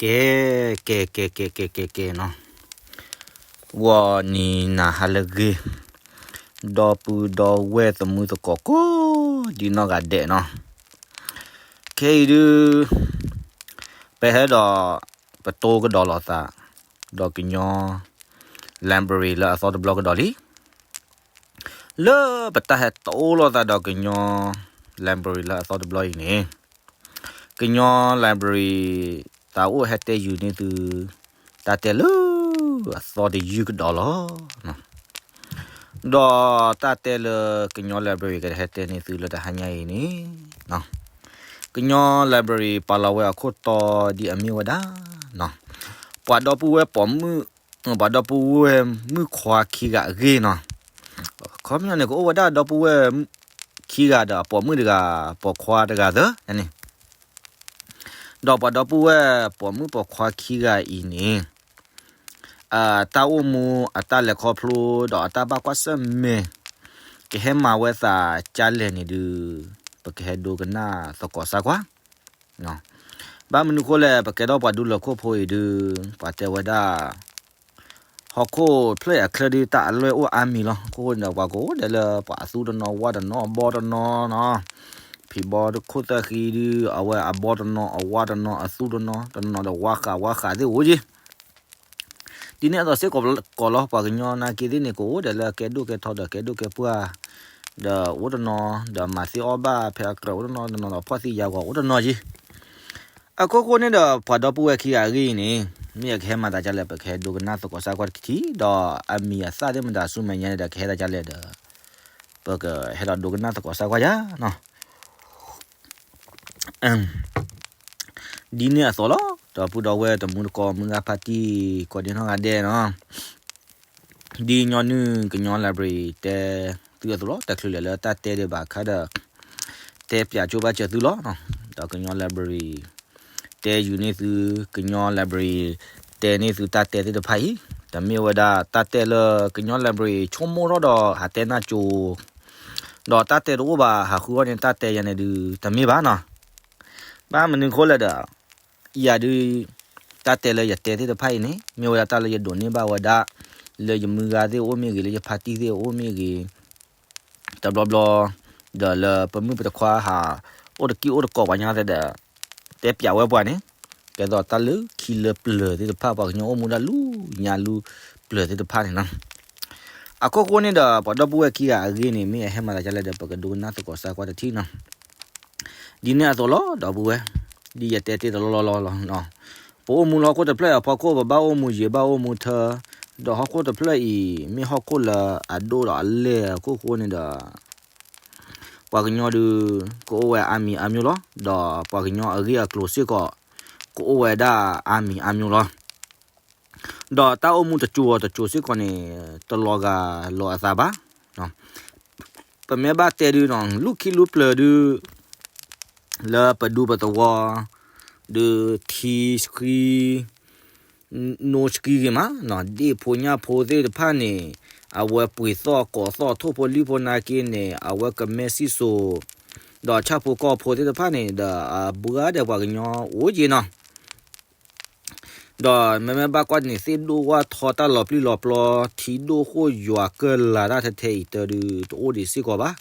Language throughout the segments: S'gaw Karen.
ကဲ, ကဲ, ကဲ, ကဲ, ကဲ, ကဲ, ကဲနီၤ, ဂီၤနံၤနၤဟါလၢအဂ့ၤ, ဒီပုၢ်ဒီဝဲၢ်သမူသကိးကိးဒံနီၢ်ဂၤဒဲးနီၤ, ခဲအံၤဒုး ပဟဲဒီး ပတိကဒီးလိာ်သး ဒီးကညီ library လၢအသီတဘျီကဒီးလံ. လၢပတၢ်ဟဲတိလိာ်သးဒီးကညီ library လၢအသီတဘျီအံၤန့ၣ်, ကညီ library သးအိၣ်ဟဲတဲယုာ်န့ၢ်သု တၢ်တဲလၢအသီတယုၢ်ကဒီးလီၤ. ဒီးတၢ်တဲလၢကညီ library ကဟဲတဲန့ၢ်သုလၢတဟါညါအံၤန့ၣ်, ကညီ library ပာ်လီၤဝဲအခိၣ်တီဒ်အမ့ၢ်ဝဲဒၣ် ပှၤဒီပုၢ်ဝဲၢ်ပိာ်မုၣ်, ပှၤဒီပုၢ်ဝဲၢ်မုၣ်ခွါခံဂၤအဂ့ၢ်နီၤ, ခီပညီန့ၣ် ကအိၣ်ဝဲဒၣ်ဒီပုၢ်ဝဲၢ်ခံဂၤဒီးအပိာ်မုၣ်တဂၤ, ပိာ်ခွါတဂၤသၢန့ၣ်, ဒီးပှၤဒီပုၢ်ဝဲၢ်ပိာ်မုၣ်ပိာ်ခွါခံဂၤအံၤန့ၣ် အတၢ်အိၣ်မူ အတၢ်လဲၤခီဖျိ ဒီးအတၢ်ဘၣ်ကွၢ်ဆၢၣ်မဲာ် ကဟဲမၤဝဲသးကလဲၣ်န့ၣ်ဒုး ပကဟဲဒိကနၣ်သကိးစၢ်ကွၢ်. ဘၣ်မနုၤဃိလဲၣ် ပကဲထီၣ်ပှၤဒူလၢၢ်ခိၣ်ဖိအံၤဒုး ပှၤတဲဝဲဒၣ် ဟီၣ်ခိၣ်ဖျၢၣ်အချၢဒုး တၢ်အလွဲၢ်အိၣ်အါမံၤလီၤ. အဃိန့ၣ်ဒီး ပှၤကအိၣ်ဒဲးလၢပှၤအသူတနီၤ အဝၣ်တနီၤ အဘီတနီၤနီၤ, ဖံးဘီခိၣ်သၢဃံဒုး အဝဲအဘီတနီၤ အဝၣ်တနီၤ အသူတနီၤ တနီၤဒီးဝါဃးဝါဃးသ့ၣ်အိၣ်က့ၤ ဒ်န့ၣ်အသိးစ့ၢ်ကီးလီၤ. ပှၤကညီနာ်က့သ့ၣ်န့ၣ် ကအိၣ်ဒဲးလၢကဲဒိၣ်ကဲထီဒီးကဲဒိၣ်ကဲပှၢ်, ဒီးအိၣ်တနီၤ ဒီးမၤသ့အီၣ်ဘၣ်ဖဲအကြၢး အိၣ်တနီၤတနီၤဒီးဖှီၣ်သံယာ်ဂီၤ အိၣ်တနီၤက့ၤ. အခိၣ်ဃိန့ၣ်ဒီး ပှၤဒီပုၢ်ဝဲၢ်ခံဂၤအဂ့ၢ်အံၤန့ၣ် မ့ၢ်အကဟဲမၤသးဒ်လဲၣ် ပကဟဲဒိကနၣ်သကိးစၢ်ကွၢ်တထံၣ် ဒီးအမံၤအသၣ်သ့ၣ်မတၤဆူမဲာ်ညါန့ၣ်ဒီး ကဟဲသးဒ်လဲၣ်ဒီး ပကဟဲဒီးဒိကနၣ်သကိးစၢ်ကွၢ်ယၤနီၤ. ဒ်န့ၣ်အသိးလီၤ. ဒီပုၢ်ဒီဝဲၢ်တမူတကိး မုၢ်ဂၤဖါတံၢ် ကိးဒံနီၢ်ဂၤဒဲးနီၤ, ဒ်ညီနုၢ်ကညီ library တဲသုအသိးလီၤ. တချုးလဲၤလၢတၢ်တဲဒံးဘၣ်အခါဒီး တဲပၠးကၠိဘၣ်စၢၤသုလီၤ. ဒီးကညီ library တဲယုာ်န့ၢ်သု, ကညီ library တဲန့ၢ်သုတၢ်တဲသ့ၣ်တဖၣ်အံၤ တမ့ၢ်ဝဲဒၣ်တၢ်တဲလၢကညီ library ဆိကမိၣ်ထီၣ်ဒီးဟးတဲနၢ်ကၠိ ဒီးတၢ်တဲတအိၣ်ဘၣ် ဟးဃုအီၣ်န့ၣ် တၢ်တဲယၤန့ၣ်ဒုး တမ့ၢ်ဘၣ်နီၤ. ဘၣ်မနုၤဃိလဲၣ်ဒီး ယၤဒုး တၢ်တဲလၢယတဲသ့ၣ်တဖၣ်အံၤန့ၣ် မ့ၢ်ဝဲဒၣ်တၢ်လၢယဒိးန့ၢ်ဘၣ်ဝဲဒၣ် လၢယမုၢ်ဂၤသ့ၣ်အအိၣ်မ့ၢ်ဂ့ၤ လၢယဖါတံၢ်သ့ၣ်အအိၣ်မ့ၢ်ဂ့ၤ တဘျီဘျီ ဒီးလၢပမုၣ်ပတခွါဟး အိၣ်တကံၢ်အိၣ်တကိးပှၤညီသ့ၣ်ဒီး တဲပၠးဝဲပှၤန့ၣ် ကဲသိးတၢ်လၢခံလၢပျၢၤသ့ၣ်တဖၣ် ပှၤကညီအိၣ်မူဒၣ်လူညါလူပျၢၤသ့ၣ်တဖၣ်န့ၣ်နီၤ. အခိၣ်ဃိန့ၣ်ဒီး ပှၤဒီပုၢ်ဝဲၢ်ခံဂၤအဂ့ၢ်န့ၣ် မ့ၢ်အဟဲမၤသးဒ်လဲၣ်ဒီး ပကဒိကနၣ်သကိးစၢ်ကွၢ်တထံၣ်နီၤ. ဒ်န့ၣ်အသိးလီၤ ဒီပုၢ်ဝဲၢ်, ဒ်ယတဲတ့ၢ်တလီၢ်လီၢ်လီၤ. ပအိၣ်မူလၢဟီၣ်ခိၣ်တဖျၢၣ်အဖီခိၣ် ပဘၣ်အိၣ်မူယံာ်ဘၣ်အိၣ်မူထၢ, ဒီးဟီၣ်ခိၣ်တဖျၢၣ်အံၤ မ့ၢ်ဟီၣ်ခိၣ်လၢအဒိၣ်ဒီးအလဲၢ်အခိၣ်ဃိန့ၣ်ဒီး ပှၤကညီဒုး ကအိၣ်ဝဲအါမံၤအါမျိၤလီၤ. ဒီးပှၤကညီအဂ့ၢ်အကျိၤစ့ၢ်ကီး ကအိၣ်ဝဲဒၣ်အါမံၤအါမျိၤလီၤ. ဒီးတၢ်အိၣ်မူတစိၤအီၤတစိၤစ့ၢ်ကီးန့ၣ် တလီၤဂာ်လိာ်အသးဘၣ်. ပမ့ၢ်ဘၣ်တဲဒုး လူၢ်ခံလူၢ်ပျၢၤဒုး လၢပဒူပသဝီ ဒုးထံဆှံ နိဆှံဂ့ၤမး, ဒ့ၣ်ဖိညၣ်ဖိသ့ၣ်တဖၣ်န့ၣ် အဝဲပှ့ၤသီၣ်ကိးသီၣ်ထိၣ်ဖိလံၣ်ဖိနာ်က့န့ၣ် အဝဲကမဲစံၣ်စိၤ ဒီးဆၣ်ဖိကီၢ်ဖိသ့ၣ်တဖၣ်န့ၣ်ဒီး အဘှါဒီးပှၤကညီအိၣ်က့ၤနီၤ. ဒီးမ့မ့ၢ်ဘၣ်ကွၢ်န့ၣ် သ့ၣ်ဒိၣ်ဝၣ်ထီတၢ်လီၤပျံၤလီၤပျီ ထံဒိၣ်ဃိၣ်ယွၤကၢၢ်လၤတၢ်ထဲထဲအံၤတၢ်ဒုး တအိၣ်ဒံးစ့ၢ်ကီးဘၣ်.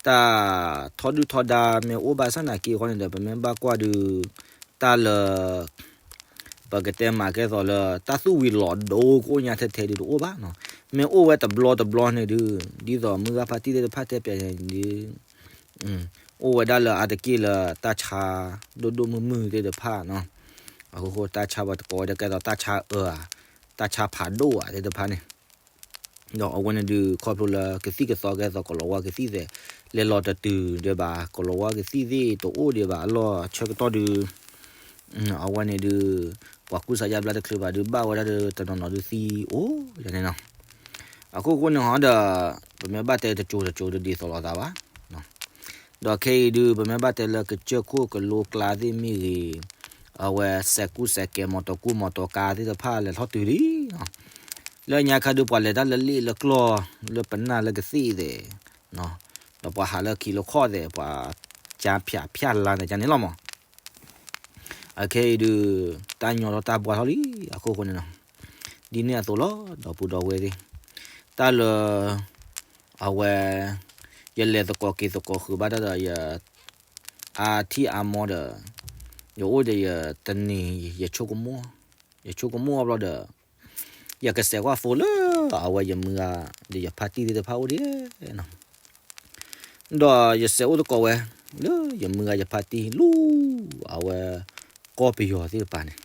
တၢ်ထီဒုၣ်ထီဒါမ့ၢ်အိၣ်ဘၣ်ဆၣ်နာ်က့အဃိန့ၣ်ဒီး ပမ့ၢ်ဘၣ်ကွၢ်ဒုး တၢ်လၢ ပကတဲမၤကဲသိးလၢ တၢ်သူၣ်ဝံၤလီၤဒိကအိၣ်ညါထဲထဲဒုးတအိၣ်ဘၣ်နီၤ. မ့ၢ်အိၣ်ဝဲတဘျီတဘျီန့ၣ်ဒုး ဒ်သိးမုၢ်ဂၢ်ဖါတံၢ်သ့ၣ်တဖၣ်တဲပၠးန့ၣ်ဒုး အိၣ်ဝဲဒၣ်လၢအါတက့ၢ်လၢတၢ်ဆါဒိၣ်ဒိၣ်မုၢ်မုၢ်သ့ၣ်တဖၣ်နီၤ. အဃိဃိတၢ်ဆါပှၤတကိးဝဲဒၣ်ကဲသိးတၢ်ဆါအၢဧါ, တၢ်ဆါဖးဒိၣ်ဧါသ့ၣ်တဖၣ်န့ၣ် ဒီးအဝဲန့ၣ်ဒုး ခီဖျိလၢကသံၣ်ကသီကဲသိးကလီၤဝါကသံၣ်သ့ၣ် လဲၤလီၤတတုၤဒံးဘၣ် ကလီၤဝါကသံၣ်သ့ၣ်တအိၣ်ဒံးဘၣ်အလီၢ်ဆၢကတီၢ်ဒုး အဝဲန့ၣ်ဒုး ပှၤကူစါယါဘျါတချုးဘၣ်ဒုး ဘၣ်ဝဲဒၣ်ဒီးတနီၤနီၤဒုးသံအိၣ်ယၤန့ၣ်နီၤ. အခိၣ်ဃိန့ၣ်ဟီဒီး ပမ့ၢ်ဘၣ်တဲတစိၤတစိၤဒုးဒ်သိးလိာ်သးဘၣ်. ဒီးခဲအံၤဒုး ပမ့ၢ်ဘၣ်တဲလၢကစၢၢ်ခိၣ်ကလိကျါသ့ၣ်မ့ၢ်ဂ့ၤ, အဝဲစဲးကူစဲးကဲး မီတီကူမီတီကါသ့ၣ်တဖၣ်လဲၤထီၣ်တုၤလံ လၢညါခါဒုး ပှၤလဲၤတၢ်လၢလ့ၣ်လၢကျီၢ် လၢပနၢ်လၢကသ့ၣ်သ့ၣ်, ဒီးပှၤဟးလၢခံလၢခီၣ်သ့ၣ် ပှၤကၠါဖၠးဖၠးလါန့ၣ်ကန့ၣ်လီၤမး. အခဲအံၤဒုး တၢ်ညီထီၣ်တၢ်ဘှါထီၣ်လံ အခိၣ်ဃိန့ၣ်နီၤ, ဒ်န့ၣ်အသိးလီၤ ဒီပုၢ်ဒီဝဲၢ်သ့ၣ်, တၢ်လၢ အဝဲ ယလဲၤသကိးက့ၤသကိးဃုာ်ဘၣ်တၢ်ဒီး ယ အါထံၣ်အါမီဒီး ယအိၣ်ဒီးယတနံၤ ယဆိကမိၣ်, ယဆိကမိၣ်အဘျီဒီး ယကစဲးကွၢ်ဖိလၢ အဝဲယမုၢ်ဂၤ ဒီးယဖါတံၢ်သ့ၣ်တဖၣ်အိၣ်ဒံးနီၤ, ဒီးယစဲးအိၣ်သကိးဝဲ လၢယမုၢ်ဂၤယဖါတံၢ်လူ အဝဲ ကီၢ်ပယီၤသ့ၣ်တဖၣ်န့ၣ်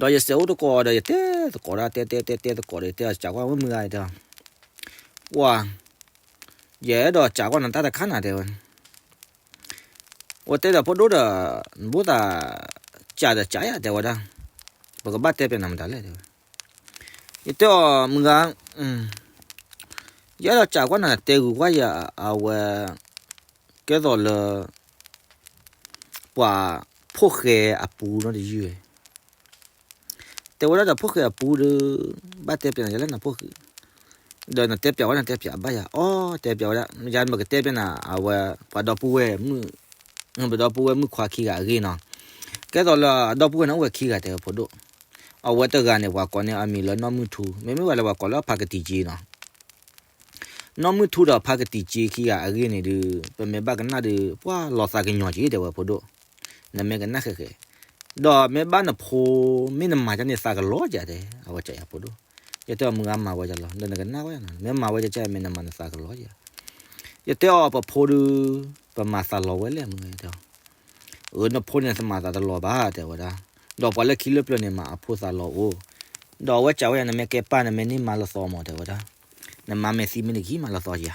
ဒီးယစဲးအိၣ်သကိးဒီး ယတဲသကိးဒၣ် တဲတဲတဲတဲသကိးဒီး ယတဲအီၤ စးကွၢ်ဝဲမုၢ်ဂၤ ယတဲအီၤ, ပှၤ ယအဲၣ်ဒိးစးကွၢ်နၤတၢ်တခါနၤ တဲဝဲ, ဝဲတဲဒီးဖိဒိၣ်ဒီး နဘၣ်သး စးဒီးစးယၤ တဲဝဲဒၣ်, ပကဘၣ်တဲပျးနၤမတၤလဲၣ် တဲဝဲ, ယတဲအီၤ မုၢ်ဂၤ ယအဲၣ်ဒိးစးကွၢ်နၤ တဲဂုာ်ကွၢ်ယၤ အဝဲ ကဲသိးလၢ ပှၤဖိၣ်ဃဲအပူၤနီတယုၢ်ဝဲ တဲဝဲဒၣ်ဒီး ဖိၣ်ဃဲအပူၤဒီး ဘၣ်တဲပျးနၤယၤလၢနဖိၣ်ဃဲ, ဒီးနတဲပျးဝဲဒၣ် နတဲပျးဘၣ်ယၤအီၤ တဲပျးဝဲဒၣ် ယၤမ့ၢ်ကတဲပျးနၤ အဝဲ ပှၤဒီပုၢ်ဝဲၢ်မုၣ်, ပဒီပုၢ်ဝဲၢ်မုၣ်ခွါခံဂၤအဂ့ၢ်နီၤ, ကဲသိးလၢအဒီပုၢ်ဝဲၢ်န့ၣ်အိၣ်ဝဲခံဂၤ တဲဝဲဖိဒိၣ်, အဝဲတဂၤန့ၣ် ပှၤကိးန့ၢ်အမံၤလၢနီၢ်မုၢ်ထူ, မ့မ့ၢ်ဝဲလၢပှၤကိးလၢဖါကတံာ်က့နီၤ နီၢ်မုၢ်ထူဒီးဖါကတံာ်က့ခံဂၤအဂ့ၢ်န့ၣ်ဒုး ပမ့ၢ်ဘၣ်ကနၣ်ဒုး ပှၤလီၤသးကညီၤက့ တဲဝဲဖိဒိၣ်, နမ့ၢ်ကနၣ်ဃဲးဃဲး, ဒီးမ့ၢ်ဘၣ်နဖိ မ့ၢ်နမၤကန့ၣ်သးကလီၤကဲတဲ အဝဲစံးယၤဖိဒိၣ်, ယတဲအီၤမုၢ်ဂၤမၤဝဲယၤလီၤ ဒီးနကနၣ်ဝဲယၤနီၤ မ့ၢ်မၤဝဲယၤ မ့ၢ်နမၤနသးကလီၤကဲ, ယတဲအီၤပဖိဒုး ပမၤသးလီၤဝဲလဲၣ်မုၢ်ဂၤ ယတဲအီၤ အၢ နဖိန့ၣ်နမၤသးတလီၤဘၣ် တဲဝဲဒၣ်, ဒီးပှၤလၢခံလၢပျၢၤန့ၣ် မၤအဖိသးလီၤအိၣ်, ဒီးအဝဲစံးဝဲယၤ နမ့ၢ်ကဲပၢ် နမ့ၢ်န့ၢ်မါလၢသီမး တဲဝဲဒၣ်, နမါမ့ၢ်သံမ့ၢ်နဂံၢ်မါလၢသီယၤ,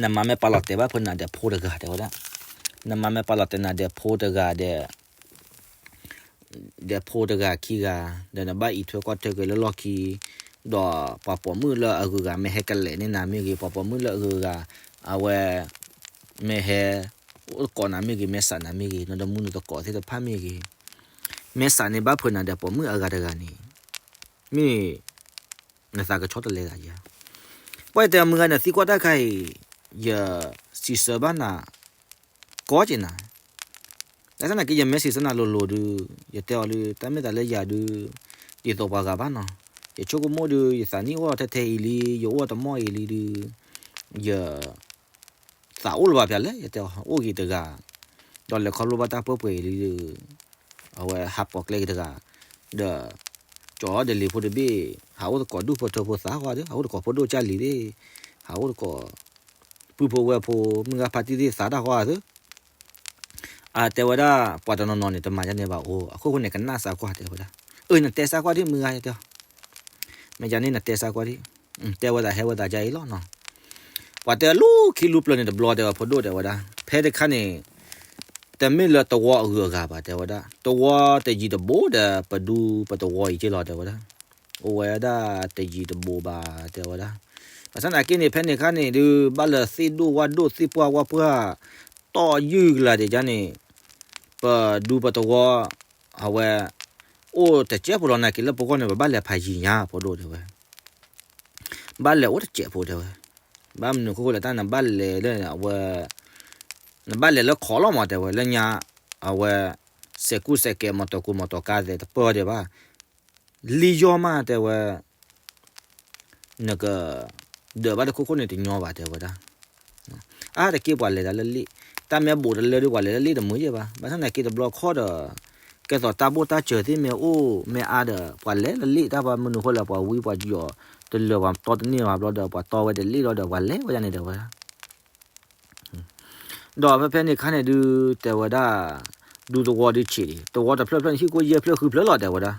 နမါမ့ၢ်ပာ်လီၤတဲာ်ဘၣ်ဖုးနၤဒီးဖိတဂၤ တဲဝဲဒၣ်, နမါမ့ၢ်ပာ်လီၤတဲာ်နၤဒီးဖိတဂၤဒီး ဒီးဖိတဂၤခံဂၤ, ဒီးနဘၣ်အံးထွဲကွၢ်ထွဲက့ၤလၢလီၢ်ခံ, ဒီးပှၤပိာ်မုၣ်လၢအဂုၤအဂၤ မ့ၢ်ဟဲကလဲာ်န့ၢ်နၤမ့ၢ်ဂ့ၤ, ပှၤပိာ်မုၣ်လၢအဂုၤအဂၤ အဝဲ မ့ၢ်ဟဲ အိၣ်သကိးနၤမ့ၢ်ဂ့ၤ, မ့ၢ်စးနၤမ့ၢ်ဂ့ၤ, နတမူနသကိးသ့ၣ်တဖၣ်မ့ၢ်ဂ့ၤ, မ့ၢ်စးန့ၢ်ဘၣ်ဖုးနၤဒီးပိာ်မုၣ်အဂၤတဂၤန့ၣ်, မ့ၢ် နသးကဆီတလဲသးဧါ. ပှၤတဲမုၢ်ဂၤ နသံကွၢ်တၢ်ခါအံၤ ယစံးဆၢဘၣ်နၤ ကီက့ၤနၤ, ဘၣ်ဆၣ်သနာ်က့ ယမ့ၢ်စံးဆၢနၤလိၤလိၤဒုး ယတဲအီၤလၢ တၢ်မ့ၢ်တၢ်လၢယၤဒုး ဒ်သိးပှၤဂၤဘၣ်နီၤ, ယဆိကမိၣ်ဒုး ယသးနံၣ်အိၣ်ထဲထဲအံၤလံ, ယအိၣ်တမီၢ်အံၤလံဒုး ယ သးအိၣ်လၢၤဘၣ်ဖဲလဲၣ် ယတဲအီၤ အိၣ်က့ၤတဂၤ, ဒီးလဲၤခီဖျိဘၣ်တၢ်ပှဲၤပှဲၤအံၤလံဒီး အဝဲဟးပိာ်ကျဲက့ၤတဂၤ, ဒီး ကၠီၤဒီးလံၤဖိတဘ့ၣ် ဟးအိၣ်သကိးဒူၣ်ဖိထၢဖိသးဃီဒီး ဟးအိၣ်သကိးဖိဒိၣ်ကၢ်လံၤသ့ၣ်, ဟးအိၣ်သကိး ပုၢ်ဖိဝဲၢ်ဖိ မုၢ်ဂၤဖါတံၢ်သ့ၣ်သးတၢ်ဃီဧါသ့ၣ်, အတဲဝဲဒၣ် ပှၤတနီၤနီၤန့ၣ် တမၤဒ်န့ၣ်ဘၣ်အိၣ်, အခိၣ်ဃိန့ၣ် ကနၣ်စၢ်ကွၢ်တဲဝဲဒၣ်, အၢ နတဲစၢ်ကွၢ်ဒံးမုၢ်ဂၤ ယတဲအီၤ မ့ၢ်ယၤန့ၣ် နတဲစၢ်ကွၢ်ဒံး, တဲဝဲဒၣ်ဟဲဝဲဒၣ်ယါအံၤလီၤနီၤ, ပှၤတဲလူၤခံလူၤပျၢၤန့ၣ်တဘျီ တဲဝဲဖိဒိၣ်တဲဝဲဒၣ်, ဖဲတခါန့ၣ် တမ့ၢ်လၢသဝီအဂုၤအဂၤဘၣ် တဲဝဲဒၣ်, သဝီတယံၤတဘူးဒီး ပဒူပသဝီအံၤက့လီၤ တဲဝဲဒၣ်, အိၣ်ဝဲဒၣ်တယံၤတဘူးဘၣ် တဲဝဲဒၣ်, ဘၣ်ဆၣ်သနာ်က့န့ၣ် ဖဲန့ၣ်အခါန့ၣ်ဒုး ဘၣ်လၢသ့ၣ်ဒိၣ်ဝၣ်ဒိၣ် သ့ၣ်ပှၢ်ဝၣ်ပှၢ် တီၢ်ယုၢ်ကလာ်ဒံးကါန့ၣ် ပဒူပသဝီ အဝဲ အိၣ်တစဲးဖိလီၤ နာ်က့လၢပဂီၢ်န့ၣ် ပဘၣ်လဲၤဖးယံၤညါ ဖိဒိၣ်တဲဝဲ, ဘၣ်လဲၤအိၣ်တစဲးဖိတဲဝဲ, ဘၣ်မနုၤအခိၣ်ဃိလဲၣ် တၢ်နဘၣ်လဲၤလၢအဝဲ နဘၣ်လဲၤလၢခီလီၤမး တဲဝဲ လၢညါ အဝဲ စဲးကူၣ်စဲးကဲး မီတီကူမီတီကါသဲးတပၢၢ်ဒံးဘၣ်, လံယီၢ်မး တဲဝဲ နက ဒၢးဘၣ်တခိၣ်ခိၣ်န့ၣ်တညီဘၣ် တဲဝဲဒၣ်, အါတက့ၢ်ပှၤလဲၤဒၣ်လၢလ့ၣ်, တၢ်မ့ၢ်ဘူးတလၢဒုး ပှၤလဲၤလၢလ့ၣ်တမုာ်ယဲၢ်ဘၣ်, ဘၣ်ဆၣ်သနာ်က့တဘျီခီဒီး ကဲသိးတၢ်ဘိၣ်တၢ်စၢၤသ့ၣ်မ့ၢ်အိၣ်မ့ၢ်အါဒီး ပှၤလဲၤလၢလ့ၣ် တၢ်ပှၤမနုၤဃိလဲၣ် ပှၤဝံပှၤယီၤတလၢာ် ပှၤတီတန့ၢ်ဘၣ်ဘျီဒီး ပှၤတီဝဲတလ့ၣ်လီၤဒီး ပှၤလဲၤဝဲဒၣ်န့ၣ် တဲဝဲဒၣ် ဒီးဖဲဖဲန့ၣ်အခါန့ၣ်ဒုး တဲဝဲဒၣ် ဒူသဝီဒုးဆံးလံ, သဝီတဖျၢၣ်ဖျၢၣ်န့ၣ် ဟံၣ်ကိၣ်ယဲၢ်ဖျၢၣ်ဃုဖျၢၣ်လီၤ တဲဝဲဒၣ်,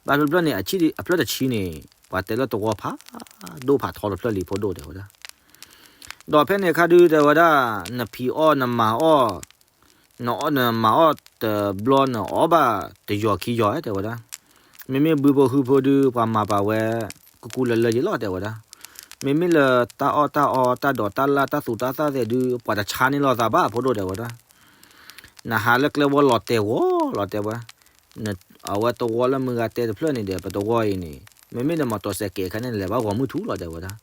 ဘၣ်ဖျၢၣ်ဖျၢၣ်န့ၣ် အဆံၣ်အဖျၢၣ်တဆံန့ၣ် ပှၤတဲလၢသဝီဖးဒိၣ်ဖးထီတဖျၢၣ်လံ ဖိဒိၣ်တဲဝဲဒၣ်, ဒီးဖဲန့ၣ်အခါဒုး တဲဝဲဒၣ် နဖံးအီၣ်နမၤအီၣ် နအီၣ်နမၤအီၣ်တဘျီ နအီၣ်ဘၣ်တယီၤခံယီၤ တဲဝဲဒၣ်, မ့မ့ၢ်ဘုဖိဟုဖိဒုး ပှၤမၤပာ်ဝဲ ကူကူလၢလၢယဲၢ်လီၤ တဲဝဲဒၣ်, မ့မ့ၢ်လၢတၢ်အီၣ်တၢ်အီ တၢ်ဒိးတၢ်လၣ် တၢ်သူတၢ်သၣ်သဲးဒုး ပှၤတဆါန့ၢ်လိာ်သးဘၣ် ဖိဒိၣ်တဲဝဲဒၣ်, နဟးလၢကျဲဝီလီၤတဲာ်ဝီလီၤ တဲဝဲ, အဝဲသဝီလၢမုၢ်ဂၤတဲတဖျၢၣ်န့ၣ်ဒီး ပသဝီအံၤန့ၣ် မ့မ့ၢ်နမၤတီၤစဲးကဲးအခါန့ၣ် နလဲၤဘၣ်ဂီၤမုၢ်ထူလီၤ တဲဝဲဒၣ်,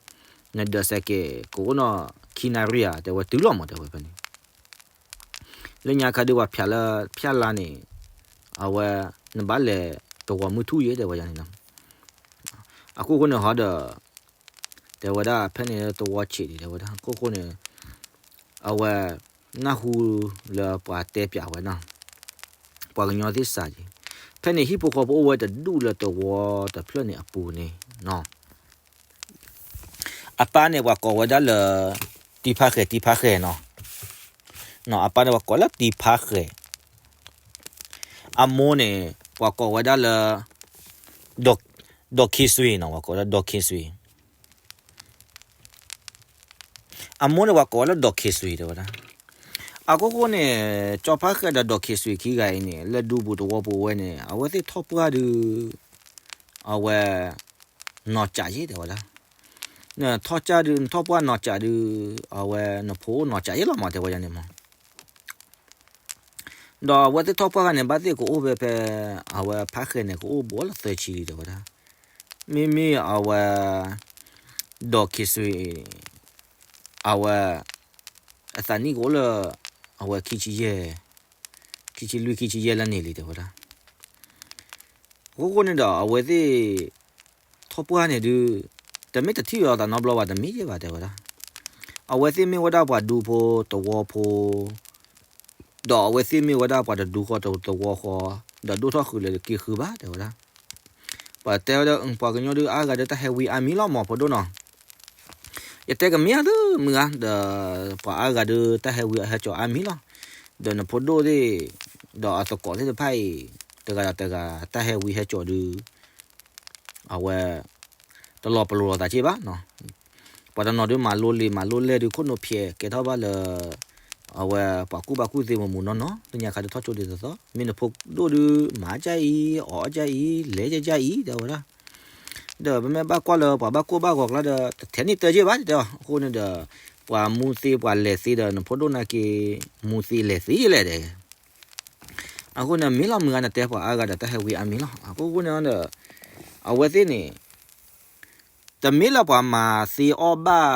နဒၢးစဲးကဲး ကအိၣ်နီၢ်ခံနၣ်ရံၣ်ဧါ တဲဝဲ တုၤလီၤမး တဲဝဲဖဲန့ၣ် ဒီး လၢညါခါဒုးပှၤဖၠးလၢဖၠၣ်လါန့ၣ် အဝဲ နဘၣ်လဲၤတဝီမုၢ်ထူၣ်ယဲၢ် တဲဝဲန့ၣ်နီၤ. အခိၣ်ဃိန့ၣ်ဟီဒီး တဲဝဲဒၣ်ဖဲန့ၣ်တဝီဆံးဒံး တဲဝဲဒၣ် အခိၣ်ဃိန့ၣ် အဝဲ နၢ်ဟူလၢပှၤတဲပၠးဝဲနီၤ, ပှၤကညီသ့ၣ်စးက့ၤ, ဖဲန့ၣ်ဟံၣ်ဖိဃီဖိအိၣ်ဝဲတဒူၣ်လၢတဝီတဖျၢၣ်န့ၣ်အပူၤန့ၣ်နီၤ. အပၢ်န့ၣ်ပှၤကိးဝဲဒၣ်လၢ တံဖါဃဲၤ တံဖါဃဲၤနီၤ. အပၢ်န့ၣ်ပှၤကိးလၢတံဖါဃဲၤ, အမိၢ်န့ၣ် ပှၤကိးဝဲဒၣ်လၢ ဒီးခ့စွ့နီၤ, ပှၤကိးဝဲဒၣ်ဒီးခ့စွ့. အမိၢ်န့ၣ်ပှၤကိးဝဲလၢဒီးခ့စွ့ တဲဝဲဒၣ်. အခိၣ်ဃိန့ၣ် ကၠီဖါဃဲၤဒီးဒီးခ့စွ့ခံဂၤအံၤန့ၣ် လၢဒူပူၤတဝီပူၤဝဲန့ၣ် အဝဲသ့ၣ်ထီၣ်ပှၢ်ဒုး အဝဲ နီၢ်ကးယဲၢ် တဲဝဲဒၣ်. နထီၣ်ကၢ်ဒုး နထီၣ်ပှၢ်နီၢ်ကးဒုး အဝဲနဖိအိၣ်နီၢ်ကးယဲၢ်လီၤမး တဲဝဲဒၣ်န့ၣ်မး. ဒီးအဝဲသ့ၣ်ထီၣ်ပှၢ်ခါန့ၣ် ဘၣ်သ့ၣ်ကအိၣ်ဖဲဖဲ အဝဲဖါဃဲၤန့ၣ် ကအိၣ်ဘူးလၢသၢဆံလံ တဲဝဲဒၣ်. မ့မ့ၢ်အဝဲ ဒီးခ့စွ့ အဝဲ အသးနံၣ်ကအိၣ်လၢ အဝဲခံဆံယဲၢ် ခံဆံလွံၢ် ခံဆံယဲၢ်လၢန့ၣ်လံ တဲဝဲဒၣ်. အခိၣ်ဃိန့ၣ်ဒီး အဝဲသ့ၣ် ထီၣ်ပှၢ်န့ၣ်ဒုး တမ့ၢ်တထံၣ်အီၤသးနီတဘျီဘၣ် တမ့ၢ်ယဲၢ်ဘၣ် တဲဝဲဒၣ်. အဝဲသ့ၣ်မ့ၢ်ဝဲဒၣ်ပှၤဒူဖိတဝီဖိ ဒီးအဝဲသ့ၣ်မ့ၢ်ဝဲဒၣ်ပှၤတဒူဃီတဝီဃီ ဒီးဒိၣ်ထီၣ်ဃုာ်လၢက့ၤဃုာ်ဘၣ် တဲဝဲဒၣ်. ပှၤတဲဝဲဒၣ် ပှၤကညီဒုးအါဂၤဒီးတၢ်ဟဲဝံအါမံၤလီၤမး ဖိဒိၣ်နီၤ. ယတဲကမ့ၢ်အသုမုၢ်ဧါ ဒီး ပှၤအါဂၤဒုးတၢ်ဟဲဝံအဟဲကၠီၤအါမံၤလီၤ. ဒီးနဖိဒိၣ်သ့ၣ် ဒီးအသကိးသ့ၣ်တဖၣ်အံၤ တဂၤဒီးတဂၤ တၢ်ဟဲဝံဟဲကၠီၤဒုး အဝဲ တလီၤပလိာ်လိာ်သးက့ဘၣ်နီၤ. ပှၤတနီၤဒုးမၤလိလံာ်မၤလိလဲၢ်ဒုး ခိၣ်နူာ်ဖျဲးကဲထီၣ်ဘၣ်လၢ အဝဲပှၤကူၣ်ဘၣ်ကူၣ်သ့မူးမူးနီၢ်နီၢ် လၢညါခါဒုးထီၣ်ကၠိဒ်သိးသိး မ့ၢ်နဖိဒိၣ်ဒုး မၤကၢ်အံၤ အီၣ်ကၢ်အံၤ လဲၤကၢ်ကၢ်အံၤ တဲဝဲဒၣ်. ဒီးပမ့ၢ်ဘၣ်ကွၢ်လၢပှၤဘၣ်ကိၢ်ဘၣ်ဂီၤကျါဒီး တထဲန့ၣ်တၢ်က့ဘၣ်တဲအီၤ အဃိန့ၣ်ဒီး ပှၤမူသ့ပှၤလဲၤသ့ဒီး နဖိဒိၣ်နာ်က့ မူသ့လဲၤသ့လဲၣ်ဒီး အဃိန့ၣ် မ့ၢ်လီၤမုၢ်ဂၤနတဲပှၤအါဂၤဒီးတၢ်ဟဲဝံအါမံၤလီၤ. အဃိန့ၣ်ဒီး အဝဲသ့ၣ်န့ၣ် တမ့ၢ်လၢပှၤမၤသ့အီၣ်ဘၣ်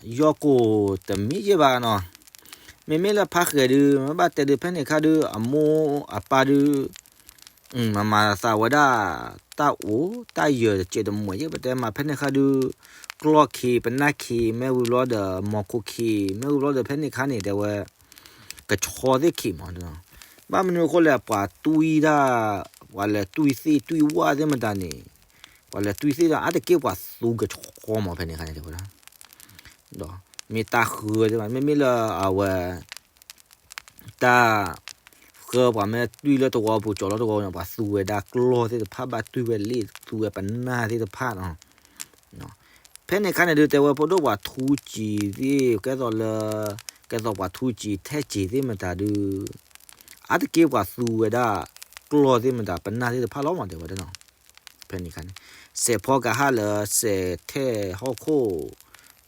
ယီၢ်ကိၢ်တမ့ၢ်ယဲၢ်ဘၣ်နီၤ. မ့မ့ၢ်လၢဖါဃဲၤဒုး မ့ၢ်ဘၣ်တဲဒုးဖဲန့ၣ်ခါဒုး အမိၢ်အပၢ်ဒုး မၤမၤသးဝဲဒၣ် တၢ်အိၣ်တၢ်ယၢၤတစဲးတမှဲးယဲၢ် ပတဲမၤဖဲန့ၣ်ခါဒုး ကျီၢ်ခ့ ပနၢ်ခ့ မ့ၢ်ဝံၤဘျီဒီး မီၤခိၣ်ခ့ မ့ၢ်ဝံၤဘျီဒီး ဖဲန့ၣ်ခါန့ၣ် တဲဝဲ ကဆီသ့ၣ်ခ့မး ဘၣ်မနုၤအဃိလဲၣ် ပှၤတွံၢ်တၢ် ပှၤလဲၤတွံၢ်သ့ၣ်တွံၢ်ဝၣ်သ့ၣ်မတၤန့ၣ် ပှၤလဲၤတွံၢ်သ့ၣ်ဒီး အါတက့ၢ်ပှၤသူကဆီမး ဖဲန့ၣ်ခါန့ၣ် တဲဝဲဒၣ်. ဒီးမ့ၢ်တၢ်ဃုသ့ၣ်မး မ့မ့ၢ်လၢအဝဲ တၢ်ဃၢပှၤမ့ၢ်တွံၢ်လၢတဝီပူၤ ကၠီၤလၢတဝီပူၤန့ၣ် ပှၤသူဝဲဒၣ်ကျီၢ်သ့ၣ်တဖၣ် ဘၣ်တွံၢ်ဝဲလ့ၣ် သူဝဲပနၢ်သ့ၣ်တဖၣ်နီၤ. ဖဲန့ၣ်ခါန့ၣ်ဒုး တဲဝဲဖိဒိၣ်ပှၤထူစံၤသ့ၣ် ကဲသိးလၢ ကဲသိးပှၤထူစံၤထဲစံၤသ့ၣ်မတၤဒုး အါတက့ၢ်ပှၤသူဝဲဒၣ် ကျီၢ်သ့ၣ်မတၤ ပနၢ်သ့ၣ်တဖၣ်လီၤမး တဲဝဲဒၣ်နီၤ. ဖဲန့ၣ်ခါန့ၣ် စဲးဖီကဟၣ်လၢစဲးထဲဟီၣ်ခိၣ်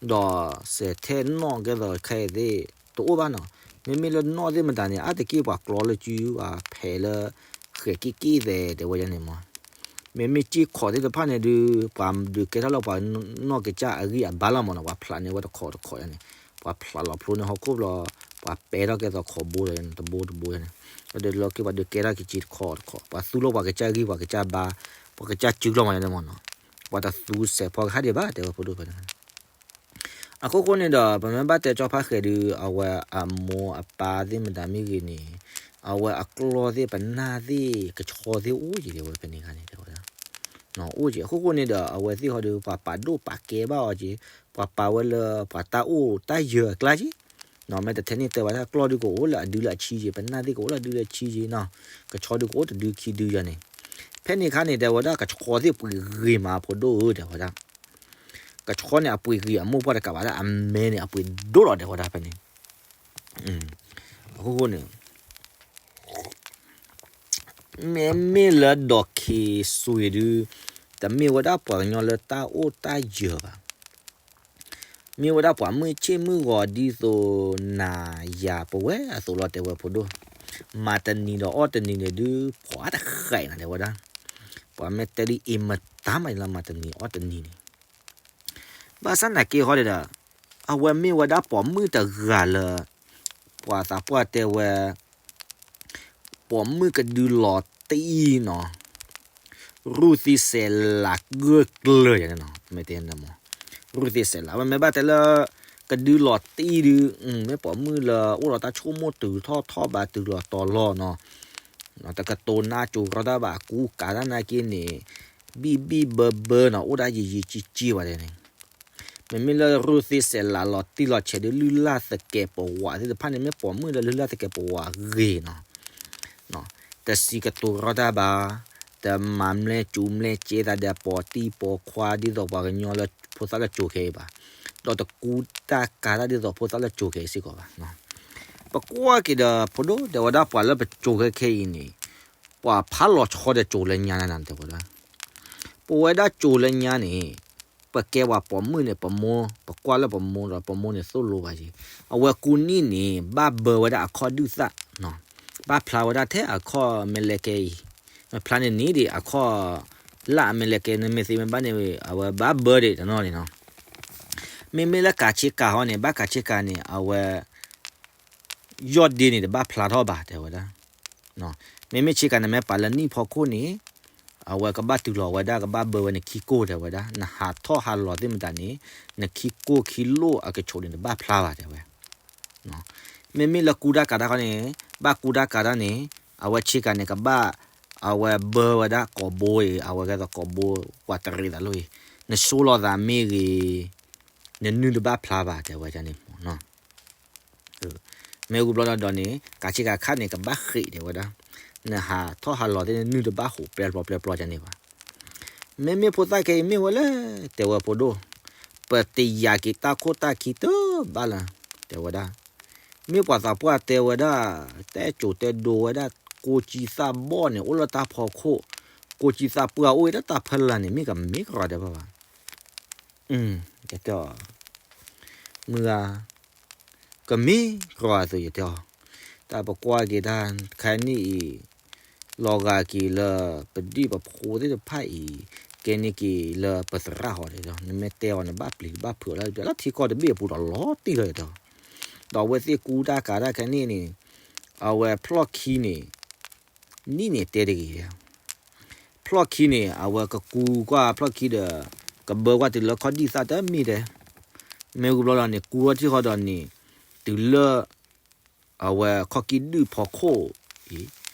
ဒီးစဲးထဲနီၣ်ကဲသိးခဲအံၤသ့ၣ် တအိၣ်ဘၣ်နီၤ. မ့မ့ၢ်လၢနီၣ်သ့ၣ်မတၤန့ၣ် အါတက့ၢ်ပှၤကျီလၢစု ပှၤဖဲးလၢ ဃဲးက့ၣ်က့ၣ်သဲး တဲဝဲဒၣ်န့ၣ်မး. မ့မ့ၢ်စ့ၢ်ခီးသ့ၣ်တဖၣ်န့ၣ်ဒုး ပှၤဒုးကဲထီၣ်လၢပှၤနီၣ်ကစၢ်အဂံၢ်အဘါလီၤမးနီၤ ပှၤဖျးန့ၢ်ဝဲတခီးတခီးန့ၣ် ပှၤဖျးလီၤဖျိန့ၢ်ဟီၣ်ခိၣ်ဘျီ ပှၤပဲထီၣ်ကဲသိးခီးဘိလီၤန့ၣ် တဘိတဘိန့ၣ် ဒီးလီၤက့ၤပှၤဒုးကဲထီၣ်က့ၤစ့ၢ်တခီးတခီး ပှၤသူလီၤပှၤကစၢ်ဂံၢ်ပှၤကစၢ်ဘါ ပှၤကစၢ်စုလီၤမးန့ၣ်မးနီၤ. ပှၤတသူစဲးဖီကဟၣ်ဒံးဘၣ် တဲဝဲဖိဒိၣ်ဖဲန့ၣ် အခိၣ်ဃိန့ၣ်ဒီး ပမ့ၢ်ဘၣ်တဲကၠီဖါဃဲၤဒုး အဝဲအမိၢ်အပၢ်သ့ၣ်မတၤမ့ၢ်ဂ့ၤန့ၣ် အဝဲအကျီၢ်သ့ၣ်ပနၢ်သ့ၣ် ကဆီသ့ၣ်အိၣ်က့ၤဒံးဝဲဖဲန့ၣ်ခါန့ၣ် တဲဝဲဒၣ် အိၣ်က့ၤ အခိၣ်ဃိန့ၣ်ဒီး အဝဲသ့ၣ်ဟီဒုး ပှၤပာ်ဒိၣ်ပာ်ကဲဘၣ်အီၤက့ၤ ပှၤပာ်ဝဲလၢပှၤတၢ်အိၣ်တၢ်ယၢၤအကျါက့ၤ မ့ၢ်တထဲန့ၣ်တဲဝဲဒၣ် ကျီၢ်ဒုးကအိၣ်လၢအဒုလၢအဆံက့ၤ ပနၢ်သ့ၣ်ကအိၣ်လၢအဒုလၢအဆံက့ၤနီၤ ကဆီဒုးကအိၣ်တဒုခံဒုယၤန့ၣ် ဖဲန့ၣ်ခါန့ၣ် တဲဝဲဒၣ် ကဆီသ့ၣ်ပှ့ၤဂ့ၤမးဖိဒိၣ်ဧၢ တဲဝဲဒၣ် ကဆီန့ၣ်အပှ့ၤဂ့ၤအမိၢ်ပှၢ်တကးဘၣ်ဒၣ် အမဲန့ၣ် အပှ့ၤဒိၣ်လီၤ တဲဝဲဒၣ်ဖဲန့ၣ် အခိၣ်ဃိန့ၣ် မ့မ့ၢ်လၢဒီးခ့စွ့ဒုး တမ့ၢ်ဝဲဒၣ်ပှၤကညီလၢတၢ်အိၣ်တၢ်ယၢၤဘၣ်. မ့ၢ်ဝဲဒၣ်ပှၤမုၢ်ဆ့ၣ်မုၢ်ဂီၤဒ်သိးနၤယၤပဝဲအသိးလီၤ တဲဝဲဖိဒိၣ်. မၤတနံၤဒီးအီၣ်တနံၤန့ၣ်ဒုး ဖှီၣ်အါတဃဲးနၤ တဲဝဲဒၣ်. ပှၤမ့ၢ်တဲဒ်အံၤမတၤမးလၢမၤတနံၤအီၣ်တနံၤန့ၣ် ဘၣ်ဆၣ်နာ်က့ဟီဒဒီး အဝဲမ့ၢ်ဝဲဒၣ်ပိာ်မုၣ်တဂၤလၢ ပှၤသးပှၢ်တဲဝဲ ပိာ်မုၣ်ကဒုလီၤတံၢ်နီၤ, ရူၢ်သံစဲးလးဂၢၢ်ကျၢၤယၤန့ၣ်နီၤ, မ့ၢ်တဲန့ၣ်မး, ရူၢ်သံစဲးလး ဝဲမ့ၢ်ဘၣ်တဲလၢ ကဒုလီၤတံၢ်ဒုး မ့ၢ်ပိာ်မုၣ်လၢအိၣ်ဒီးတၢ်ဆိကမိၣ်တုၤထီၣ်ထီၣ်ဘးတုၤလီၤတီၤလီၤနီၤ, တကတိၤနါကိၤရီတၢ်ဘၣ် ကူကၤတၢ်နာ်က့န့ၣ် ဘံၣ်ဘံၣ်ဘၢဘၢနီၤ, အိၣ်ဒၣ်ယံာ်ယံာ်ကၠံကၠံဝဲဒၣ်န့ၣ်, မ့မ့ၢ်လၢရူၢ်သံစဲးလးလီၤတံၢ်လီၤဆဲးဒုး လုၢ်လၢ်သကဲးပဝးသ့ၣ်တဖၣ်န့ၣ် မ့ၢ်ပိာ်မုၣ်လၢလုၢ်လၢ်သကဲးပဝးဂ့ၤနီၤ, တစံးကတိၤရီတၢ်ဘၣ်, တမၤမလဲၤစူၤမလဲၤစဲသးဒီးပိာ်တံၢ်ပိာ်ခွါဒ်သိးပှၤကညီလၢဖိသၣ်လၢကၠိၤခဲအံၤဘၣ်, ဒီးတကူတၢ်ကၤတၢ်ဒ်သိးဖိသၣ်လၢကၠိၤခဲအံၤစ့ၢ်ကီးဘၣ်. ပကွၢ်က့ၤဒီးဖိဒိၣ် တဲဝဲဒၣ်ပှၤလၢပကၠိၤခဲခဲအံၤန့ၣ် ပှၤဖးလီၤဆီဒီးကၠိၤလၢညါနၤ တဲဝဲဒၣ်, ပဝဲဒၣ်ကၠိၤလၢညါန့ၣ် ပကဲပှၤပိာ်မုၣ်န့ၣ် ပမိၢ် ပကွၢ်လၢပမိၢ်ဒီး ပမိၢ်န့ၣ်သိၣ်လိဘၣ်က့ၤ, အဝဲကူနံၣ်န့ၣ် ဘၣ်ဘၢဝဲဒၣ်အခီၣ်ဒုၣ်သၣ်, ဘၣ်ဖျါဝဲဒၣ်ထဲအခီၣ်အမဲာ်လဲၤကဲအံၤ, မ့ၢ်ဖျါန့ၣ်န့ၣ်ဒံး အခီၣ်လၢအမဲာ်လဲၤကဲန့ၣ် မ့ၢ်သ့မ့ၢ်ဘၣ်န့ၣ် အဝဲဘၣ်ဘၢဒံးတနီၤန့ၣ်နီၤ. မ့မ့ၢ်လၢကၤဆ့ကၤဟီန့ၣ် ဘၣ်ကၤဆ့ကၤန့ၣ် အဝဲ ယီၢ်ဒ့န့ၣ် တဘၣ်ဖျါထီၣ်ဘၣ် တဲဝဲဒၣ်. မ့မ့ၢ်ဆ့ကၤန့ၣ် မ့ၢ်ပာ်လၢနံၣ်ဖီခိၣ်န့ၣ် အဝဲကဘၣ်တုၤလီၤဝဲဒၣ် ကဘၣ်ဘၢဝဲနခံကိၢ် တဲဝဲဒၣ်. နဟးထီၣ်ဟးလီၤသ့ၣ်မတၤန့ၣ် နခံကိၢ်ခံလိၣ်အကဆိးန့ၣ် တဘၣ်ဖျါဘၣ် တဲဝဲ. မ့မ့ၢ်လၢကူတၢ်ကၤတၢ်ခီန့ၣ် ဘၣ်ကူတၢ်ကၤတၢ်န့ၣ် အဝဲဆ့ကၤန့ၣ် ကဘၣ် အဝဲဘၢဝဲဒၣ်ကိာ်ဘိအံၤ အဝဲကဲသိးကိာ်ဘိ ပှၤတရံးသးလိၣ်အံၤ နဆိလီၤသးမ့ၢ်ဂ့ၤ နနုၢ်တဘၣ်ဖျါဘၣ် တဲဝဲန့ၣ် မ့ၢ်ဝံၤဘျီဒီးန့ၣ် ကၤဆ့ကၤခါန့ၣ် ကဘၣ်ဃ့ၢ် တဲဝဲဒၣ်. နဟးထီၣ်ဟးလီၤသ့ၣ် နနုၢ်တဘၣ်ဟူးပျဲပျီပျဲပျီန့ၣ်ဘၣ်. မ့မ့ၢ်ဖိသၣ်ခဲအံၤမ့ၢ်ဝဲလဲၣ် တဲဝဲဖိဒိၣ်, ပတယာ်က့ၤတၢ်ခိၣ်တၢ်ခံတဘၣ်လၢၤ တဲဝဲဒၣ်. မ့ၢ်ပှၤသးပှၢ်တဲဝဲဒၣ် တဲကိၤတဲဒိဝဲဒၣ် ကိးကံသၣ်ဘီၣ်န့ၣ် အိၣ်လၢတၢ်ဖီခိၣ်, ကိးကံသၣ်ပှၢ်အိၣ်ဝဲဒၣ်တၢ်ဖီလာ်န့ၣ် မ့ၢ်ကမ့ၢ်ကရီဒဲးဘၣ်ဘၣ်. ယတဲအီၤ, မုၢ်ဂၤ, ကမ့ၢ်ကရီအသိး ယတဲအီၤ, တၢ်ပကွၢ်က့ၤတၢ်ခဲနံၣ်အံၤ လီၤဂာ်က့ၤလၢပဒံၣ်ပဖိသ့ၣ်တဖၣ်အံၤ ကဲန့ၢ်က့ၤလၢပသရၣ်ဟီဒီး နမ့ၢ်တဲအီၤန့ၣ် ဘၣ်ပျံၤဘၣ်ဖုးအီၤလၢ လၢထံကီၢ်တဘ့ၣ်အပူၤဒီးလီၤတံၢ်လီၤ ယတဲအီၤ. ဒီးအဝဲသ့ၣ်ကူတၢ်ကၤတၢ်ခဲနံၣ်န့ၣ် အဝဲဖျီၣ်ခံန့ၣ် နံၣ်န့ၣ်တဲတဂ့ၤ, ဖျီၣ်ခံန့ၣ် အဝဲကကူကွၢ်ဖျီၣ်ခံဒီး ကဘၢကွၢ်တုၤလၢခီၣ်ဒံၣ်သၣ်တမ့ၢ်တဲ, မ့ၢ်ဝံၤဘျီဒီးန့ၣ် ကူထီၣ်ထံၣ်ဃီဒီးန့ၣ် တုၤလၢ အဝဲခီၣ်ကံၢ်ဒုၣ်ဖီခိၣ်အံ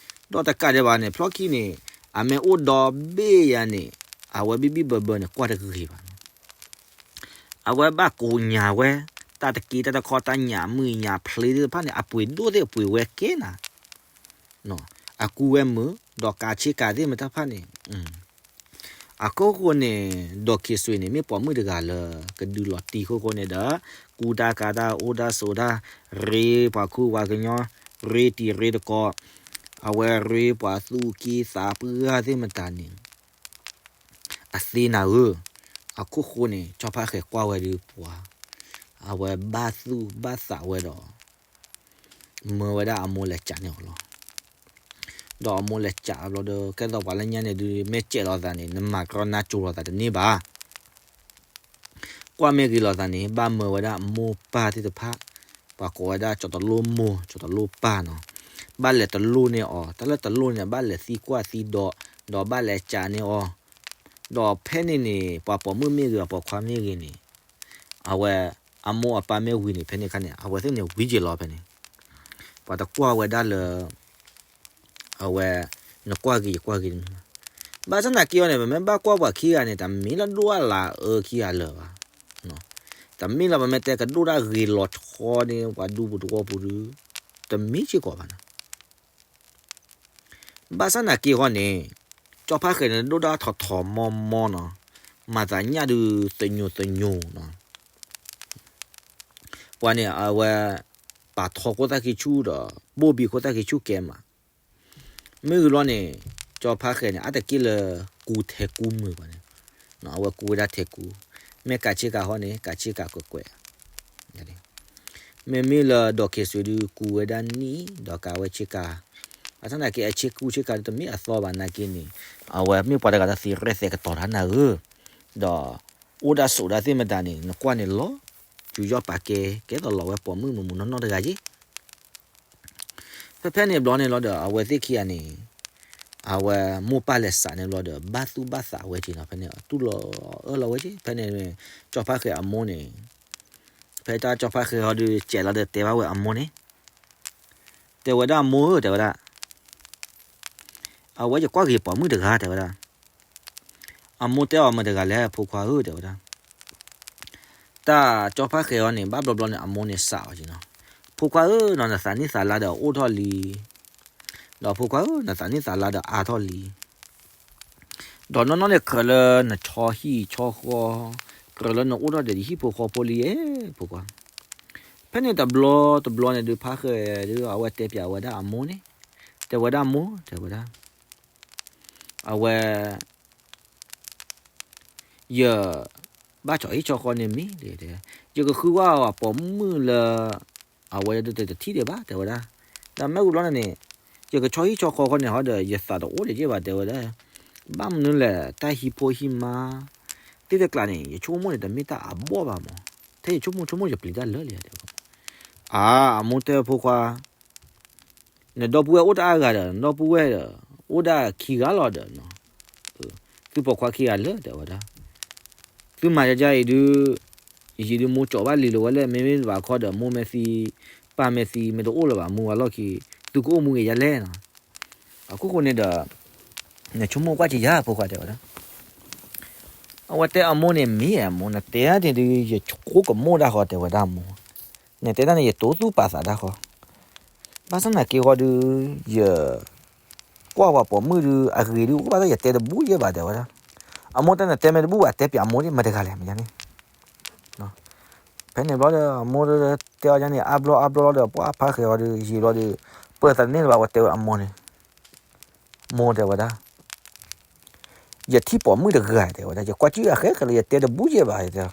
ၤ, ဒီးတကးဒံးဘၣ်န့ၣ် ဖျီၣ်ခံန့ၣ် အမ့ၢ်အိၣ်ဒီဘ့ၣ်ယၤန့ၣ် အဝဲဘံၣ်ဘံၣ်ဘၢဘၢန့ၣ် ကွၢ်တဂ့ၤဘၣ်န့ၣ် အဝဲဘၣ်ကိးညါဝဲ တၢ်တက့တၢ်တခီ တၢ်ညၣ်မုၢ်ညၣ်ဖျ့သ့ၣ်တဖၣ်န့ၣ် အပှ့ၤဒိၣ်သ့ၣ်အပှ့ၤဝဲကဲနၤ, အကူဝဲမုာ် ဒီးကၤဆ့ကၤသ့ၣ်မတၤတဖၣ်န့ၣ်, အခိၣ်ဃိန့ၣ် ဒီးခ့စွ့န့ၣ် မ့ၢ်ပိာ်မုၣ်တဂၤလၢ ကဒုးလီၤတံၢ်ခိၣ်ဃိန့ၣ်ဒီး ကူတၢ်ကၤတၢ်အိၣ်တၢ်ဆိးတၢ် ရ့ပှၤခူပှၤကညီ ရ့တံၤရ့တကီၢ် အဝဲရ့ပှၤသူၣ်က့သးပှၢ်သ့ၣ်မတၤန့ၣ် အသ့နၤဧၢ, အခိၣ်ဃိန့ၣ် ကၠီဖါဃဲၤကွၢ်ဝဲဒုးပှၤ, အဝဲဘၣ်သူၣ်ဘၣ်သးဝဲဒီး မၢဝဲဒၣ်အမိၢ်လဲၤကးန့ၢ်အီၤလီၤ. ဒီးအမိၢ်လဲၤကးဘျီဒီး ကဲသိးပှၤလၢညါန့ၣ်ဒုး မ့ၢ်ကဲးလိာ်သးန့ၣ် နမၤကရီနါကၠိလိာ်သးတန့ၢ်ဘၣ်. ကွၢ်မ့ၢ်ဂ့ၤလိာ်သးန့ၣ် ဘၣ်မၢဝဲဒၣ်မိၢ်ပၢ်သ့ၣ်တဖၣ်, ပှၤကိးဝဲဒၣ်ကၠီတလိၣ်မိၢ် ကၠီတလိၣ်ပၢ်နီၤ, ဘၣ်လဲၤတလိၣ်န့ၢ်အီၤ, တၢ်လၢတလိၣ်န့ၣ် ဘၣ်လဲၤသံကွၢ်သံဒိး, ဒီးဘၣ်လဲၤကးန့ၢ်အီၤ, ဒီးဖဲန့ၣ်န့ၣ် ပှၤပိာ်မုၣ်မ့ၢ်ဂ့ၤ ပှၤပိာ်ခွါမ့ၢ်ဂ့ၤန့ၣ် အဝဲ အမိၢ်အပၢ်မ့ၢ်ဝံၤန့ၣ် ဖဲန့ၣ်အခါန့ၣ် အဝဲသ့ၣ်န့ၣ်ဝံၤက့ၤလီၤဖဲန့ၣ်, ပှၤတကွၢ်ဝဲဒၣ်လၢ အဝဲ နကွၢ်ဂ့ၤယကွၢ်ဂ့ၤတမံၤဘၣ်. ဘၣ်ဆၣ်သနာ်က့အီၤန့ၣ် ပမ့ၢ်ဘၣ်ကွၢ်ပှၤခံဂၤန့ၣ် တမ့ၢ်လၢဒိၣ်အလၤအၢခံဂၤလၢၤဘၣ်. တမ့ၢ်လၢပမ့ၢ်တဲကဒိၣ်ဒၣ်ဂ့ၤလီၤဆီန့ၣ် ပှၤဒူပူၤသဝီပူၤဒုး တမ့ၢ်စ့ၢ်ကီးဘၣ်နီၤ. ဘၣ်ဆၣ်သနာ်က့အီၤန့ၣ် ကၠီဖါဃဲၤန့ၣ် ဒိၣ်ဒၣ်ထီၣ်ထီၣ်မီမီနီၤ, မၤသးညၣ်ဒုးသညိၤသညိၤနီၤ. ပှၤန့ၣ်အဝဲ ပာ်ထီခိၣ်သၣ်ခံဆူၣ်ဒီး ဘိၣ်ဘံခိၣ်သၣ်ခံဆူၣ်ကဲမး. မ့ၢ်ဂ့ၤဘျီန့ၣ် ကၠီဖါဃဲၤန့ၣ် အါတက့ၢ်လၢကူထဲကူမုာ်ပှၤန့ၣ်, အဝဲကူဝဲဒၣ်ထဲကူ, မ့ၢ်ကးဆ့ကၤဟီန့ၣ် ကးဆ့ကၤကွဲးကွဲး မ့မ့ၢ်လၢဒီးခ့စွ့ဒုးကူဝဲဒၣ်နံၣ် ဒီးကးဝဲဆ့ကၤ, ဘၣ်ဆၣ်သနာ်က့အဆ့ကူဆ့ကၤဒုးတမ့ၢ်အသီဘၣ်နာ်က့န့ၣ်, အဝဲမ့ၢ်ပှၤတဂၤလၢသံရဲၣ်သဲးကတီၤတၢ်နၢ်ဧၢ, ဒီးအိၣ်ဒၣ်ဆိးဒၣ်သ့ၣ်မတၤန့ၣ် နကွၢ်န့ၣ်လီၤ, စူၤယီၣ်ပာ်ကဲ ကဲသိးလီၤဝဲပိာ်မုၣ်မုၢ်မုၢ်နီၢ်နီၢ်တဂၤယ့ၢ် ဖဲန့ၣ်ဘျီန့ၣ်လီၤဒီး အဝဲသ့ၣ်ခံဂၤန့ၣ် အဝဲမိၢ်ပၢ်လဲၤစးန့ၣ်ဘျီဒီး ဘၣ်သူၣ်ဘၣ်သးဝဲက့ၤနီၤ, ဖဲန့ၣ်တူၢ်လိာ်အၢၣ်လီၤဝဲက့ၤ, ဖဲန့ၣ် ကၠီဖါဃဲၤအမိၢ်န့ၣ် ဖဲတၢ်ကၠီဖါဃဲၤဟီဒီး စဲးလီၤဒီးတဲဘၣ်ဝဲအမိၢ်န့ၣ်, တဲဝဲဒၣ်အမိၢ်ဧၢ တဲဝဲဒၣ် အဝဲယကွၢ်က့ၤပိာ်မုၣ်တဂၤ တဲဝဲဒၣ်. အမိၢ်တဲအီၤမတၤတဂၤလဲၣ် ဖိခွါဧၢ တဲဝဲဒၣ်. တၢ်ကၠီဖါဃဲၤအီၤန့ၣ် ဘၣ်ဘျီဘျီန့ၣ် အမိၢ်န့ၣ်စးအီၤက့ၤနီၤ, ဖိခွါဧၢနီၤ နသးနံၣ်သးလါဒီးအိၣ်ထီၣ်လံ, ဒီးဖိခွါဧၢ နသးနံၣ်သးလါဒီးအါထီၣ်လံ ဒီးနီၢ်နီၢ်န့ၣ် ကြၢးလၢနဆီဟံၣ်ဆီဃီ, ကြၢးလၢနအိၣ်ထီၣ်ဒီးယဟံၣ်ဖိဃီဖိလံဧၢ ဖိခွါ. ဖဲန့ၣ်တဘျီတဘျီန့ၣ်ဒုး ဖါဃဲၤဒုး အဝဲတဲပၠးဝဲဒၣ်အမိၢ်န့ၣ်, တဲဝဲဒၣ်မိၢ် တဲဝဲဒၣ်, အဝဲ ယ ဘၣ်ဆီဟံၣ်ဆီဃီန့ၣ်မ့ၢ်, ယကဃုဝဲအပိာ်မုၣ်လၢ အဝဲဒၣ်တထံၣ်ဒံးဘၣ် တဲဝဲဒၣ်. ဒီးမ့ၢ်ဝံၤဘျီန့ၣ်န့ၣ် ယကဆီဟံၣ်ဆီဃီဃီန့ၣ်ဟီဒီး ယသးတအိၣ်ဒံးဘၣ် တဲဝဲဒၣ်. ဘၣ်မနုၤလဲၣ် တၢ်ဟံၣ်ဖိဟံၣ်မါ သ့ၣ်တကျးန့ၣ် ယဆိကမိၣ်န့ၣ် တမ့ၢ်တၢ်အဘီၣ်ဘၣ်မး, ထဲယဆိကမိၣ်ဆိကမိၣ်ယပျံၤတၢ်လၢာ်လံ တဲဝဲ. အါ အမိၢ်တဲဖိခွါ နဒီပုၢ်ဝဲၢ်အိၣ်တအါဂၤဒီး နဒီပုၢ်ဝဲၢ်ဒီး အိၣ်ဒၣ်ခံဂၤလီၤဒီးနီၤ, သုပိာ်ခွါခံဂၤလၢာ် တဲဝဲဒၣ်. သုမၤယၤယၤအံၤဒုး ယယံာ်ဒုးမိၢ်ကၠီၤဘၣ်လံၤလီၤဝဲလဲၣ်, မ့မ့ၢ်တဘၣ်ခီဒီး မိၢ်မဲာ်သံ ပၢ်မဲာ်သံ မ့ၢ်တအိၣ်လၢၤဘၣ် မူဝဲလီၢ်ခံ သုကအိၣ်မူဂ့ၤယၤလဲၣ်နီၤ. အခိၣ်ဃိန့ၣ်ဒီး နဆိကမိၣ်ကွၢ်က့ၤယၤ ဖိခွါ တဲဝဲဒၣ်. အဝဲတဲအမိၢ်န့ၣ် မ့ၢ်အမိၢ် နတဲဒၣ်န့ၣ်ဒုး ယဆိကမိၣ်ဒၣ်ဃီ တဲဝဲဒၣ်အမိၢ်, နတဲဒၣ်န့ၣ် ယတိၢ်သူၣ်ပာ်သးဒၣ်ဃီ, ဘၣ်ဆၣ်သနာ်က့ဃီဒုး ယ ကွၢ်ပှၤပိာ်မုၣ်ဒုး အဂ့ၤဒုးအိၣ်ဘၣ်သး ယတဲတဘူၣ်ယဲၢ်ဘၣ် တဲဝဲဒၣ်. အမိၢ်တဲနတဲမ့ၢ်တဘူၣ်ဘၣ် တဲပၠးအမိၢ်ဒ်မတၤတဂၤလဲၣ် မ့ၢ်ယါန့ၣ်. ဖဲန့ၣ်ဘျီဒီး အမိၢ်တဲအီၤယါန့ၣ် အါဘျီအါဘျီလီၤဒီး ပှၤဖါဃဲၤအီၤဒုး ယံာ်ဘျီဒီး ပၢၢ်သးတန့ၢ်လၢၤဘၣ် အဝဲတဲဝဲအမိၢ်န့ၣ်, မိၢ် တဲဝဲဒၣ်, ယထံၣ်ပိာ်မုၣ်တဂၤ တဲဝဲဒၣ်, ယကွၢ်ကၠံၣ်အဃဲဃဲလၢ ယတဲတဘူၣ်ယဲၢ်ဘၣ် တဲ,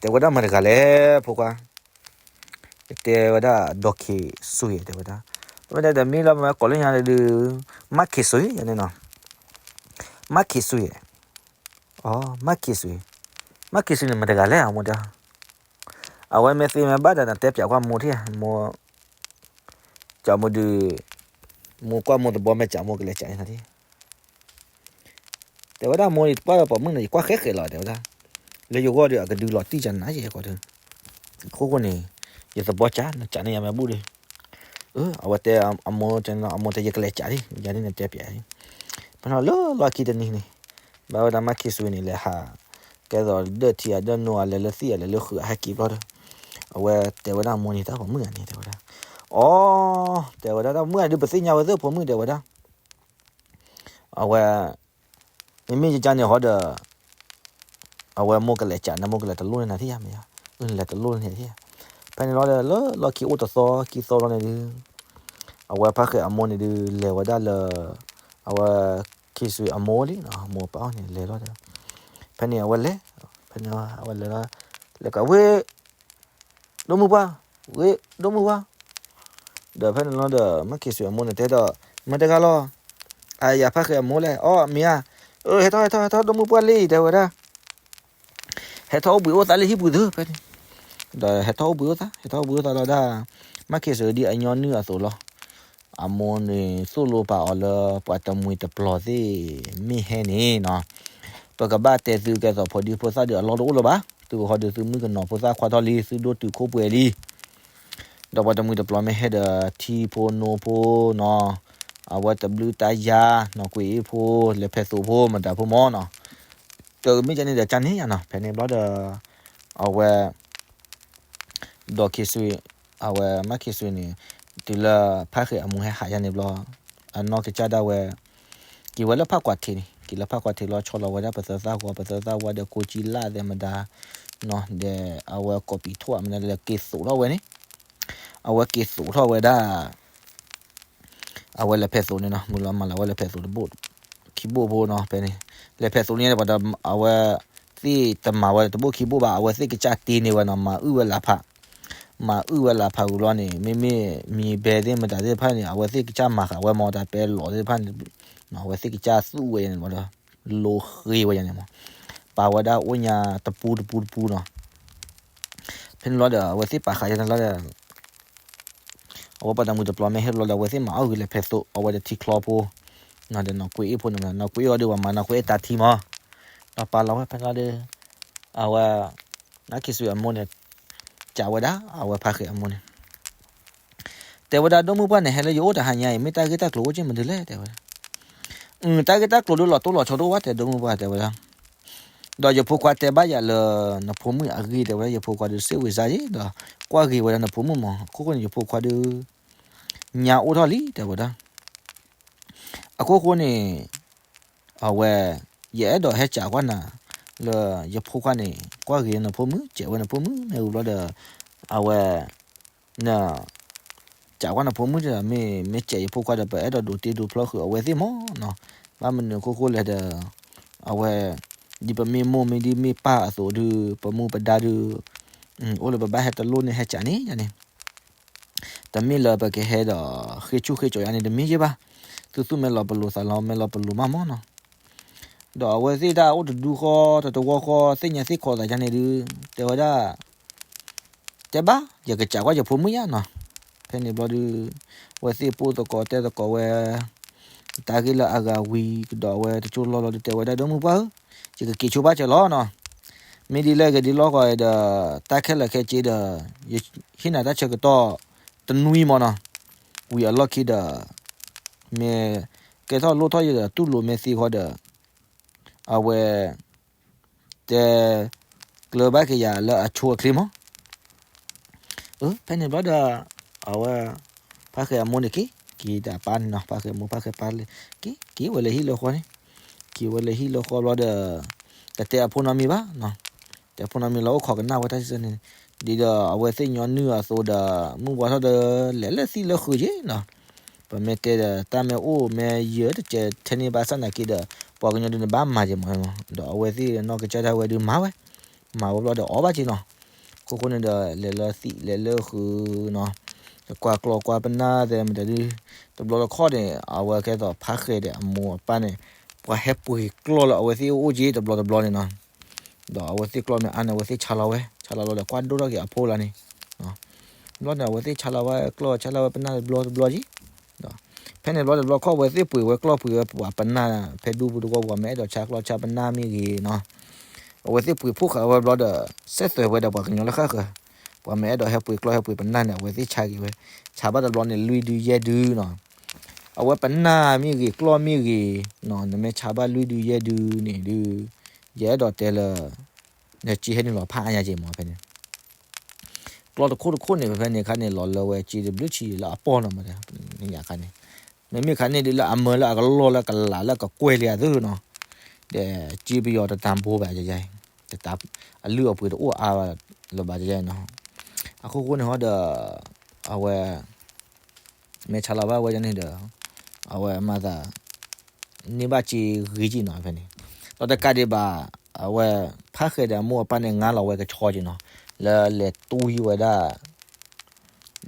တဲဝဲဒၣ်မတၤတဂၤလဲၣ် ဖိခွါ. ယတဲဝဲဒၣ် ဒီးခ့ၤစွ့ၤ တဲဝဲဒၣ်. ဝဲဒၣ်ဒီးမ့ၢ်လၢမ့ၢ်ကိးလၢညါဒုး မၢ်ခ့ၤစွ့ၤ ယါန့ၣ်နီၤ, မၢ်ခ့ၤစွ့ၤ, အ မၢ်ခ့ၤစွ့ၤ, မၢ်ခ့ၤစွ့ၤန့ၣ်မတၤတဂၤလဲၣ် အမိၢ်တဲ. အဝဲမ့ၢ်သ့မ့ၢ်ဘၣ်ဒီး နတဲပၠးကွၢ်မိၢ်ထံၣ်, မိၢ် ကၠးမိၢ်ဒုး, မိၢ်ကွၢ်မိၢ်သဘီမ့ၢ်ကၠးမိၢ်ကလဲၤကၠးန့ၣ်နီၤဒ် တဲဝဲဒၣ်မိၢ် ယကွၢ်ပိာ်မုၣ်န့ၣ် ယကွၢ်ဃဲဃဲလီၤ တဲဝဲဒၣ်, လၢယဂီၢ်ဒီး အကဒုးလီၤတံၢ်ကနၤယဲၢ်ကီးဒုး, အခိၣ်ဃိန့ၣ် ယသဘီကၠး နကၠးန့ၢ်ယၤမ့ၢ်ဘူၣ်ဒီး, အဝဲတဲအမိၢ်, အမိၢ်တဲယကလဲၤကၠးဒ် ယၤဒ်နတဲပၠးဒ်, ဖဲန့ၣ်လၢလီၢ်ခံတနံၤန့ၣ်, ဘၣ်ဝဲဒၣ်မၢ်ခ့ၤစွ့ၤန့ၣ် လဲၤဟး ကဲသိးဒၢၣ်ထံအဒၢၣ်နိအလဲၤလၢသံၣ်အလဲၤလၢဃုာ်အဟဲက့ၤဘျီဒီး, အဝဲတဲဝဲဒၣ်မိၢ်န့ၣ် တၢ်ပိာ်မုၣ်ဂၤန့ၣ် တဲဝဲဒၣ်, အီ တဲဝဲဒၣ် တၢ်ပိာ်မုၣ်ဂၤဒုး ပသ့ၣ်ညါဝဲသ့ၣ်ပိာ်မုၣ် တဲဝဲဒၣ် အဝဲ မ့မ့ၢ်ယကန့ၣ်ဟီဒီး အဝဲမိၢ်ကလဲၤကၠးန့ၣ် မိၢ်ကလဲၤတလိၣ်န့ၢ်နၤထံၣ်ယါ မ့ၢ်ယါ, လဲၤတလိၣ်န့ၢ်နၤထံၣ်ယါ. ဖဲန့ၣ်လီၤဒီး လၢလီၢ်ခံအိၣ်တသီခံသီလီၤန့ၣ်ဒုး, အဝဲဖါဃဲၤအမိၢ်န့ၣ်ဒုး လဲၤဝဲဒၣ်လၢ အဝဲခ့ၤစွ့ၤအမိၢ်လံနီၤ, မိၢ်ပၢ်အီၤန့ၣ် လဲၤလီၤဒီး ဖဲန့ၣ်အဝဲလဲၤ, ဖဲန့ၣ်အဝဲလဲၤလီၤ, လဲၤကဝ့ၢ် ဒိၣ်မုၢ်ပှၢ်, ဝ့ၢ် ဒိၣ်မုၢ်ပှၢ်, ဒီးဖဲန့ၣ်လီၤဒီး မၢ်ခ့ၤစွ့ၤအမိၢ်န့ၣ်တဲဒီး မတၤတဂၤလီၤ, အယၤဖါဃဲၤအမိၢ်လဲၣ်, အီ မ့ၢ်ဧါ, အၢ ဟဲထီၣ် ဟဲထီၣ် ဟဲထီၣ် ဒိၣ်မုၢ်ပှၢ်လံ တဲဝဲဒၣ်, ဟဲထီၣ်အိၣ်ဘှံးအိၣ်သါလၢဟံၣ်ပူၤသု ဖဲန့ၣ်, ဒီးဟဲထီၣ်အိၣ်ဘှံးအိၣ်သါ ဟဲထီၣ်အိၣ်ဘှံးအိၣ်သါလီၤဒၣ်, မၢ်ခ့ၤစွ့ၤဒ်အညီနုၢ်အသိးလီၤ. အမိၢ်န့ၣ်သိၣ်လိပာ်အီၤလၢ ပှၤတမှံၤတပျီၤသ့ၣ် မ့ၢ်ဟဲန့ၣ်နီၤ, ပကဘၣ်တဲသုကဲသိးဖိဒံဖိသၣ်ဒုးအလီၢ်တအိၣ်လၢၤဘၣ်, သုဟီဒုးသုမုၣ်ကနီၤဖိသၣ်ခွါထီၣ်လံ သုဒိၣ်တုာ်ခိၣ်ပှဲၤလံ, ဒီးပှၤတမှံၤတပျီၤမ့ၢ်ဟဲဒီး ထံဖိနိဖိနီၤ, အဝဲတဘျုးတၢ်ယါနီၤ ကွံာ်အ့ၣ်ဖိ လဲၤဖဲးသိးဖိ မတၤဖိမီၤနီၤ, တမ့ၢ်ကန့ၣ်ဒီးကန့ၣ်ယါနီၤ, ဖဲန့ၣ်ဘျီဒီး အဝဲ ဒီးခ့ၤစွ့ၤ, အဝဲမၢ်ခ့ၤစွ့ၤန့ၣ် တုၤလၢဖါဃဲၤအမိၢ်ဟဲဟးယါန့ၣ်ဘျီ, အနီၢ်ကစၢ်ဒၣ်ဝဲ က့ၤဝဲလၢဖးကွၢ်ထံးန့ၣ်, က့ၤလၢဖးကွၢ်ထံးလီၤ ဆီလီၤဝဲဒၣ်ပသၢသၣ်ဝါ ပသၢသၣ်ဝါဒီးကိးကံလၢ်သဲးမတၤနီၤ, ဒီးအဝဲကိးပံးထိၣ်အမနုၤလဲၣ် က့ၤသိးထီၣ်ဝဲန့ၣ်, အဝဲက့ၤသိးထီၣ်ဝဲဒၣ် အဝဲလဲၤဖဲးသိးန့ၣ်နီၤ, မုၢ်လီၤမၤလီၤဝဲလဲၤဖဲးသိးတဘိၣ်ခံဘိၣ်ဖိနီၤ, ဖဲန့ၣ် လဲၤဖဲးသိးန့ၣ် ပှၤဒီး အဝဲသ့ၣ်တမၤဝဲတဘိၣ်ခံဘိၣ်ဘၣ်, အဝဲသ့ၣ်ကစၢ်တ့န့ၢ်ဝဲနီၤ, မၤအုၣ်ဝဲလၢ်ဖး, မၤအုၣ်ဝဲလၢ်ဖးဝံၤဘျီန့ၣ် မ့မ့ၢ်မံၤဘဲသ့ၣ်မတၤသ့ၣ်တဖၣ်န့ၣ် အဝဲသ့ၣ်ကစၢ်မၤဃာ်ဝဲမီၤ တၢ်ပဲလီၤသ့ၣ်တဖၣ်န့ၣ်, အဝဲသ့ၣ်ကစၢ်သူၣ်ဝဲန့ၣ်မီၤဒီး လိဃ့ဝဲယါန့ၣ်မီၤ, ပာ်ဝဲဒၣ်အိၣ်ညါတပူတပူတပူနီၤ, ဖဲန့ၣ်လီၤဒီး အဝဲသ့ၣ်ပာ်ဃာ်ယါန့ၣ်လီၤဒီး အဝဲပှၤတမှံၤတပျီၤမ့ၢ်ဟဲဘျီဒီး အဝဲသ့ၣ်မၤအီၣ်ဂ့ၤလဲၤဖဲသိး အဝဲဒီးထံချီဖိ, ဒီးနီၢ်ကွ့အ့ၣ်ဖိန့ၣ် နီၢ်ကွ့အ့ၣ်အီၤဒီး ပှၤမၤနီၢ်ကွ့အ့ၣ်တၢ်ထံမး, ဒီးပာ်လီၤဝဲဖဲလီၤဒီး အဝဲ နၢ်ခ့စံးအမိၢ်န့ၣ် ကးဝဲဒၣ် အဝဲဖးဃဲးအမိၢ်န့ၣ် တဲဝဲဒၣ် ဒိၣ်မုၢ်ပှၢ်န့ၣ် ဟဲလၢယအိၣ်တဟါညါအံၤ မ့ၢ်တၢ်ဂ့ၢ်တၢ်ကျိၤအိၣ်က့ၢ်မနုၤလဲၣ် တဲဝဲဒၣ်. တၢ်ဂ့ၢ်တၢ်ကျိၤဒုးလီၤတိၢ်လီၤဆီတအိၣ်ဘၣ် တဲဒိၣ်မုၢ်ပှၢ် တဲဝဲဒၣ်. ဒီးယဖိခွါတဲဘၣ်ယၤလၢ နဖိမုၣ်အဂ့ၢ် တဲဝဲဒၣ် ယဖိခွါဒုးစ့ၢ်ဝံၤစါယ့ၣ် ဒီးကွၢ်ဂ့ၤဝဲဒၣ်နဖိမုၣ်မး အခိၣ်ဃိန့ၣ် ယဖိခွါဒုး ညါအိၣ်ထီၣ်လံ တဲဝဲဒၣ်. အခိၣ်ဃိန့ၣ် အဝဲ ယအဲၣ်ဒိးဟဲကးကွၢ်နၤ လၢယဖိခွါန့ၣ် ကွၢ်ဂ့ၤနဖိမုၣ် ကဲးဝဲနဖိမုၣ် မ့ၢ်ဝံၤဘျီဒီး အဝဲ န ကးကွၢ်နဖိမုၣ်ဒီး မ့ၢ် မ့ၢ်ကဲးယဖိခွါဒီး ပအဲၣ်ဒိးဒိးတ့ဒိးဖျီဃုာ်အဝဲသ့ၣ်မးနီၤ. ဘၣ်မနုၤအခိၣ်ဃိလဲၣ်ဒီး အဝဲ ဒ်ပမ့ၢ်မိၢ်မ့ၢ်ဒ်မ့ၢ်ပၢ်အသိးဒုး ပမူပဒါဒုး အိၣ်လၢပဘၣ်ဟဲတလိၣ်န့ၢ်ဟဲကးန့ၣ်ယါန့ၣ် တမ့ၢ်လၢပကဟဲဒီး ဃ့ဆူၣ်ဃ့ကၠီၤယါန့ၣ် တမ့ၢ်ယ့ၢ်ဘၣ်. သူသူၣ်မဲာ်လီၤပလိာ်သးလီၤမဲာ်လီၤပလိာ်မးမးနီၤ. ဒီးအဝဲသ့ၣ်တၢ်အိၣ်တဒူဃီ တတဝီဃီ သ့ၣ်ညါသ့ၣ်ခိးသးယါန့ၣ်ဒုး တဲဝဲဒၣ် တဲဘၣ် ယကကးကွၢ်ယဖိမုၣ်ယါနီၤ. ဖဲန့ၣ်ဘျီဒုး အဝဲသ့ၣ်ပိၢ်သကိးတဲသကိးဝဲ တၢ်ဂ့ၢ်လၢအဂၤဝံၤကဒီး အဝဲတကၠိလီၢ်လီၤဒုး တဲဝဲဒၣ် ဒိၣ်မုၢ်ပှၢ်ဧၢ, ယကက့ၤဆိဘၣ်စၢၤလီၤနီၤ. မ့ၢ်ဒ်လဲၣ်ဂ့ၤဒ်လဲၣ်ဂ့ၤဒီး တၢ်ခဲလၢာ်ခဲဆ့ဒီး ယဟ့ၣ်နၤတၢ်ဆၢကတီၢ် တနွံမးနီၤ. ဝံၤအလီၢ်ခံဒီး မ့ၢ်ကဲထီၣ်လိၣ်ထီၣ်ယဒီး တူၢ်လိာ်မ့ၢ်သ့ဃီဒီး အဝဲ တဲ ကျၢၤဘၣ်က့ၤယၤလၢအဆိအချ့မး. ဖဲန့ၣ်ဘျီဒီး အဝဲ ဖးဃဲးအမိၢ်န့ၣ်က့ၤ က့ၤတၢ်ပၢ်န့ၣ်နီၤ, ဖးဃဲးအမိၢ် ဖးဃဲးပၢ်လၢ က့ၤ က့ၤဝဲလၢဟံၣ်လၢဃီန့ၣ်, က့ၤဝဲလၢဟံၣ်လၢဃီဘျီဒီး တတဲအဖိနီတမံၤဘၣ်နီၤ, တဲအဖိနီတမံၤလၢအိၣ်ခိးကနၣ်ဝဲတၢ်စံးဆၢန့ၣ်, ဒ်ဒီးအဝဲသ့ၣ်ညီနုၢ်အသိးဒီး မုၢ်ဝါထီၣ်ဒီး လဲၤလၢသံၣ်လၢဃုာ်က့ၤနီၤ. ပမ့ၢ်တဲဒီး တၢ်မ့ၢ်အိၣ်မ့ၢ်ယၢၤတကဲးထဲန့ၣ်ဘၣ်ဆၣ်နာ်က့ဒီး ပှၤကညီဒုးန့ၣ်ဘၣ်မၤက့ၤမး, ဒီးအဝဲသ့ၣ်နီၢ်ကစၢ်ဒၣ်ဝဲဒုးမၤဝဲ, မၤဝဲဘျီဒီးအီၣ်ဘၣ်က့ၤနီၤ. အခိၣ်ဃိန့ၣ်ဒီး လဲၤလၢသံၣ်လဲၤလၢဃုာ်နီၤ, ကွၢ်ကျီၢ်ကွၢ်ပနၢ်သဲမတၤဒုး, တဘျီတခီၣ်န့ၣ် အဝဲကဲသိးဖးဃဲးဒီး အမိၢ်အပၢ်န့ၣ် ပှၤဟဲပှ့ၤကျီၢ်လၢအဝဲသ့ၣ်အအိၣ်က့ၤတဘျီတဘျီန့ၣ်နီၤ. ဒီးအဝဲသ့ၣ်ကျီၢ်မ့ၢ်အါန့ၣ် အဝဲသ့ၣ်ဆါလီၤဝဲ, ဆါလီၤလီၤဒီးကွၢ်ဒိၣ်ထီၣ်က့ၤအဖိလီၤန့ၣ် ဘျီန့ၣ် အဝဲသ့ၣ်ဆါလီၤဝဲကျီၢ်ဆါလီၤဝဲပနၢ်တဘျီတဘျီက့ၤ, ဖဲန့ၣ်ဘျီတဘျီခီၣ် အဝဲသ့ၣ်ပှ့ၤဝဲကျီၢ်ပှ့ၤဝဲပှၤပနၢ် ဖဲဒူပူၤတဝီပူၤ မ့ၢ်အဲၣ်ဒိးဆါကျီၢ်ဆါပနၢ်မ့ၢ်ဂ့ၤနီၤ, အဝဲသ့ၣ်ပှ့ၤဖှိၣ်ဃာ်ဝဲဘျီဒီး စဲသွဲးဝဲဒီးပှၤကညီလၢဃၣ်ဃၢၤ, ပှၤမ့ၢ်အဲၣ်ဒိးဟဲပှ့ၤကျီၢ်ဟဲပှ့ၤပနၢ်န့ၣ် အဝဲသ့ၣ်ဆါက့ၤဝဲ, ဆါဘၣ်တဘျီန့ၣ် လွံၢ်ဒုယဲၢ်ဒုနီၤ, အဝဲပနၢ်မ့ၢ်ဂ့ၤ ကျီၢ်မ့ၢ်ဂ့ၤ, နမ့ၢ်ဆါဘၣ်လွံၢ်ဒုယဲၢ်ဒုန့ၣ်ဒုး, ယအဲၣ်ဒိးတဲလၢ နစ့ဟဲနုာ်လီၤဖးအါညါက့ၤမးဖဲန့ၣ် ကျီၢ်တခိၣ်တခိၣ်န့ၣ် ဖဲဖဲန့ၣ်အခါန့ၣ် လီၤလၢဝဲစ့တဘျုးဆံလၢအပီၢ်နီၤမး, အခါန့ၣ်, မ့မ့ၢ်ခါန့ၣ်ဒုးလၢအမၢလၢအကလီၢ်လၢအကလးလၢအကကွဲၢ်လံအသိးနီၤ, ဒီးစ့ပယီၤတတၤဘိဘၣ်ယဲ, တၢ်အလုၢ်အပှ့ၤတအိၣ်အါလၢၤဘၣ်ယဲနီၤ, အခိၣ်ဃိန့ၣ်ဟီဒီး အဝဲ မ့ၢ်ဆါလီၤဘၣ်ဝဲဒၣ်န့ၣ်ဒီး အဝဲမၤသး န့ၢ်ဘၣ်စ့ဂ့ၤက့ၤနီၤဖဲန့ၣ်, ဒီးတကးဒံးဘၣ် အဝဲ ဖးဃဲးဒီးအမိၢ်အပၢ်န့ၣ် ငါလီၤဝဲကဆီက့ၤနီၤ, လၢလဲၤတွံဝဲဒၣ်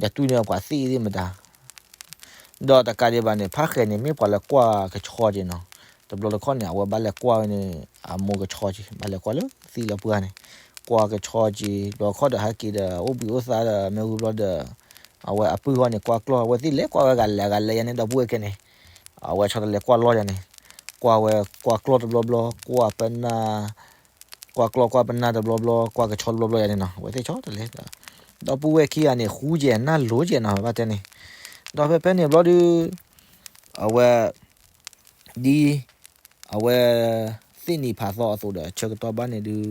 လဲၤတွံန့ၢ်ပှၤသ့ၣ်သ့ၣ်မတၤ ဒီးတကးဒံးဘၣ်န့ၣ် ဖးဃဲးန့ၣ် မ့ၢ်ပှၤလၢကွၢ်ကဆီက့ၤနီၤ, တဘျီတခီၣ်န့ၣ် အဝဲဘၣ်လဲၤကွၢ်ဝဲန့ၣ် အမိၢ်ကဆီက့ၤ ဘၣ်လဲၤကွၢ်လၢသံၣ်လၢပှၢ်န့ၣ်, ကွၢ်ကဆီက့ၤ တဘျီတခီၣ်ဒီးဟဲက့ၤဒီး အိၣ်ဘှံးအိၣ်သါဒီး မ့ၢ်ဝံၤဘျီဒီး အဝဲအပုၢ်ဂီၢ်န့ၣ် ကွၢ်ကျီၢ် အဝဲသ့ၣ်လဲၤကွၢ်ဝဲဂၤလဲၤဂၤလဲၤယါန့ၣ် ဒီပုၢ်ဝဲၢ်ခဲန့ၣ်, အဝဲဆီတလဲၤကွၢ်လီၢ်ယါန့ၣ်, ကွၢ်ဝဲကွၢ်ကျီၢ်တဘျီဘျီ ကွၢ်ပနၢ် ကွၢ်ကျီၢ်ကွၢ်ပနၢ်တဘျီဘျီ ကွၢ်ကဆီတဘျီဘျီယါန့ၣ်နီၤ, အဝဲသ့ၣ်ဆီတလဲၤ ဒီပုၢ်ဝဲၢ်ခံဂၤန့ၣ် ဃူကဲ နၢ်လိၤကဲနီၤ ဘၣ်တဲန့ၣ်, ဒီးဖဲဖဲန့ၣ်ဘျီဒုး အဝဲ ဒ် အဝဲ သ့ၣ်နံၤဖးသီအသိးဒီး ဆၢကတီၢ်ဘၣ်န့ၣ်ဒုး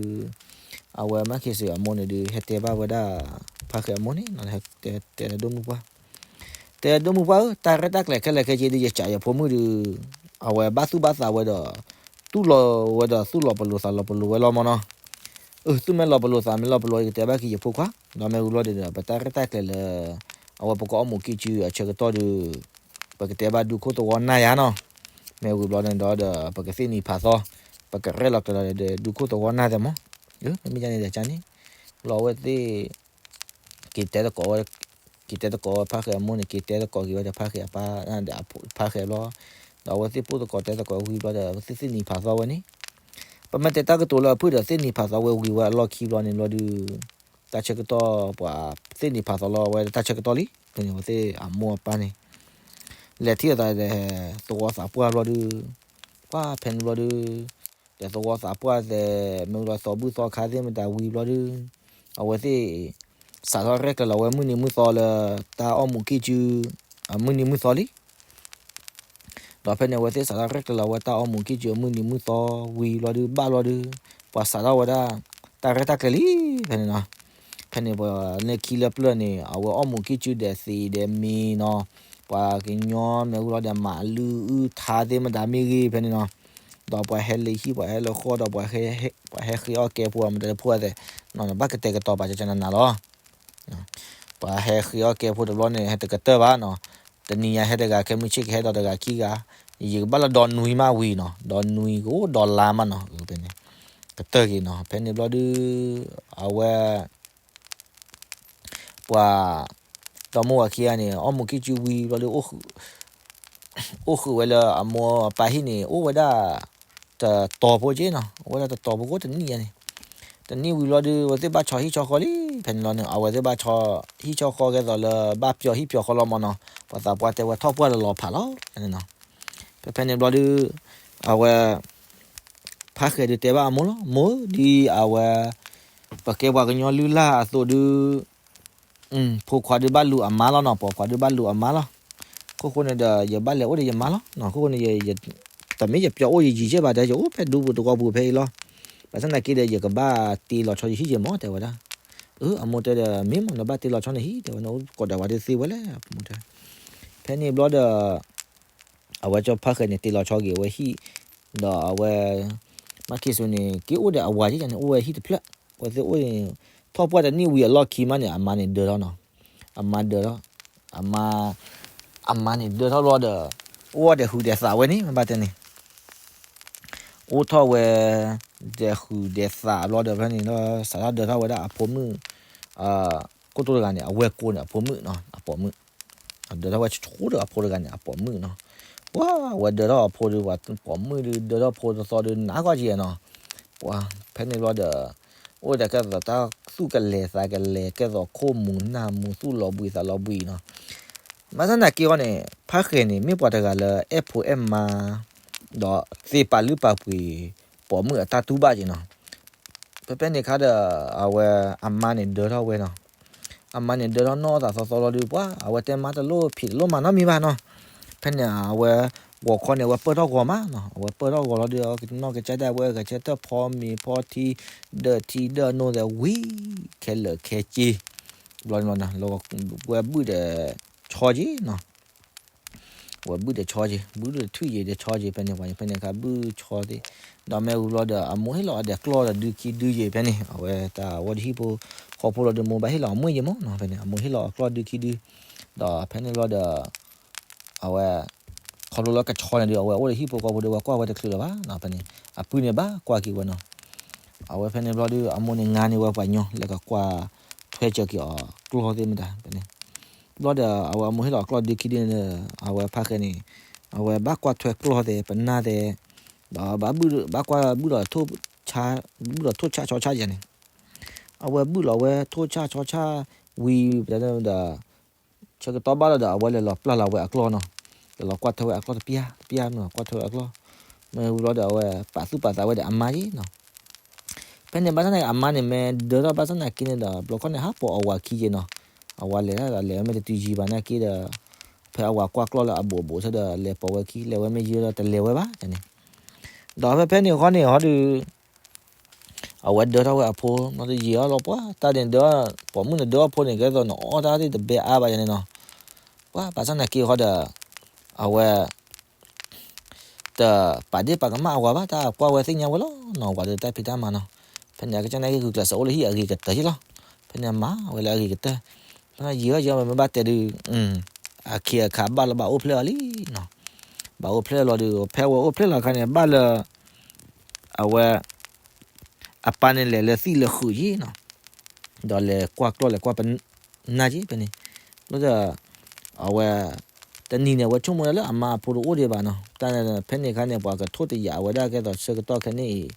အဝဲမၤခ့စ့အမိၢ်န့ၣ်ဒုး ဟဲတဲဘၣ်ဝဲဒၣ် ဖးဃဲးအမိၢ်န့ၣ် တဲတဲလၢဒိၣ်မုၢ်ပှၢ် တဲဒိၣ်မုၢ်ပှၢ်ဧၢ တၢ်ရဲၣ်တၢ်ကျဲၤခဲလၢာ်ခဲဆ့ဒုး ယကးယဖိမုၣ်ဒုး အဝဲဘၣ်သူၣ်ဘၣ်သးဝဲဒီး တူၢ်လိာ်ဝဲဒီးသူၣ်လီၤပလိာ်သးလီၤပလိာ်ဝဲလီၤမးနီၤ, အၢ သူၣ်မ့ၢ်လီၤပလိာ်သးမ့ၢ်လီၤပလိာ် ယကတဲဘၣ်က့ၤယဖိခွါ ဒီးမ့ၢ်ဝံၤဘျီဒီး ပတၢ်ရဲၣ်တၢ်ကျဲၤလၢ အဝဲပကအီၣ်မူးကံၢ်စုအဆၢကတီၢ်ဒုး ပကတဲဘၣ်ဒူခိၣ်သဝီနၢ်ယါနီၤ, မ့ၢ်ဝံၤဘျီန့ၣ်ဒီး ပကသ့ၣ်နံၤဖးသီ ပကရဲၣ်လီၤကျဲၤလီၤဒီးဒူခိၣ်သဝီနၢ်သဲးမး, မ့မ့ၢ်ဒ်န့ၣ်ဒီးကန့ၣ် လီၤအဝဲသ့ၣ် က့ၤတဲသကိးဝဲ က့ၤတဲသကိးဝဲဖးဃဲးအမိၢ်န့ၣ် က့ၤတဲသကိးက့ၤဝဲဒီးဖးဃဲးအပၢ် ဖးဃဲးဘျီ, ဒီးအဝဲသ့ၣ်ပိၢ်သကိးတဲသကိးဝံၤဘျီဒီး အဝဲသ့ၣ်သ့ၣ်နံၤဖးသီဝဲန့ၣ်, ပမ့ၢ်တဲတၢ်ကတိၤလၢအဖုၣ်ဒီးသ့ၣ်နံၤဖးသီဝဲဝံၤဝဲအလီၢ်ခံဘျီန့ၣ်ဘျီဒုး တၢ်ဆၢကတီၢ်ပှၤသ့ၣ်နံၤဖးသီလီၤဝဲတၢ်ဆၢကတီၢ်လံ, ဖဲန့ၣ်အဝဲသ့ၣ်အမိၢ်အပၢ်န့ၣ် လဲၤထံၣ်အသးဒီး သဝီသးပှၢ်ဘျီဒုး, ပှၢ်ဖဲန့ၣ်ဘျီဒုး, ဒီးသဝီသးပှၢ်သဲး မ့ၢ်လီၤသီဘူၣ်သီခါသ့ၣ်မတၤဝံၤဘျီဒုး, အဝဲသ့ၣ် စးထီၣ်ရဲၣ်ကျဲၤလီၤဝဲမုၢ်နံၤမုၢ်သီလၢ တၢ်အီၣ်မူးကံၣ်ကၠူ မုၢ်နံၤမုၢ်သီလံ. ဒီးဖဲန့ၣ်အဝဲသ့ၣ်စးထီၣ်ရဲၣ်ကျဲၤလီၤဝဲတၢ်အီၣ်မူးကံၣ်ကၠူမုၢ်နံၤမုၢ်သီဝံၤဘျီဒုး ဘၣ်ဘျီဒုး, ပှၤစးထီၣ်ဝဲဒၣ် တၢ်ရဲၣ်တၢ်ကျဲၤလံ ဖဲန့ၣ်နီၤ. ဖဲန့ၣ်ပှၤလၢခံလၢပျၢၢ်န့ၣ် အဝဲအီၣ်မူးကံၣ်ကၠူဒီးသံးဒီးမ့ၤနီၤ, ပှၤကညီမ့ၢ်ဝံၤလီၤဒီးမၤလုၢ်အုၣ်ထါသ့ၣ်မတၤမ့ၢ်ဂ့ၤဖဲန့ၣ်နီၤ, ဒီးပှၤဟဲလၢဟံၣ်ပှၤဟဲလၢဃီဒီး ပှၤဟဲဃ့အီၣ်ကဲဖိမတၤတဖိအသဲး, ဘၣ်ကတဲာ်ကတီၤပာ်ကကနၤနၤလီၤ. ပှၤဟဲဃ့အီၣ်ကဲဖိတဘျီန့ၣ် ဟဲတကတၢၢ်ဘၣ်နီၤ, တနံၤညါဟဲတဂၤ ခဲမုၢ်ဆ့ၣ်ကဟဲဒီးတဂၤခံဂၤ, ယကဘၣ်လၢဒီနွံမးဝံၤနီၤ, ဒီနွံကအိၣ်ဒီလါမးနီၤ, ဖဲန့ၣ် ကတၢၢ်က့ၤနီၤ. ဖဲန့ၣ်ဘျီဒုး အဝဲ ပှၤ ဒီမါဝၤခံဂၤန့ၣ် အီၣ်မူးကံၣ်ကၠူဝံၤဘျီဒုး အိၣ်ဃုာ်ဝဲလၢအမိၢ်အပၢ်ဟံၣ်န့ၣ် အိၣ်ဝဲဒၣ် တတီၤဖိက့နီၤ, အိၣ်ဝဲဒၣ်တတီၤဖိကအိၣ်တနံၣ်ညါန့ၣ်, တနံၣ်ဝံၤဘျီဒုး အဝဲသ့ၣ်ဘၣ်ဆီဟံၣ်ဆီဃီလံ. ဖဲန့ၣ်လီၤန့ၣ် အဝဲသ့ၣ်ဘၣ်ဆီဟံၣ်ဆီဃီကဲသိးလၢ ဘၣ်ပၠီဟံၣ်ပၠီဃီလီၤမးနီၤ, ပှၤသးပှၢ်တဲဝဲထီၣ်ပှၢ်လၢလီၤဖးလီၤန့ၣ်နီၤ. ဖဲဖဲန့ၣ်ဘျီဒုး အဝဲ ဖါဃဲၤဒုးတဲဘၣ်အမိၢ်လီၤ, မိၢ်ဧၢ, ဒ်အဝဲ ပကဲပှၤကညီလုၢ်လၢ်အသိးဒုး ဖိခွါဒုးဘၣ်လူၤအမါလီၤနီၤ, ပိာ်ခွါဒုးဘၣ်လူၤအမါလီၤ. အခိၣ်ဃိန့ၣ်ဒီး ယဘၣ်လဲၤအိၣ်ဒီးယမါလီၤ. အခိၣ်ဃိန့ၣ် တမ့ၢ်ယပၠီအိၣ်ယယံၤကဲဘၣ်ဒီး ယအိၣ်ဖဲဒူပူၤတဝီပူၤဖဲအံၤလီၤ. ဘၣ်ဆၣ်သနာ်က့ဒီး ယကဘၣ်တ့လီၤဆီယဟံၣ်က့မး တဲဝဲဒၣ်. အမိၢ်တဲဒီး မ့ၢ်မး နဘၣ်တ့လီၤဆီနဟံၣ် တဲဝဲ, နအိၣ်ကိးဒၣ်ဝဲဒုးသ့ဝဲလဲၣ် အမိၢ်တဲ. ဖဲန့ၣ်ဘျီဒီး အဝဲကၠီဖါဃဲၤန့ၣ် တ့လီၤဆီက့ၤအဝဲဟံၣ်, ဒီးအဝဲ မၤခံစိၤန့ၣ် က့ၤအိၣ်ဒီးအဝၤကန့ၣ် အိၣ်ဝဲဟံၣ်တဖျၢၣ်, အဝဲသ့ၣ်အိၣ်န့ၣ် ထီၣ်ပှၢ်တနံၣ်ဝံၤအလီၢ်ခံမးန့ၣ် အမါန့ၣ်ဒၢထီၣ်နီၤ, အမါဒၢထီၣ်, အမါ အမါန့ၣ်ဒၢထီၣ်ဘျီဒီး အိၣ်ဒီးဟုးဒီးသးဝဲန့ၣ် မ့ၢ်ဘၣ်တဲန့ၣ် အိၣ်ထီၣ်ဝဲ ဒီးဟုးဒီးသးဘျီဒီးဖဲန့ၣ်ဒီး စးထီၣ်ဒၢထီၣ်ဝဲဒၣ်အဖိမုၣ် ကိတိာ်တဂၤန့ၣ် အဝဲၢ်ကိန့ၣ် အဖိမုၣ်နီၤ, အပိာ်မုၣ်, ဒၢထီၣ်ဝဲဆိဒီးအဖိတဂၤန့ၣ် အပိာ်မုၣ်နီၤ. ပှၤဝဲဒၢထီၣ်အဖိဒီး ပှၤပိာ်မုၣ်ဒုး ဒၢထီၣ်ဖိတသီဒီး နးဂီၢ်က့နီၤ. ပှၤဖဲန့ၣ်ဘျီဒီး အိၣ်ဒီးကဲသိးတၢ်သူၣ်ကလဲၤသးကလဲၤ ကဲသိးခိၣ်မူၤနၢ်မူၤ သူၣ်လီၤဘှံးသးလီၤဘှံးနီၤ. ဘၣ်ဆၣ်သနာ်က့အီၤန့ၣ် ဖါဃဲၤန့ၣ် မ့ၢ်ပှၤတဂၤလၢအဲၣ်ဖိအဲၣ်မါ ဒီးသ့ပာ်လုၢ်ပာ်ပှ့ၤ ပိာ်မုၣ်အတၢ်တူၢ်ဘၣ်က့နီၤ. ဖဲဖဲန့ၣ်အခါဒီး အဝဲအမါန့ၣ်ဒၢထီၣ်ဝဲနီၤ. အမါန့ၣ်ဒၢထီၣ်နီၢ်သးသီသီလီၤဒုး ပှၤအဝဲတဲမါတလိၣ်ဖံးတလိၣ်မၤနီတမံၤဘၣ်နီၤ. ဖဲန့ၣ်အဝဲ ဂီၤခီန့ၣ် အဝဲပၢၢ်ထီၣ်ဂီၤမးနီၤ. အဝဲပၢၢ်ထီၣ်ဂီၤလီၤဒုး အဝဲကနီၢ်ကစၢ်ဒၣ်ဝဲ ဂဲၤဆၢထၢၣ်ဖီမ့ၤဖီထံ ဒၢးထံဒၢးနိသဲးဝံၤ ခဲလၢာ်ခဲဆ့ ဘျီန့ၣ်လီၤနီၤ လၢဝဲဘုၣ်ဒီးဆီက့နီၤ. ဝဲဘုၣ်ဒီးဆီက့ ဘုၣ်ဒီးထွံၣ်ယံၤဒီးဆီက့ ဖဲန့ၣ် ပှၤဖဲန့ၣ်အခါဘုၣ်ဆီသ့ၣ် ဒီးမ့ၢ်ဝံၤဘျီဒီး အမိၢ်ဟ့ၣ်လီၤအဒဲးကျီၢ်ဒီးဒုခံဒုယံၤဖဲန့ၣ် အဝဲတၢ်ဝဲဒၣ်ဟံၣ်ဖိဃီဖိလီၤဒုး မိၢ်ဘၣ်ဟ့ၣ်လီၤအမိၢ်ယံၤမးနီၤ ဖဲန့ၣ် အမိၢ်ဟ့ၣ်လီၤအကျီၢ်ဒုခံဒု ဒီးဖဲန့ၣ်ဘျီဒီး အဝဲ ခီဖျိလၢကဆီန့ၣ်ဒုး အဝဲအိၣ်ဒီးဟံၣ်ဖိဃီဖိဒီး အဝဲကွၢ်ဝဲတချုးလၢၤဘၣ်နီၤ ဖဲန့ၣ် အပုၢ်န့ၣ်ဘၣ်ကွၢ်က့ၤဝဲနီၤ အဝဲဖဲန့ၣ်ဘျီဒုး အမိၢ်န့ၣ်ငါန့ၢ်ဝဲပှၤညီ လၢကကွၢ်ထွဲစၢၤက့ၤအီၤကျီၢ်သ့ၣ်မတၤ ဖဲန့ၣ် ဘျီဒီး အဝဲအမိၢ်ဟ့ၣ်လီၤအကျီၢ်ဒုခံဒုန့ၣ် အဝဲဖါဃဲန့ၣ် အဝဲဘၣ်ကွၢ်ထွဲကျီၢ်သဲး ပနၢ်သဲး ဒီးဘၣ်ဘုၣ်ဒီး ဘၣ်ကွၢ်ဘုၣ်ဒီးထိၣ်ဆၣ် ဘုၣ်ဒီးထိၣ်ဆၣ်ဆီဆၣ်ယၤန့ၣ် အဝဲဘုၣ်လီၤဝဲထိၣ်ဆၣ်ဆီဆၣ်ဝံၤ ဒီး ဆၢကတီၢ်ဘၣ်လီၤဒီး အဝဲလဲၤလီၤပျၢ်လီၤဝဲအကျီၢ်နီၤ လဲၤလီၤကွၢ်ထွဲဝဲအကျီၢ်တပျၢ် တပျၢ်နီၤ ကွၢ်ထွဲဝဲအကျီၢ် မ့ၢ်ဝံၤဘျီဒီး အဝဲပာ်သူၣ်ပာ်သးဝဲဒီးအမါယ့နီၤ ဖဲန့ၣ်ဘၣ်ဆၣ်သနာ်က့ အမါန့ၣ်မ့ၢ်ဒၢထီၣ်ဘၣ်ဆၣ်သနာ်က့န့ၣ်ဒီး ဘျီခီန့ၣ် ဟးပိာ်အဝၤခံယ့နီၤ အဝၤလဲၤတၢ်ဒီး လဲၤဝဲမ့ၢ်တတုၤယံၤဘၣ်နာ်က့ဒီး ဖဲအဝၤကွၢ်ကျီၢ်လၢအဘူးအဘူးဆၢဒီး လဲၤပိာ်ဝဲခံ လဲၤဝဲမ့ၢ်ယံၤဒီးတလဲၤဝဲဘၣ်န့ၣ် ဒီးဖဲဖဲန့ၣ်ဃီန့ၣ်ဟီဒီး အဝဲဒၢထီၣ်ဝဲအဖိ နီတယံာ်အလီၤပှၤ တၢ်န့ၣ်ဒၢ ပိာ်မုၣ်န့ၣ်ဒၢအဖိန့ၣ် ကဲသိးနအီၣ်တၢ်သ့ၣ်တဘဲအါဘၣ်ယၤန့ၣ်နီၤ ပှၤဘၣ်ဆၣ်သနာ်က့ဃီဒီး အဝဲ တပာ်ဒ့ၣ်ပာ်ကမၣ်အဝၤဘၣ် တၢ်ကွၢ်ဝဲသ့ၣ်ညါဝဲလီၤနီၤ ဝၤဒီးတၢ်ဖံးတၢ်မၤနီၤ ဖဲန့ၣ် အကစၢ်နာ်က့ဂုာ်ကျဲးစၢးအိၣ်လၢဟံၣ်အဂ့ၤကတၢၢ်ယ့လီၤ ဖဲန့ၣ်မၤဝဲလၢအဂ့ၤကတၢၢ် ဖဲယံာ်အီၣ်ယံာ်အီၣ်မ့ၢ်ဘၣ်တဲဒုး အခ့အခါဘၣ်လၢဘၣ်အိၣ်ဖျဲၣ်အီၤလံနီၤ ဘၣ်အိၣ်ဖျဲၣ်လီၤဒီး ဖဲဝဲအိၣ်ဖျဲၣ်လီၤအခါန့ၣ် ဘၣ်လၢ အဝဲ အပၢ်န့ၣ်လဲၤလၢသံၣ်လၢဃုာ်ယ့နီၤ ဒီးလဲၤကွၢ်ကျီၢ်လဲၤကွၢ်ပနၢ်က့ဖဲန့ၣ် ဘျီဒီး အဝဲ တနံၤန့ၣ် အဝဲဆိကမိၣ်ဒၣ်လၢအမါအဖိတအိၣ်ဒံးဘၣ်နီၤ တၢ်ဖဲန့ၣ်အခါန့ၣ် ပှၤကထိၣ်တယာ်ဝဲဒၣ်ကဲသိးဆၢကတီၢ်ခဲန့ၣ်အံၤ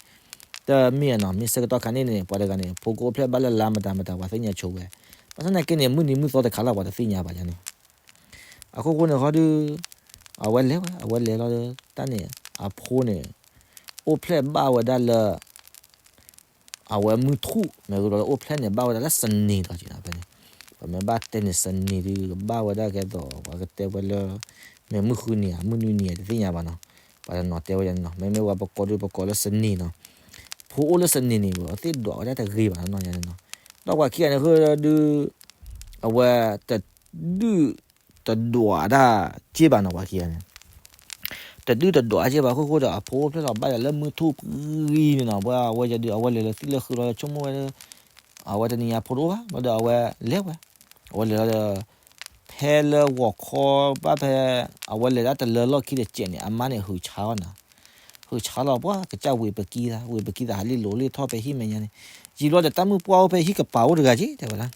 တမ့ၢ်နီၤ မ့ၢ်ဆၢကတီၢ်ခါန့ၣ်န့ၣ် ပှၤတဂၤန့ၣ် ဖိကအိၣ်ဖျဲၣ်ဘၣ်လၢလါမတၤမတၤ ပှၤသ့ၣ်ညါဆိဝဲ ဘၣ်ဆၣ်သနာ်က့န့ၣ် မုၢ်နံၤမုၢ်သီတခါလီၤ ပှၤတသ့ၣ်ညါဘၣ်ယၤန့ၣ် အခိၣ်ဃိန့ၣ်ဃီဒုး အဝဲလဲၤဝဲ အဝဲလဲၤလီၤဒီး တၢ်န့ၣ် အဖိန့ၣ် အိၣ်ဖျဲၣ်ဘၣ်ဝဲဒၣ်လၢ အဝဲမုၢ်ထူၣ် မ့ၢ်ဂ့ၤလီၤလၢအိၣ်ဖျဲၣ်န့ၣ် ဘၣ်ဝဲဒၣ်လၢစနေလီၤက့နီၤ ဖဲန့ၣ် ပမ့ၢ်ဘၣ်တဲန့ၣ် စနေဒုး ကဘၣ်ဝဲဒၣ်ကဲသိး ပှၤကတဲဝဲလၢ မ့ၢ်မုၢ်ဃုနံၤဧါ မုၢ်နွံနံၤဧါ တသ့ၣ်ညါဘၣ်နီၤ ပှၤတနီၤတဲဝဲဒၣ်န့ၣ်နီၤ မ့မ့ၢ်ဝဲပကိးဒုး ပကိးလၢစနေနီၤ ဖိအိၣ်လၢစနေန့ၣ် အသ့ၣ်ဒွးဝဲဒၣ်တဂ့ၤဘၣ်နီၤ ညါန့ၣ်နီၤ ဒီးပှၤခံဂၤန့ၣ်ဃုဒုး အဝဲ တဒုၣ် တဒွးဒၣ်က့ဘၣ်နီၤ ပှၤခံဂၤန့ၣ် တဒုၣ်တဒွးက့ဘၣ် ခိၣ်ဃိဒီး အဖိအိၣ်ဖျဲၣ်လီၤဘၣ်ဒီးလၢမုၢ်ထူၣ်ပှဲၤဂံၤန့ၣ်နီၤ ပှၤအဝဲယဒုး အဝဲလဲၤလၢသံၣ်လၢဃုလီၤ ဆိကမိၣ်ဝဲ အဝဲတနံၤညါဖိတအိၣ်ဘၣ် ဘျီဒီးအဝဲလဲၤဝဲ အဝဲလဲၤလီၤဒီး ဖဲလၢဂီၤခီဘၣ်ဖဲ အဝဲလဲၤဒၣ်တလၢလီၢ်ခံတစဲးန့ၣ် အမါန့ၣ်ဟုးဆါအီၤနီၤ ဟုးဆါလီၤပှၤကစၢ်ဝံၤပကံသး ဝံၤပကံသးဟးလံလိၤလံထီၣ်ဖဲဟံၣ်မဲာ်ညါန့ၣ် ယံာ်ဘျီဒီးတၢ်မုၣ်ပှၢ်အိၣ်ဖဲဟံၣ်ကပၤအိၣ်တဂၤက့ တဲဝဲဒၣ်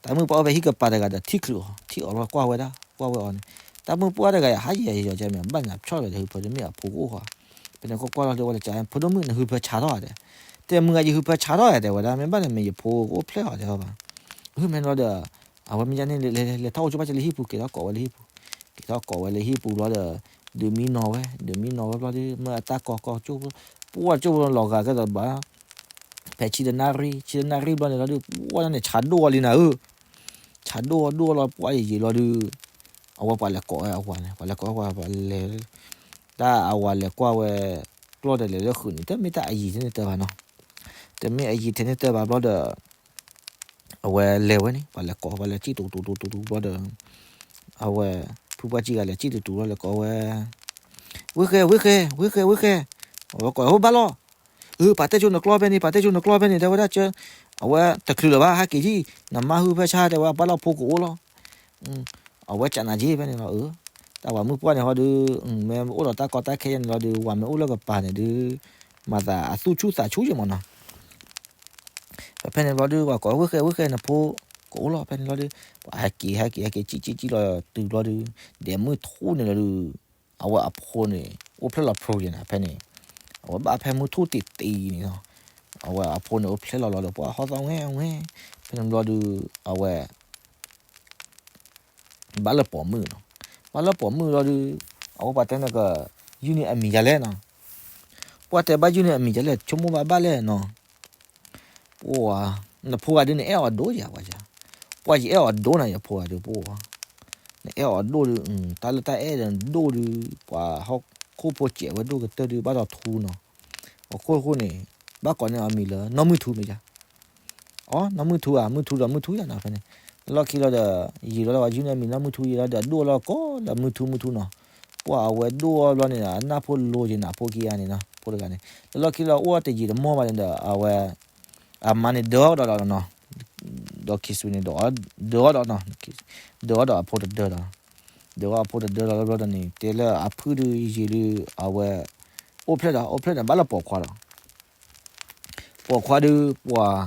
တၢ်မုၣ်ပှၢ်အိၣ်ဖဲဟံၣ်ကပၤတဂၤဒီးထံၣ်ချုးအီၤ ထံၣ်အီၤလီၤကွၢ်ဝဲဒၣ် ကွၢ်ဝဲအီၤန့ၣ် တၢ်မုၣ်ပှၢ်တဂၤယဟးယဲယီၤကဲမ့ၢ်ဘၣ်နၤဖျီၣ်လီၤဒီးဟုဖၢတမ့ၢ်အဖိကအိၣ်ဃီ ဖဲန့ၣ်ကွၢ်ကွၢ်လီၤဒီးဝဲလၢကၠး ဖိဒိၣ်မုၣ်နဟုဖၢဆါထီၣ်ဧါတဲ တဲမုၢ်ဂၤယဟုဖၢဆါထီၣ်ဧါတဲဝဲဒၣ် မ့ၢ်ဘၣ်န့ၣ်မ့ၢ်ယဖိကအိၣ်ဖျဲၣ်အီၤတဲဘၣ် ဟုမ့ၢ်လီၤဒီး အဝဲမ့ၢ်ယါန့ၣ် လဲၤထီၣ်အိၣ်ကၠိဘၣ်ကၠီလၢဟံၣ်ပူၤ က့ၤထီၣ်ကိးဝဲလၢဟံၣ်ပူၤ က့ၤထီၣ်ကိးဝဲလၢဟံၣ်ပူၤဘျီဒီး ဒုးမံနီၤဝဲ ဒုးမံနီၤဝဲဘျီဒီး မ့ၢ်အတၢ်ကီကီကၠိဖိ ပှၢ်ကၠိဖိလီၤဂာ်ကဲသိးဘၣ် ဖဲဆံတနၣ်ရံၣ် ဆံတနၣ်ရံၣ်ဘျီန့ၣ်လီၤဒီး ပှၢ်န့ၣ်ဆါဒိၣ်အီၤလံနၤဧၢ ဆါဒိၣ်အီၤဒိၣ်အီၤလီၤ ပှၢ်ယံာ်ယံာ်လီၤဒီး အဝဲပှၤလဲၤကိးဝဲအဝၤန့ၣ် ပှၤလဲၤကိးဝဲပှၤလဲၤ တၢ်အဝၤလဲၤကွၢ်ဝဲ ကျီၢ်ဒီးလဲၤလၢဃုာ်န့ၣ် တမ့ၢ်တၢ်အယံာ်ထဲန့ၣ်တၢ်ဘၣ်နီၤ တမ့ၢ်အယံာ်ထဲန့ၣ်တၢ်ဘၣ်ဘျီဒီး အဝဲလဲၤဝဲန့ၣ် ပှၤလဲၤကိး ပှၤလဲၤစံၣ်တူၤတူၤတူၤတူၤတူၤဘျီဒီး အဝဲ ဖုပှၢ်ကၠံဂၤလဲၤစံၣ်တူၤတူၤဘျီလဲၤကိးဝဲ ဝ့ၢ်ဃဲ ဝ့ၢ်ဃဲ ဝ့ၢ်ဃဲ ဝ့ၢ်ဃဲ အဝဲကိး ဟိဘၣ်လီၤ အၢ ပာ်တဲဆိနကျီၢ်ဖဲန့ၣ် ပာ်တဲဆိနကျီၢ်ဖဲန့ၣ် တဲဝဲဒၣ်ကၢ အဝဲတချုးလၢၤဘၣ် ဟဲက့ၤကံ နမါဟုဖၢဆါ တဲဝဲအဘၣ်လီၤဖိကအိၣ်လီၤ အဝဲကနၤက့ဖဲန့ၣ်လီၤ အၢ တၢ်ဝၤမုၣ်ပှၢ်န့ၣ်ဟီဒီး မ့ၢ်အိၣ်ဒီးတၢ်ကီတၢ်ခဲယဲန့ၣ်လီၤဒီး ဝၤမ့ၢ်အိၣ်လၢကပၤန့ၣ်ဒီး မၤသးအသူၣ်ဆူၣ်သးဆူၣ်ယဲမးနီၤ ဖဲန့ၣ်ဘျီဒီး ပှၤကိးဝ့ၢ်ဃဲ ဝ့ၢ်ဃဲ နဖိကအိၣ်လီၤ ဖဲန့ၣ်လီၤဒီး ပှၤဟဲက့ၤ ဟဲက့ၤ ဟဲက့ၤ စံၣ် စံၣ် စံၣ်လီၤတုၤဘျီဒီး ဒဲးမုၢ်ထူၣ်န့ၣ်လီၤဒီး အဝဲအဖိန့ၣ် အိၣ်ဖျဲၣ်လီၤဖျိယဲနီၤ ဖဲန့ၣ် အဝဲဘၣ်ဖဲမုၢ်ထူၣ်တံၢ်တံၢ်န့ၣ်လီၤ အဝဲအဖိန့ၣ်အိၣ်ဖျဲၣ်လီၤလီၤဒီး ပှၤဟီၣ်သီဝဲဝဲ ဖဲန့ၣ်ဘျီဒီး အဝဲ ဘၣ်လၢပိာ်မုၣ်နီၤ, ဘၣ်လၢပိာ်မုၣ်လီၤဒီး အဝဲပှၤတဲနက ယုၢ်န့ၢ်အမံၤဒ်လဲၣ်နီၤ, ပှၤတဲဘၣ်ယုၢ်န့ၢ်အမံၤဒ်လဲၣ် ဆိကမိၣ်ဘၣ်ဘၣ်လဲၣ်နီၤ, ပှၤ နဖိဂၤဒုးနအဲၣ်အီၤဒိၣ်ယၤပှၤ, ပှၤယအဲၣ်အီၤဒိၣ်နၤယဖိဂၤဒုးပှၤ, နအဲၣ်အီၤဒိၣ်ဒုး တၢ်လၢတၢ်အဲၣ်ဒီးဒိၣ်ဒုး ပှၤဟီၣ်ခိၣ်ဖိစဲးဝဲဒိၣ်ကတၢၢ်ဒုး ဘၣ်ဒီးထူနီၤ, အခိၣ်ဃိန့ၣ် ဘၣ်ကိးန့ၢ်အီၤမံၤလၢ နီၢ်မုၢ်ထူမ့ၢ်ယၤ အီ နီၢ်မုၢ်ထူဧါ မုၢ်ထူဒီးမုၢ်ထူယၤနီၤ ဖဲန့ၣ်, လၢလီၢ်ခံလီၤဒီး ယံာ်လီၤဒီး ပှၤယုၢ်န့ၢ်အမံၤ နီၢ်မုၢ်ထူယံာ်လီၤဒီး ဒိၣ်လီၤကိးလၢမုၢ်ထူမုၢ်ထူနီၤ, ပှၤအဝဲဒိၣ်အီၤဘျီန့ၣ် အနၢ်ဖိလိၤက့ၤနၤဖိခံဂၤန့ၣ်နီၤ ဖိတဂၤန့ၣ်, လၢလီၢ်ခံလီၤအိၣ်တယံာ်တမီၢ်ဘၣ်န့ၣ်ဒီး အဝဲ အမါန့ၣ်ဒၢအီၤဒီးနီၤ, ဒီးခံစုန့ၣ် ဒၢအီၤဒီးနီၤ, ဒၢအီၤဒီးအဖိတဒၢဒီး, ဒၢအီၤအဖိတဒၢဒီးလၢဘျီဒီးန့ၣ် တဲလၢအဖုၣ်ဒုးယံာ်လံ အဝဲ အိၣ်ဖျဲၣ်ဒီး အိၣ်ဖျဲၣ်ဒီး ဘၣ်လၢပိာ်ခွါဒီး ပိာ်ခွါဒုး ပှၤ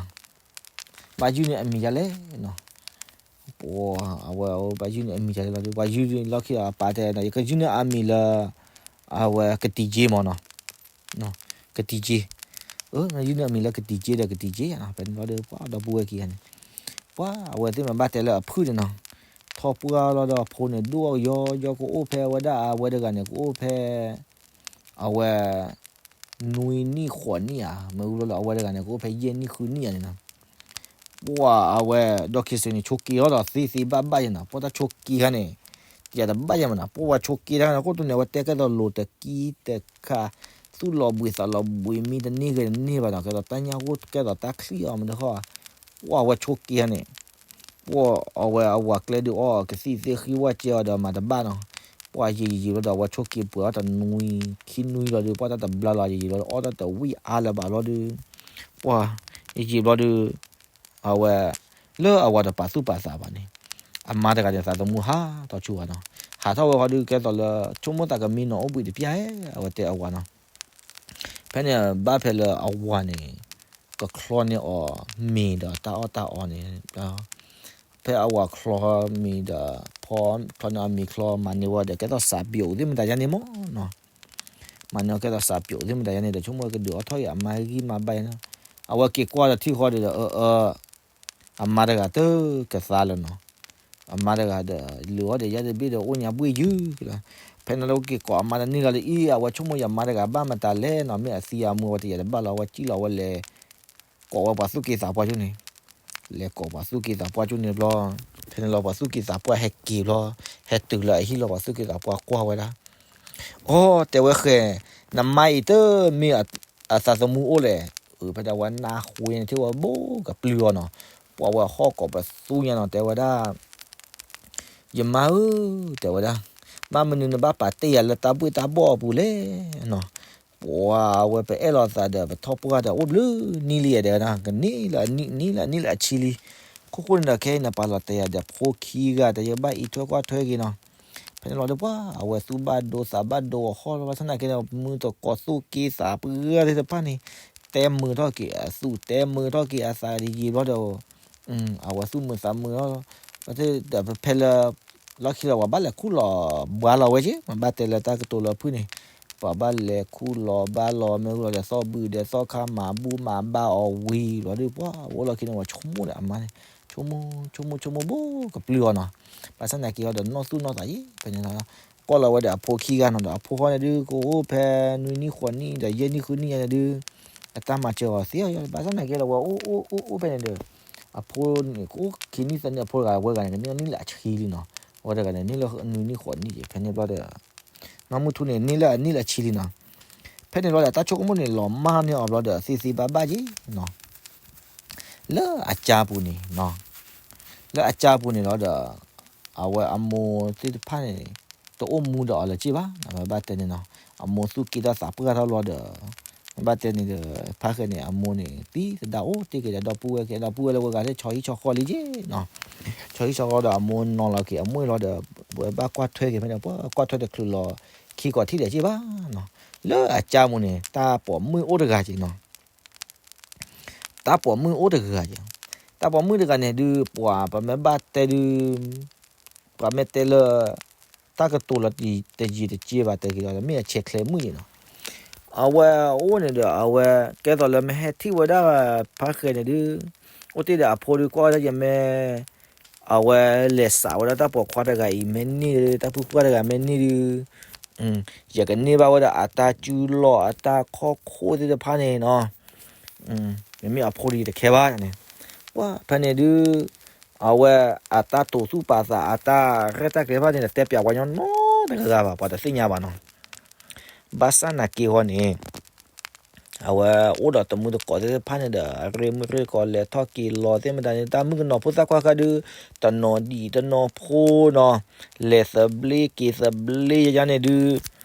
ဘၣ်ယုၢ်န့ၢ်အမံၤယၤလဲၣ်နီၤ, ပှၤ အဝဲဘၣ်ယုၢ်န့ၢ်အမံၤယၤလဲၣ်လီၤဒုး ပှၤယုၢ်လီၢ်ခံဒီးအပၢ်တဲ ယကယုၢ်န့ၢ်အမံၤလၢ အဝဲကတံၤက့မၢ်နီၤ, ကတံၤက့, အၢ ယုၢ်န့ၢ်အမံၤလၢကတံၤက့ဒီးကတံၤက့ယၤနီၤ ဖဲန့ၣ်လီၤဒုး ပှၤဒီပုၢ်ဝဲၢ်ခံဂၤန့ၣ်, ပှၤအဝဲသ့ၣ်မ့ၢ်ဘၣ်တဲလၢအဖုၣ်န့ၣ်နီၤ, ထီၣ်ပှၢ်လီၤဒီးအဖိန့ၣ် ဒိၣ်ယီယီကအိၣ်ဖဲဝဲဒၣ်အဝဲတဂၤန့ၣ် ကအိၣ်ဖဲ အဝဲ နွံနံၣ်ဃိးနံၣ်ဧါ မ့ၢ်ဝံၤလီၤလၢအဝဲတဂၤန့ၣ် ကအိၣ်ဖဲယဲၢ်နံၣ်ဃုနံၣ်ဧါန့ၣ်နီၤ, ပှၤအဝဲ ဒီးခံစုန့ၣ် ဆိးက့ၤအီၤဒီးသ့သ့ဘၣ်ဘၣ်ယဲနီၤ, ပှၤတၢ်ဆိးက့ၤခါန့ၣ် တယၤတဘၣ်ယဲမးနီၤ, ပှၤဆိးက့ၤတၢ်န့ၣ် ခိၣ်တူန့ၣ် အဝဲတဲကဲသိးလိၤတကံတခါ, သူၣ်လီၤဘှံးသးလီၤဘှံးမံတန့ၢ်ဂ့ၤတန့ၢ်ဘၣ်နီၤ, ကဲသိးတၢ်ညၣ်ဂိၢ် ကဲသိးတၢ်ချံၣ်အီၤမ့ၢ်တခီ, ပှၤအဝဲဆိးက့ၤခါန့ၣ် ပှၤအဝဲအဝၤကျဲဒုးအီၣ်ကသံၣ်သ့ၣ်ဃံဝၣ်ကဲအီၤဒီးမၤတဘၣ်နီၤ, ပှၤယံာ်ယံာ်ယံာ်လီၤဒီး အဝဲဆိးက့ၤပှဲၤအီၣ်တနွံခံနွံလီၤဒီး ပှၤတၢ်တဘျါလီၤယံာ်ယံာ်လီၤဒီး အီၣ်တၢ်တဝံၣ်အါလၢၤဘၣ်လီၤဒီး ပှၤယံာ်ယံာ်ဘျီဒီး အဝဲ လၢအဝၤတပာ်သူၣ်ပာ်သးဘၣ်န့ၣ် အမါတဂၤန့ၣ် သးသမူဟးထီၣ်ဆူၣ်ဘၣ်နီၤ, ဟးထီၣ်ဝဲဃီဒုးကဲသိးလၢ ဆိကမိၣ်သးကမံနီၤအိၣ်ဘှံးတပျၢ်ဧဲ အဝဲတဲအဝၤနီၤ ဖဲန့ၣ်ဘၣ်ဖဲလၢအဝၤန့ၣ် ကချီန့ၢ်အီၤမ့ၤဒီးတၢ်အီၣ်တၢ်အီန့ၣ်, ဖဲအဝၤချီမ့ၤဒီး ဖီချီန့ၢ်အီၤမ့ၤချီ မၤန့ၢ်ဝဲဒီး ကဲသိးစးပျိးသ့ၣ်မတၤယါန့ၣ်မးနီၤ, မၤန့ၢ်အီၤကဲသိးစးပျိးသ့ၣ်မတၤယါန့ၣ်ဒီး ဆိကမိၣ်ဝဲကဒုးအီၣ်ထီၣ်အံၤအမါဂံၢ်မါဘါနီၤ, အဝဲက့ၤကွၢ်ဒီးထံၣ်ဃီဒီး အၢ အၢ အမါတဂၤတကသါလၢၤနီၤ, အမါတဂၤဒီး လုၢ်အီၣ်ဒီးယါတဘ့ၣ်ဒီး အိၣ်ညါဘှ့ၣ်ယုၢ်လီၤ. ဖဲန့ၣ်လီၤ က့ၤကိးအမါတန့ၢ်လီၤလၢအံၤ အဝဲဆိကမိၣ်ယမါတဂၤဘၣ်မတၤလဲၣ်နီၤ, မ့ၢ်အသံအမုာ်ဝဲတယၤတဘၣ်လီၤ, အဝဲစံၣ်လီၤဝဲလဲၤ ကိးဝဲပှၤသူၣ်က့သးပှၢ်ကၠိန့ၣ်, လဲၤကိးပှၤသူၣ်က့သးပှၢ်ကၠိန့ၣ်ဘျီ, ဖဲန့ၣ်လီၤပှၤသူၣ်က့သးပှၢ်ဟဲက့ၤဘျီ, ဟဲတုၤလၢအဟံၣ်လီၤ ပှၤသူၣ်က့သးပှၢ်ကွၢ်ဝဲဒၣ်, အိ တဲဝဲဃဲၤ, နမါအံၤတမ့ၢ်အသးသမူအိၣ်လဲၣ်, ဖဲဒၣ်ဝဲနၢ်ဟူန့ၣ် ထံၣ်ဝဲဘိကပျုၢ်အီၤနီၤ, ပှၤဝဲဟီၣ်ကိးပသူညါနီၤ တဲဝဲဒၣ် ယမါဧၢ, တဲဝဲဒၣ်, ဘၣ်မနုၤနဘၣ်ပာ်တ့ၢ်ယၤလၢတၢ်ဘှ့ၣ်တၢ်ဘှီၣ်အပူၤလဲၣ်နီၤ, ပှၤဝဲပအဲၣ်လိာ်သးဒီးပထီၣ်ပှၢ်ဒီး အိၣ်ဘျုးနံၣ်လံ တဲဝဲဒၣ်, ကနံၣ်လၢနံၣ်လၢအနံၣ်လၢအဆံလံ, ခိၣ်ဃိန့ၣ်ဒီး ခဲအံၤနပာ်လီၤတဲာ်ယၤဒီးဖိခံဂၤ တယဘၣ်အံးထွဲကွၢ်ထွဲက့ၤနီၤ, ဖဲန့ၣ်လီၤဒီးပှၤ အဝဲသူၣ်ဘၣ်ဒိသးဘၣ်ဒိအဟီၣ်လီၤ, ဘၣ်ဆၣ်သနာ်က့ဒီး မုၢ်တကိးသူၣ်က့သးပှၢ်သ့ၣ်တဖၣ်န့ၣ် တဲမုာ်ထီၣ်က့ၤအသူၣ် တဲမုာ်ထီၣ်က့ၤအသးတယံာ်ဘျီဒီး အဝဲသူၣ်မုာ်သးမုာ်လီၤ, ဒီးဖဲလၢ လီၢ်ခံလီၤ ပှၤဘၣ်လဲၤခူၣ်လီၤဘါလီၤဝဲက့ၤ, မ့ၢ်ဘၣ်တဲလၢတၢ်ကတိၤလၢဖုၣ်န့ၣ်, ပှၤဘၣ်လဲၤခူၣ်လီၤဘါလီၤ မ့ၢ်ဝံၤလီၤဒီး သီၣ်ဘုၣ်ဒီးသီၣ်ခါမၤဘူၣ်မၤဘါအီၤဝံၤလီၤဒီး ပှၤအိၣ်လီၢ်ခံန့ၣ် ပှၤဆိကမိၣ်ဒီးအမါန့ၣ် ဆိကမိၣ်ဆိကမိၣ်ဘိကပျုၢ်အီၤနီၤ, ဘၣ်ဆၣ်သနာ်က့အီၤဒီး နီၢ်သူၣ်နီၢ်သးယံၤ ဖဲန့ၣ်လီၤ, ကွၢ်လီၤဝဲဒီးအဖိခံဂၤနီၤဒီး အဖိဃီန့ၣ်ဒုး ကအိၣ်ဖဲနွံနံၣ်ဃိးနံၣ်ဒီး ယဲၢ်နံၣ်ဃုနံၣ်ညါန့ၣ်ဒုး အတၢ်မၤစၢၤအီၤသ့အီၤ, ဘၣ်ဆၣ်သနာ်က့ဒီး ဝဲအိၣ်အိၣ်အိၣ်အိၣ်ဖဲန့ၣ်ဒီး အဖိန့ၣ် ကအိၣ်ခံနံၣ်သၢနံၣ် အဖိတဂၤဝဲဂၤန့ၣ် ကန့ၢ်အနံၣ်လၢအဆံလံနီၤ, အဝဲတဂၤန့ၣ် န့ၢ်လၢနွံနံၣ်ဃိးနံၣ်က့ၤ ဖဲန့ၣ်ဘျီဒီး နီၢ်မုၢ်ထူန့ၣ် န့ၢ်လၢအနံၣ်လၢအဆံလံနီၤ, ဖဲန့ၣ်ဘျီဒီး တၢ်ဆိကမိၣ်န့ၣ် လီၤမၢ်န့ၢ်အီၤဘျီဒီး သ့သ့ဘၣ်ဘၣ်က့ၤနီၤ လၢအကါပူၤန့ၣ်, လၢအကါပူၤန့ၣ်လီၤဒီး အဝဲအမိၢ်သ့ၣ်တဖၣ်န့ၣ် တအိၣ်မူဒီးအီၤလၢၤက့ၤဘၣ်, မ့ၢ်ဘၣ်တဲန့ၣ်နီၤ, အမိၢ်သူၣ်က့တၢ်သးပှၢ်ထီၣ်လီၤဒီး မ့ၢ်ဘၣ်တဲန့ၣ်ဒီး ဖါဃဲန့ၣ် အမိၢ်န့ၣ် သံသဒၣ်အိၣ်တ့ၢ်က့ၤဒီး ဒီပုၢ်ဝဲၢ်က့ၤ ဒီပုၢ်ဝဲၢ်လၢဝဲဂၤသ့ၣ် ဆီဟံၣ်ဆီဃီလံက့ၤနီၤ, ဆီဟံၣ်ဆီဃီဒီး အမိၢ်နီၤလီၤက့ၤအမိၢ်လီၤဒီး ဝဲဘၣ်ကွၢ်ထွဲက့ၤဖဲန့ၣ် ပှၤကွၢ်ထွဲတချုးလီၤ ခံကီးထံၣ်ဒီးက့ၤဘၣ်နီၤ, လၢအကါပူၤန့ၣ် တၢ်ပိာ်မုၣ်အိၣ်တဂၤက့ၤနီၤ တၢ်ပိာ်မုၣ်အိၣ်တဂၤက့ၤ, တၢ်ပိာ်မုၣ်တဂၤန့ၣ်ဒုး ပှၤပမ့ၢ်ဘၣ်တဲဒုး ပှၤမ့ၢ်တဲလၢ တၢ်ကတိၤလီၤတယံာ်တစ့ဘၣ် တဲက့ၤလီၤ မ့ၢ်အဆဲးချဲးမုၣ်က့ၤနီၤ, အဝဲအိၣ်န့ၣ်ဒီး အဝဲကဲသိးလၢမ့ၢ်ဟဲထံၣ်ဝဲဒၣ် ဖါဃဲန့ၣ်ဒုး အိၣ်တ့ၢ်ဒီးအဖိဒုး ကွၢ်ဝဲဒၣ်ယမ့ၢ် အဝဲလဲၤစးဝဲဒၣ်တၢ်ပိာ်ခွါတဂၤအံၤ မ့ၢ်န့ၢ် တၢ်ဖုပှၢ်တဂၤမ့ၢ်န့ၢ်ဒုး ယကန့ၢ်ဘၣ်ဝဲဒၣ်အတၢ်ကူၣ်လီၢ် အတၢ်ခီၣ်ခိၣ်သ့ၣ်တဖၣ်န့ၣ်နီၤ, မ့မ့ၢ်အဖိဒုးယတခဲဘၣ်န့ၣ်, ပှၤဖဲန့ၣ်ဒုး အဝဲအတၢ်တိာ်သူၣ်ပာ်သး အတၢ်ရဲၣ်တၢ်ကျဲၤတဖၣ်န့ၣ် တတဲပၠးပှၤညီနီတဂၤဘၣ် ပှၤတသ့ၣ်ညါဘၣ်နီၤ, ဘၣ်ဆၣ်သနာ်က့ဟီန့ၣ် အဝဲအိၣ်ဒီးတမုၢ်တကိးသ့ၣ်တဖၣ်န့ၣ်ဒီး အရ့မုၢ်ရ့ၢ်ကီး လဲၤထီၣ်က့ၤလီၤသ့ၣ်မတၤန့ၣ် တၢ်မုၣ်ကနီၤဖိသၣ်ခွါဃၢၤဒုး တနီၤဒံၣ်တနီၤဖိနီၤ, လဲၤသဘျ့က့ၤသဘျ့ယါန့ၣ်ဒုး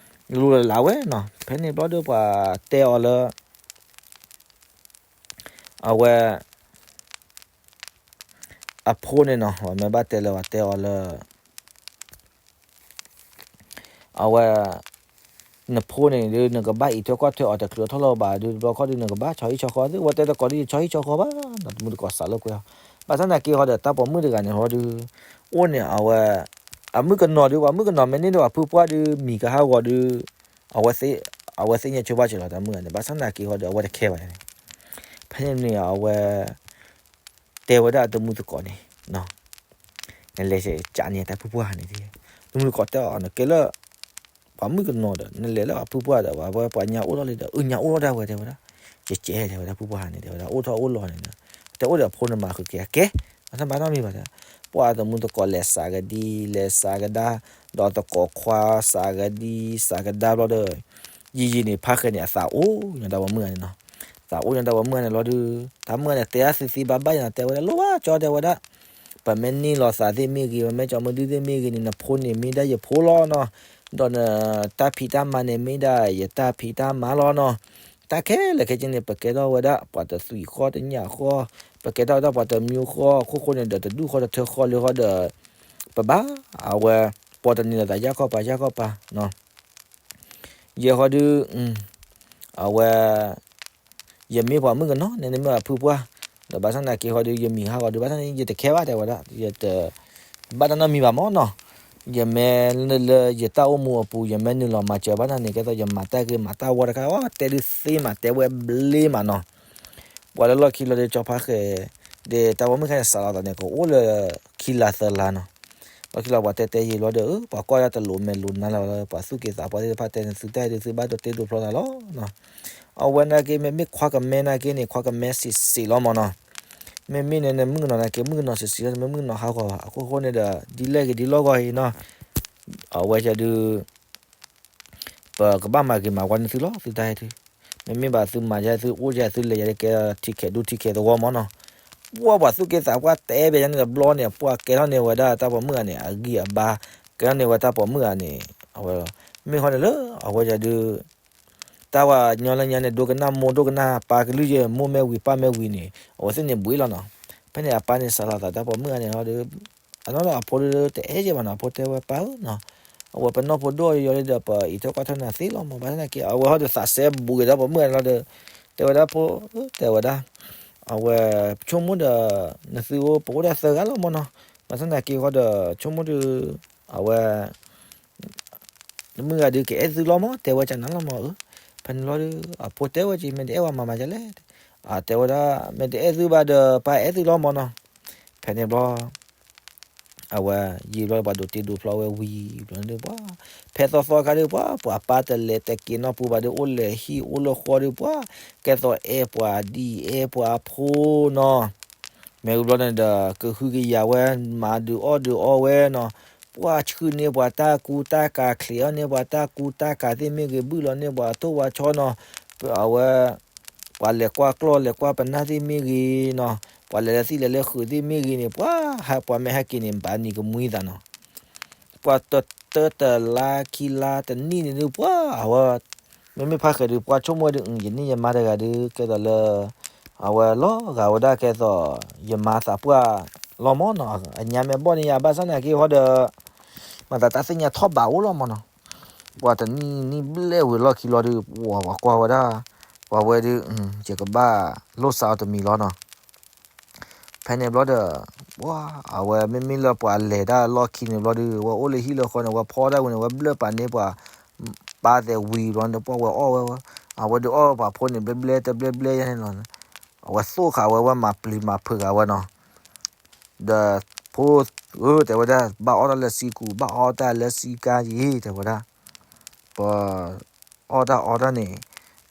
လိၤလၢ်လၢ်ဝဲနီၤ, ဖဲန့ၣ်ဘျီဒီးပှၤတဲအီၤလၢ အဝဲ အဖိန့ၣ်နီၤ ပမ့ၢ်ဘၣ်တဲလၢပှၤတဲအီၤလၢ အဝဲ နဖိန့ၣ်ဒုး နကဘၣ်အံးထွဲကွၢ်ထွဲအီၤတချုးထီၣ်လၢၤဘၣ်ဒုး တဘျီခီဒုး နကဘၣ်ဆီဟံၣ်ဆီဃီသ့ၣ် ဝဲတဲသကိးဒ်ဆီဟံၣ်ဆီဃီဘၣ်နီၤ တမုၢ်တကိးစးလိာ်ကွဲအီၤ, ဘၣ်ဆၣ်သနာ်က့ဟီဒီး တၢ်ပိာ်မုၣ်တဂၤန့ၣ်ဟီဒုး အိၣ်န့ၣ်အဝဲ အမုၣ်ကနီၤဒုး ပှၤမုၣ်ကနီၤမ့ၢ်န့ၢ်ဒီးပှၤဖုပှၢ်ဒုး မံၤကဟးဂီၤဒုး အဝဲသ့ၣ်ညါဆိဘၣ်စၢၤလီၤ တၢ်မုၣ်ဂၤန့ၣ် ဘၣ်ဆၣ်သနာ်က့ဟီဒီး အဝဲတခဲဘၣ်န့ၣ် ဖဲန့ၣ်န့ၣ် အဝဲ တဲဝဲဒၣ်တမုၢ်တကိးန့ၣ် နလဲၤကန့ၣ်တၢ်ဖုပှၢ်န့ၣ် တမုၢ်တကိးတဲအီၤ နကဲလၢ ပှၤမုၣ်ကနီၤဒီး နလဲၤလၢအဖုပှၢ်ဒီး ပှၤညါအိၣ်ထီၣ်လံဒီး အညါအိၣ်ထီၣ်ဒၣ်ဝဲတဲဝဲဒၣ် ကဲကဲတဲဝဲဒၣ်ဖုပှၢ်န့ၣ် တဲဝဲဒၣ် အိၣ်ထီၣ်အိၣ်လီၤန့ၣ်ဒီး တဲအိၣ်ဒီးအဖိနမၤဃုာ်က့ၤအကဲ ဘၣ်ဆၣ်ဘၣ်နီတမံၤဘၣ်တဲ ပှၤတမုၢ်တကိးလဲၤစးကဒံ လဲၤစးကဒါ ဒီးတကိးခွါစးကဒံ စးကဒါဘျီဒီး ယံာ်ယံာ်န့ၣ် ဖါဃဲန့ၣ် အသးအိၣ်ညါတၢ်ပိာ်မုၣ်ဂၤန့ၣ်နီၤ သးအိၣ်ညါတၢ်ပိာ်မုၣ်ဂၤန့ၣ်လီၤဒုး တၢ်မုၣ်ဂၤန့ၣ် တဲအသ့သ့ဘၣ်ဘၣ်ယၤ တဲဝဲဒၣ် လိၣ်ဘၣ်ကၠီတဲဝဲဒၣ် ပမ့ၢ်န့ၢ်လီၤသးသ့ၣ်မ့ၢ်ဂ့ၤ ပမ့ၢ်ကၠီမ့ၢ်ဒုသ့ၣ်မ့ၢ်ဂ့ၤန့ၣ် နဖိန့ၣ်မ့ၢ်ဒၣ်ယဖိလီၤနီၤ ဒီးနတၢ်ဖံးတၢ်မၤန့ၣ်မ့ၢ်ဒၣ်ယတၢ်ဖံးတၢ်မၤလီၤနီၤ တၢ်ခဲလၢာ်ခဲဆ့န့ၣ် ပကဲထီၣ်ဝဲဒၣ် ပှၤတသွံၣ်ဃီတညၣ်ဃီ ပကဲထီၣ်ဝဲဒၣ်ပှၤတမံၤဃီ ခိၣ်ဃိန့ၣ်ဒီး တဒူၣ်ဃီတထၢဃီလၢဃီဒီး ပဘၣ် အဝဲ ပှၤတန့ၢ်လီၤသးယၢ်ခီပၤယၢ်ခီပၤနီၤ ယဲၢ်ဃီဒုး အဝဲ ယမ့ၢ်ပှၤမုၣ်ကနီၤန့ၣ် နမ့ၢ်အဖုပှၢ် ဒီးဘၣ်ဆၣ်သနာ်က့ဃီဒုး ယမံၤဟးဂီၤဒုး ဘၣ်ဆၣ်န့ၣ် ယတခဲဘၣ်တဲဝဲဒၣ် ယတဘၣ်တၢ်နီတမံၤဘၣ်မ့ၢ်နီၤ ယမ့ၢ်လၢယတၢ်အိၣ်မူအပူၤ ယမ့ၢ်နုာ်လီၤမၤစၢၤဘၣ်နၤန့ၣ် ကဲသိးယမၤတၢ်ဂ့ၤမၤတၢ်ဝီတခါ အတဲဒုးသ့မး တဲဝဲဘျ့မးနီၤ ပှၤလၢလီၢ်ခံလီၤဒီး ကၠီဖါဃဲ ဒီးတၢ်ပိာ်မုၣ်ခါန့ၣ် စးလီၤသးန့ၣ် ကအိၣ်လၢခံလါသၢလါနီၤ လီၢ်ခံလီၤပှၤတဲတဲယံာ်ဘျီဒီး ပှၤကွၢ်ဒၣ်တလိၤမဲာ်လိၤနါလီၤ ပှၤသူၣ်က့သးပှၢ်သ့ၣ်တဖၣ်တဲန့ၣ် သုတၢ်ဟဲဒုးသုဘၣ်ဒိးတ့ဒိးဖျီသးလီၤနီၤ. အဝဲနာ်က့ မ့မ့ၢ်ခွါကမဲနာ်က့န့ၣ် ခွါကမဲစံးစံးလီၤမၢ်နီၤ. မ့မ့ၢ်န့ၣ် နမုၣ်ကနီၤနာ်က့ မုၣ်ကနီၤစံးစံးလီၤ နမ့ၢ်မုၣ်ကနီၤဟးဂီၤဘၣ် အခိၣ်ဃိန့ၣ်ဒီး ဒ်လဲၣ်ဂ့ၤဒ်လီၢ်ဂီၤအံၤနီၤ. အဝဲဒုး ပကဘၣ်မၤဂ့ၤမၤဝါန့ၢ်သုလီၤ သုတၢ်ဟဲဒုး. မ့မ့ၢ်ဘၣ်သုမၤယဲ သုအိၣ်ယဲ သုလဲၤယဲ ကဲထံခဲးဒူထံခဲးသဝီမၢ်နီၤ. ပှၢ်ပှၤသူၣ်က့သးပှၢ်တဲဘၣ်ယဲန့ၣ်တဘျီန့ၣ် ပှၢ်ကဲထီၣ်န့ၢ်ဝဲဒၣ်တၢ်ပိာ်မုၣ်ဂၤန့ၣ် အဂံၢ်အဘါ ကဲထီၣ်န့ၢ်ဝဲတၢ်ပိာ်မုၣ်ဂၤန့ၣ် အဝဲလီၤ. မ့ၢ်ဃီန့ၣ်လၢ အဝဲဒုး တၢ်ဝဲညီလၢညါန့ၣ် ဒိကနၣ်မိၢ်ဒိကနၣ်ပၢ်ကလုၢ်ယဲ မိၢ်မ့ၢ်ဝံၤပၢ်မ့ၢ်ဝံၤန့ၣ် အဝဲသ့ၣ်န့ၣ်ဘှံးလီၤနီၤ. ဖဲန့ၣ်အပၢ်န့ၣ်စးလီၤသးတၢ်ပိာ်မုၣ်ဂၤန့ၣ်လီၤဒီး အနီၢ်နီၢ်အဖိဒုးတအဲၣ်ယဲဘၣ်နီၤ အဖိတဲဝဲပၢ်ဧၢနီၤ အဝဲပနီၢ်ဖိဒိၣ်အီၤယီၤလံဒီး ပအံးထွဲကွၢ်ထွဲနၤသ့လီၤမၢ် ဘၣ်ဆၣ်သနာ်က့ အဝဲဟီဒီးသးစဲဘူးက့ၤဒီးပိာ်မုၣ်ဂၤန့ၣ်လီၤဒီး တဲဝဲဒၣ်ဖိ တဲဝဲဒၣ် အဝဲ ဆိကမိၣ်ဒီး နသုအိၣ်ပအိၣ်ဒၣ်သၢဂၤလီၤမၢ်နီၤ ဘၣ်ဆၣ်သနာ်က့ဃီဒီး ဆိကမိၣ်ဒီး အဝဲ နမုၣ်ဂၤဒုးကအဲၣ်သုလီၤမၢ် တဲဝဲကနၤလီၤမၢ်ဧၢ. ဖဲန့ၣ်ဘျီဒီး အဖိတဲဝဲက့ၤ မ့ၢ်တအဲၣ်ဝဲမၤမၤဒ်လဲၣ် တဲဝဲဒၣ် မ့ၢ်တအဲၣ်သုဘၣ်ဒီး ပၢ်အဲၣ်သုလီၤမၢ်နီၤ. ဖဲန့ၣ်ဘျီ အဝဲ ယံာ်ဘျီပှၤဒိးတ့ဒိးဖျီဝဲဝံၤဘျီန့ၣ်ပှၤ ဖဲသီသီခါဒီးပှၤ ပှၤပၢ်တလဲၤတက့ၤနီၢ်ပူၤဘၣ်ဒီး အိၣ်လဲၤဟံၣ်အိၣ်လၢဃီဒီးပှၤ ကဲသိးအဲၣ်ပှၤဒ်အဲၣ်ပှၤဖိနီၤ. မ့ၢ်ဝံၤဘျီန့ၣ်ဒီး ကဟုကယာ်ဝဲ မၤဒုးအီၣ်ဒုးအီဝဲနီၤ. ပှၤဆှုၣ်န့ၢ်ပှၤတၢ်ကူတၢ်ကၤ ချံးအီၣ်န့ၢ်ပှၤတၢ်ကူတၢ်ကၤသ့ၣ်မ့ၢ်ဂ့ၤ ဘုၣ်လီၤန့ၢ်ပှၤထိၣ်ဝါဆီနီၤ. အဝဲ ပှၤလဲၤကွၢ်ကျီၢ်လဲၤကွၢ်ပနၢ်သ့ၣ်မ့ၢ်ဂ့ၤနီၤ. ပှၤလဲၤလၢသံၣ်လဲၤလၢဃုာ်သ့ၣ်မ့ၢ်ဂ့ၤန့ၣ် ပှၤဟဲပှၤမ့ၢ်ဟဲက့ၤန့ၣ် ဘၣ်နံၤကမှံသးနီၤ. ပှၤတတၢတလါခံလါတနံၣ်န့ၣ်ဒုးပှၤ အဝဲ မ့မ့ၢ်ဖးဃဲၤဒုး ပှၤဆိကမိၣ်ဝဲဒုး ယန့ၢ်ယမါတဂၤဒုး ကဲသိးလၢ အဝဲလီၤဂာ်ဝဲဒၣ်ကဲသိး ယမါသးပှၢ်လီၤမၢ်နီၤ. အညါမ့ၢ်ဘီၣ်န့ၢ်ယၤဘၣ်ဆၣ်သနာ်က့ဃီဒီး မၤသးတၢ်သ့ၣ်ညါထီၣ်ဘးအိၣ်လီၤမၢ်နီၤ. ပှၤတနံၣ်နံၣ်ဘျဲၣ်ဝံၤလီၢ်ခံလီၤဒုး ပှၤကွၢ်ဝဲဒၣ် ပှၤဝဲဒုး ယကဘၣ်လိၣ်စးအီၤတမံၤလီၤနီၤ. ဖဲန့ၣ်ဘျီဒီး ပှၤ အဝဲမ့မ့ၢ်လၢပှၤလဲၤတၢ်လီၢ်ခံန့ၣ်ဘျီဒီး အဝဲအိၣ်လၢဟံၣ်လၢဃီန့ၣ် အဝဲဖီတၢ်ဝံၤန့ၣ် အဝဲဘျၢၣ်ပာ်န့ၢ်ပှၤ ပၢ်သဲးဝံၤဘျီန့ၣ် ပှၤဝဲအီၣ်ဝဲ အဝဲဒုးအီၣ်ပှၤဖိန့ၣ် ဘျဲဘျဲတဘျဲဘျဲယဲန့ၣ်လီၤ. အဝဲသိၣ်ဃာ်ဝဲ ဝဲမၤပျံၤမၤဖုးဃာ်ဝဲနီၤ. ဒီးဖိ ဧၢ တဲဝဲဒၣ် ဘၣ်အီၣ်တၢ်လၢစံကူ ဘၣ်အီၣ်တၢ်လၢစံကါယံၤ တဲဝဲဒၣ် ပ အီၣ်တၢ်အီတၢ်န့ၣ်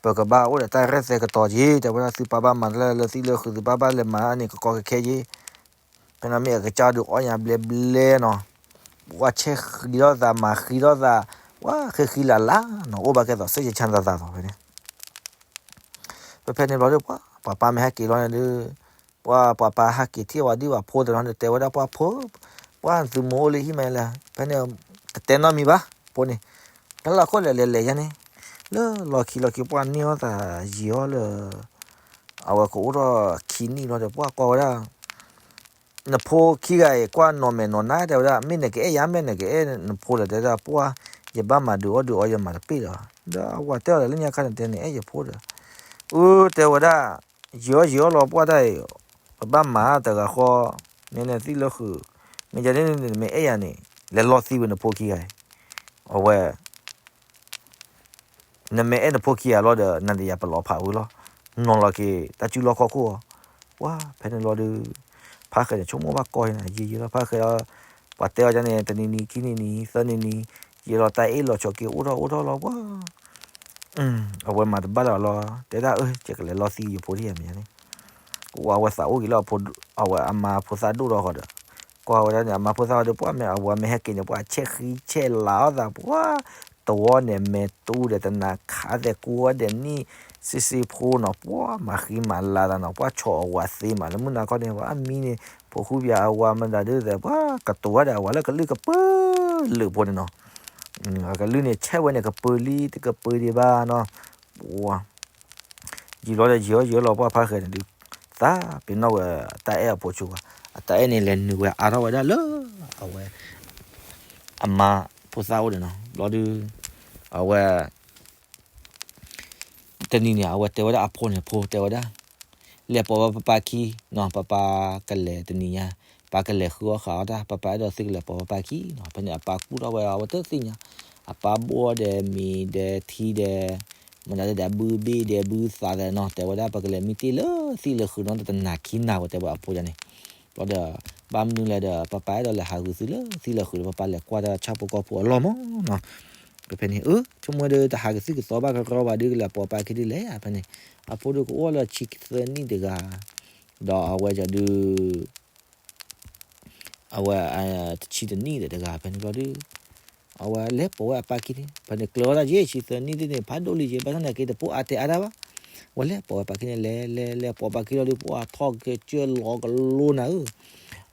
ပကဘၣ်အိၣ်ဒီးတၢ်ရဲၣ်သဲကတီၤက့ၤ တဲဝဲဒၣ် သုပၢ်ဘၣ်မၤတၢ်လၢသံၣ်လၢဃုာ် သုပၢ်ဘၣ်လဲၤမၤန့ၣ် ကကီကခဲက့ၤ. ဖဲန့ၣ်မ့ၢ်အကစၢ်ဒုးအီၣ်ညါဘျဲဘျဲနီၤ, ပှၤဆဲးဃံထီၣ်သး မၤဃံထီၣ်သး, ပှၤဃံဃံလၤလၤနီၤ, အိၣ်ဘၣ်ကဲသိး စဲးယဆါသးသးသီးဖဲန့ၣ် ပဖဲန့ၣ်ဘျီဒီး ပှၤ ပှၤပၢ်မ့ၢ်ဟဲက့ၤလီၤန့ၣ်ဒီး ပှၤ ပှၤပၢ်ဟဲက့ၤထံၣ်ဝဲဒ်ပှၤဖိတနီၤန့ၣ် တဲဝဲဒၣ်ပှၤဖိ, ပှၤသုမိၢ်အိၣ်လၢဟံၣ်မ့ၢ်လဲၣ်, ဖဲန့ၣ် တတဲနီတမံၤဘၣ်, ဖိန့ၣ် ဖဲလၢအခိၣ်လဲၤလဲၤလဲၤယါန့ၣ် လၢလီၢ်ခံလီၢ်ခံ ပှၤန့ၢ်အီၣ်သးယံာ်အီၤလၢ အဝဲကအိၣ်ထီၣ်ခံနံၣ်လီၤဒီး ပှၤကွၢ်ဝဲဒၣ် နဖိခံဂၤအံၤ ကွၢ်နီၢ်မဲာ်နီၢ်နါ တဲဝဲဒၣ်, မ့ၢ်နကအဲၣ်ယၤ မ့ၢ်နကအဲၣ်နဖိဒီး တဲဒၣ်ပှၤ ယဘၣ်မၤဒုးအီၣ်ဒုးအီယမၤတပ့ၢ်လီၤ. ဒီးအဝဲတဲအီၤဒီး လၢညါခါန့ၣ် တဲနအဲၣ်ယဖိဒီး အၢ တဲဝဲဒၣ်, ယံာ်အီၣ်ယံာ်အီၣ်လီၤပှၢ်တၢ်အံၤ, ပဘၣ်မၤတဂၤဃီ, မ့ၢ်နသံၣ်လၢဃုာ်, မ့ၢ်ယၤန့ၣ် နမ့ၢ်အဲၣ်ယၤန့ၣ် လဲၤလီၤသံဝဲနဖိခံဂၤအံၤ, အဝဲ နမ့ၢ်အဲၣ်နဖိခံဂၤလီၤဒီး နၤဒီးယၤပလီၤဖးဝံၤလီၤ. နီၤလီၤက့ၤ တၢ်စုလီၢ်ခီၣ်ခိၣ်အီၤ, ပှၤဖဲန့ၣ်လီၤဒီး ဖါဃဲၤန့ၣ် ဆိကမိၣ်ဘၣ်ကီၢ်အံၤန့ၣ် ယံာ်ယံာ်လီၤ ဖါဃဲၤလီၤ, ပှၤတဲအီၤန့ၣ် တနံၤနံၤ ခံနံၤနံၤ သၢနံၤနံၤ ယံာ်လီၤ တၢ်အ့ၣ်လိာ်ဆိးက့ၤ အိၣ်ထီၣ်အိၣ်ထီၣ်လီၤ ပှၤ အဝဲမၤတဘၣ်လၢၤလီၤ, တဲဒၣ်အၢ ယကလဲၤလီၤသံယဖိဒ်ယၤမ့ၢ်န့ၣ်, ပှၤအဝဲသးအိၣ်က့ၤလၢ အဝဲအမါဖိသၣ်ဒိၣ်ထီၣ်ဃီဒီး, ကွၢ်ဝဲဒၣ်န့ၣ် အမါဖိသၣ်ဃီဒီး ပှၤမ့ၢ်အဝဲမ့ၢ်ဟဲက့ၤန့ၣ် ပှၤဆဲးဃံဆဲးလၤအီၣ်သး ပှၤ တဝီန့ၣ် မဲာ်တူဒီးတနၤခးသဲးကူဝဲဒီးနံၣ် စံစံဖိနီၤ ပှၤမၤဃံမၤလၤသးနီၤ ပှၤဆီၣ်အဝၤသ့မးလၢမုၢ်နၤခီန့ၣ် ပှၤအမံန့ၣ် ဖိဃူပျၤအဝၤမတၤဒုးသဲး ပှၤကတိၤဝဲဒီးအဝၤလၢကလုၢ်ကပၢလၢာ်ဖိန့ၣ်နီၤ ကလုၢ်န့ၣ် ဆဲးဝဲန့ၣ် ကပၢလံ တကပၢဒံးဘၣ်နီၤ ပှၤ ယံာ်လီၤဒီးယံာ်အီၣ်ယံာ်အီၣ်လီၤ ပှၤဖါဃဲၤန့ၣ်ဒုး သးပ့ၤနီၣ်ဝဲ တၢ်အဲၣ်အဖိဆူၣ်ပှၤ အတၢ်အဲၣ်န့ၣ် လဲၤနုာ်ဝဲအါထီၣ်ဝဲဒၣ်လၢ အဝဲ အမါဖိသၣ်အိၣ်န့ၣ်နီၤ ဘျီဒုး အဝဲ တနံၤန့ၣ် အဝဲတဲဝဲဒၣ်အဖိန့ၣ် ဖိတဲဝဲဒၣ် လဲၤပိာ်ဝဲပၢ်ပၢ်ခံနီၤ ပၢ်ပၢ်ကလဲၤတနံၤညါ ပၢ်ကလဲၤဃုအီၣ်ဃုအီတၢ် ပၢ်ပၢ်အဲၣ်ဒိးသုကလဲၤပိာ်ပၢ်ပၢ်ခံနီၤ ဖဲန့ၣ် အပၢ်ကူၣ်ထီၣ်ဝဲ အဝဲတသ့ၣ်ညါ အပၢ်ဘိၣ်ဒီးမံၤဒီးထံဒီး မတၤဒဲးဘုဘ့ၣ်ဒီးဘုသးဒီးနီၤ တဲဝဲဒၣ် ပကလဲၤမံတ့ၢ်လၢသံၣ်လၢဃုာ်နီၤ တနၤခံနၤဝဲ တဲဝဲအဖိယါန့ၣ် ဘျီဒီး ဘၣ်မနုၤလဲၣ်ဒီး ပၢ်ပၢ်အဲၣ်ဒိးလဲၤဟးဂုာ်သုလၢသံလၢဃုာ်ဒီး ပၢ်ပၢ်လဲၤကွၢ်တၢ်ဆၣ်ဖိကီၢ်ဖိအလီၢ်မးနီၤ. ဖဲဖဲန့ၣ် အၢ ဆိကမိၣ်ဒီး တဟးကသုၣ်ကသီဘၣ်ကရီဘၣ်ဒီး ကလဲၤပိာ်ပၢ်ခံဒ်လဲၣ်ဧါ ဖဲန့ၣ်. အဖိဒီးကအိၣ်လၢဆံသၢနံၣ်တဂၤ, ဒီးအဝဲဒုး အဝဲ တဆံတနံၣ်ဒီးတဂၤ ဖဲန့ၣ်ဘျီဒုး အဝဲလဲၤပိာ်ဝဲအပၢ်ခံန့ၣ် ဖဲန့ၣ်ကျၢၤဝဲဒၣ်က့ ဆံသၢနံၣ်ဒ်န့ၣ် ဖးဒိၣ်လံက့ ဘၣ်ဆၣ်သနာ်က့တပိာ်အါတဲအါတၢ်ဘၣ်. အဝဲလဲၤပိာ်ဝဲပၢ်ခံန့ၣ် လဲၤလဲၤလဲၤပိာ်ပၢ်ခံလီၤဒုး ပှၤထီၣ်ကစၢၢ်လီၤကလိနၤဧၢ.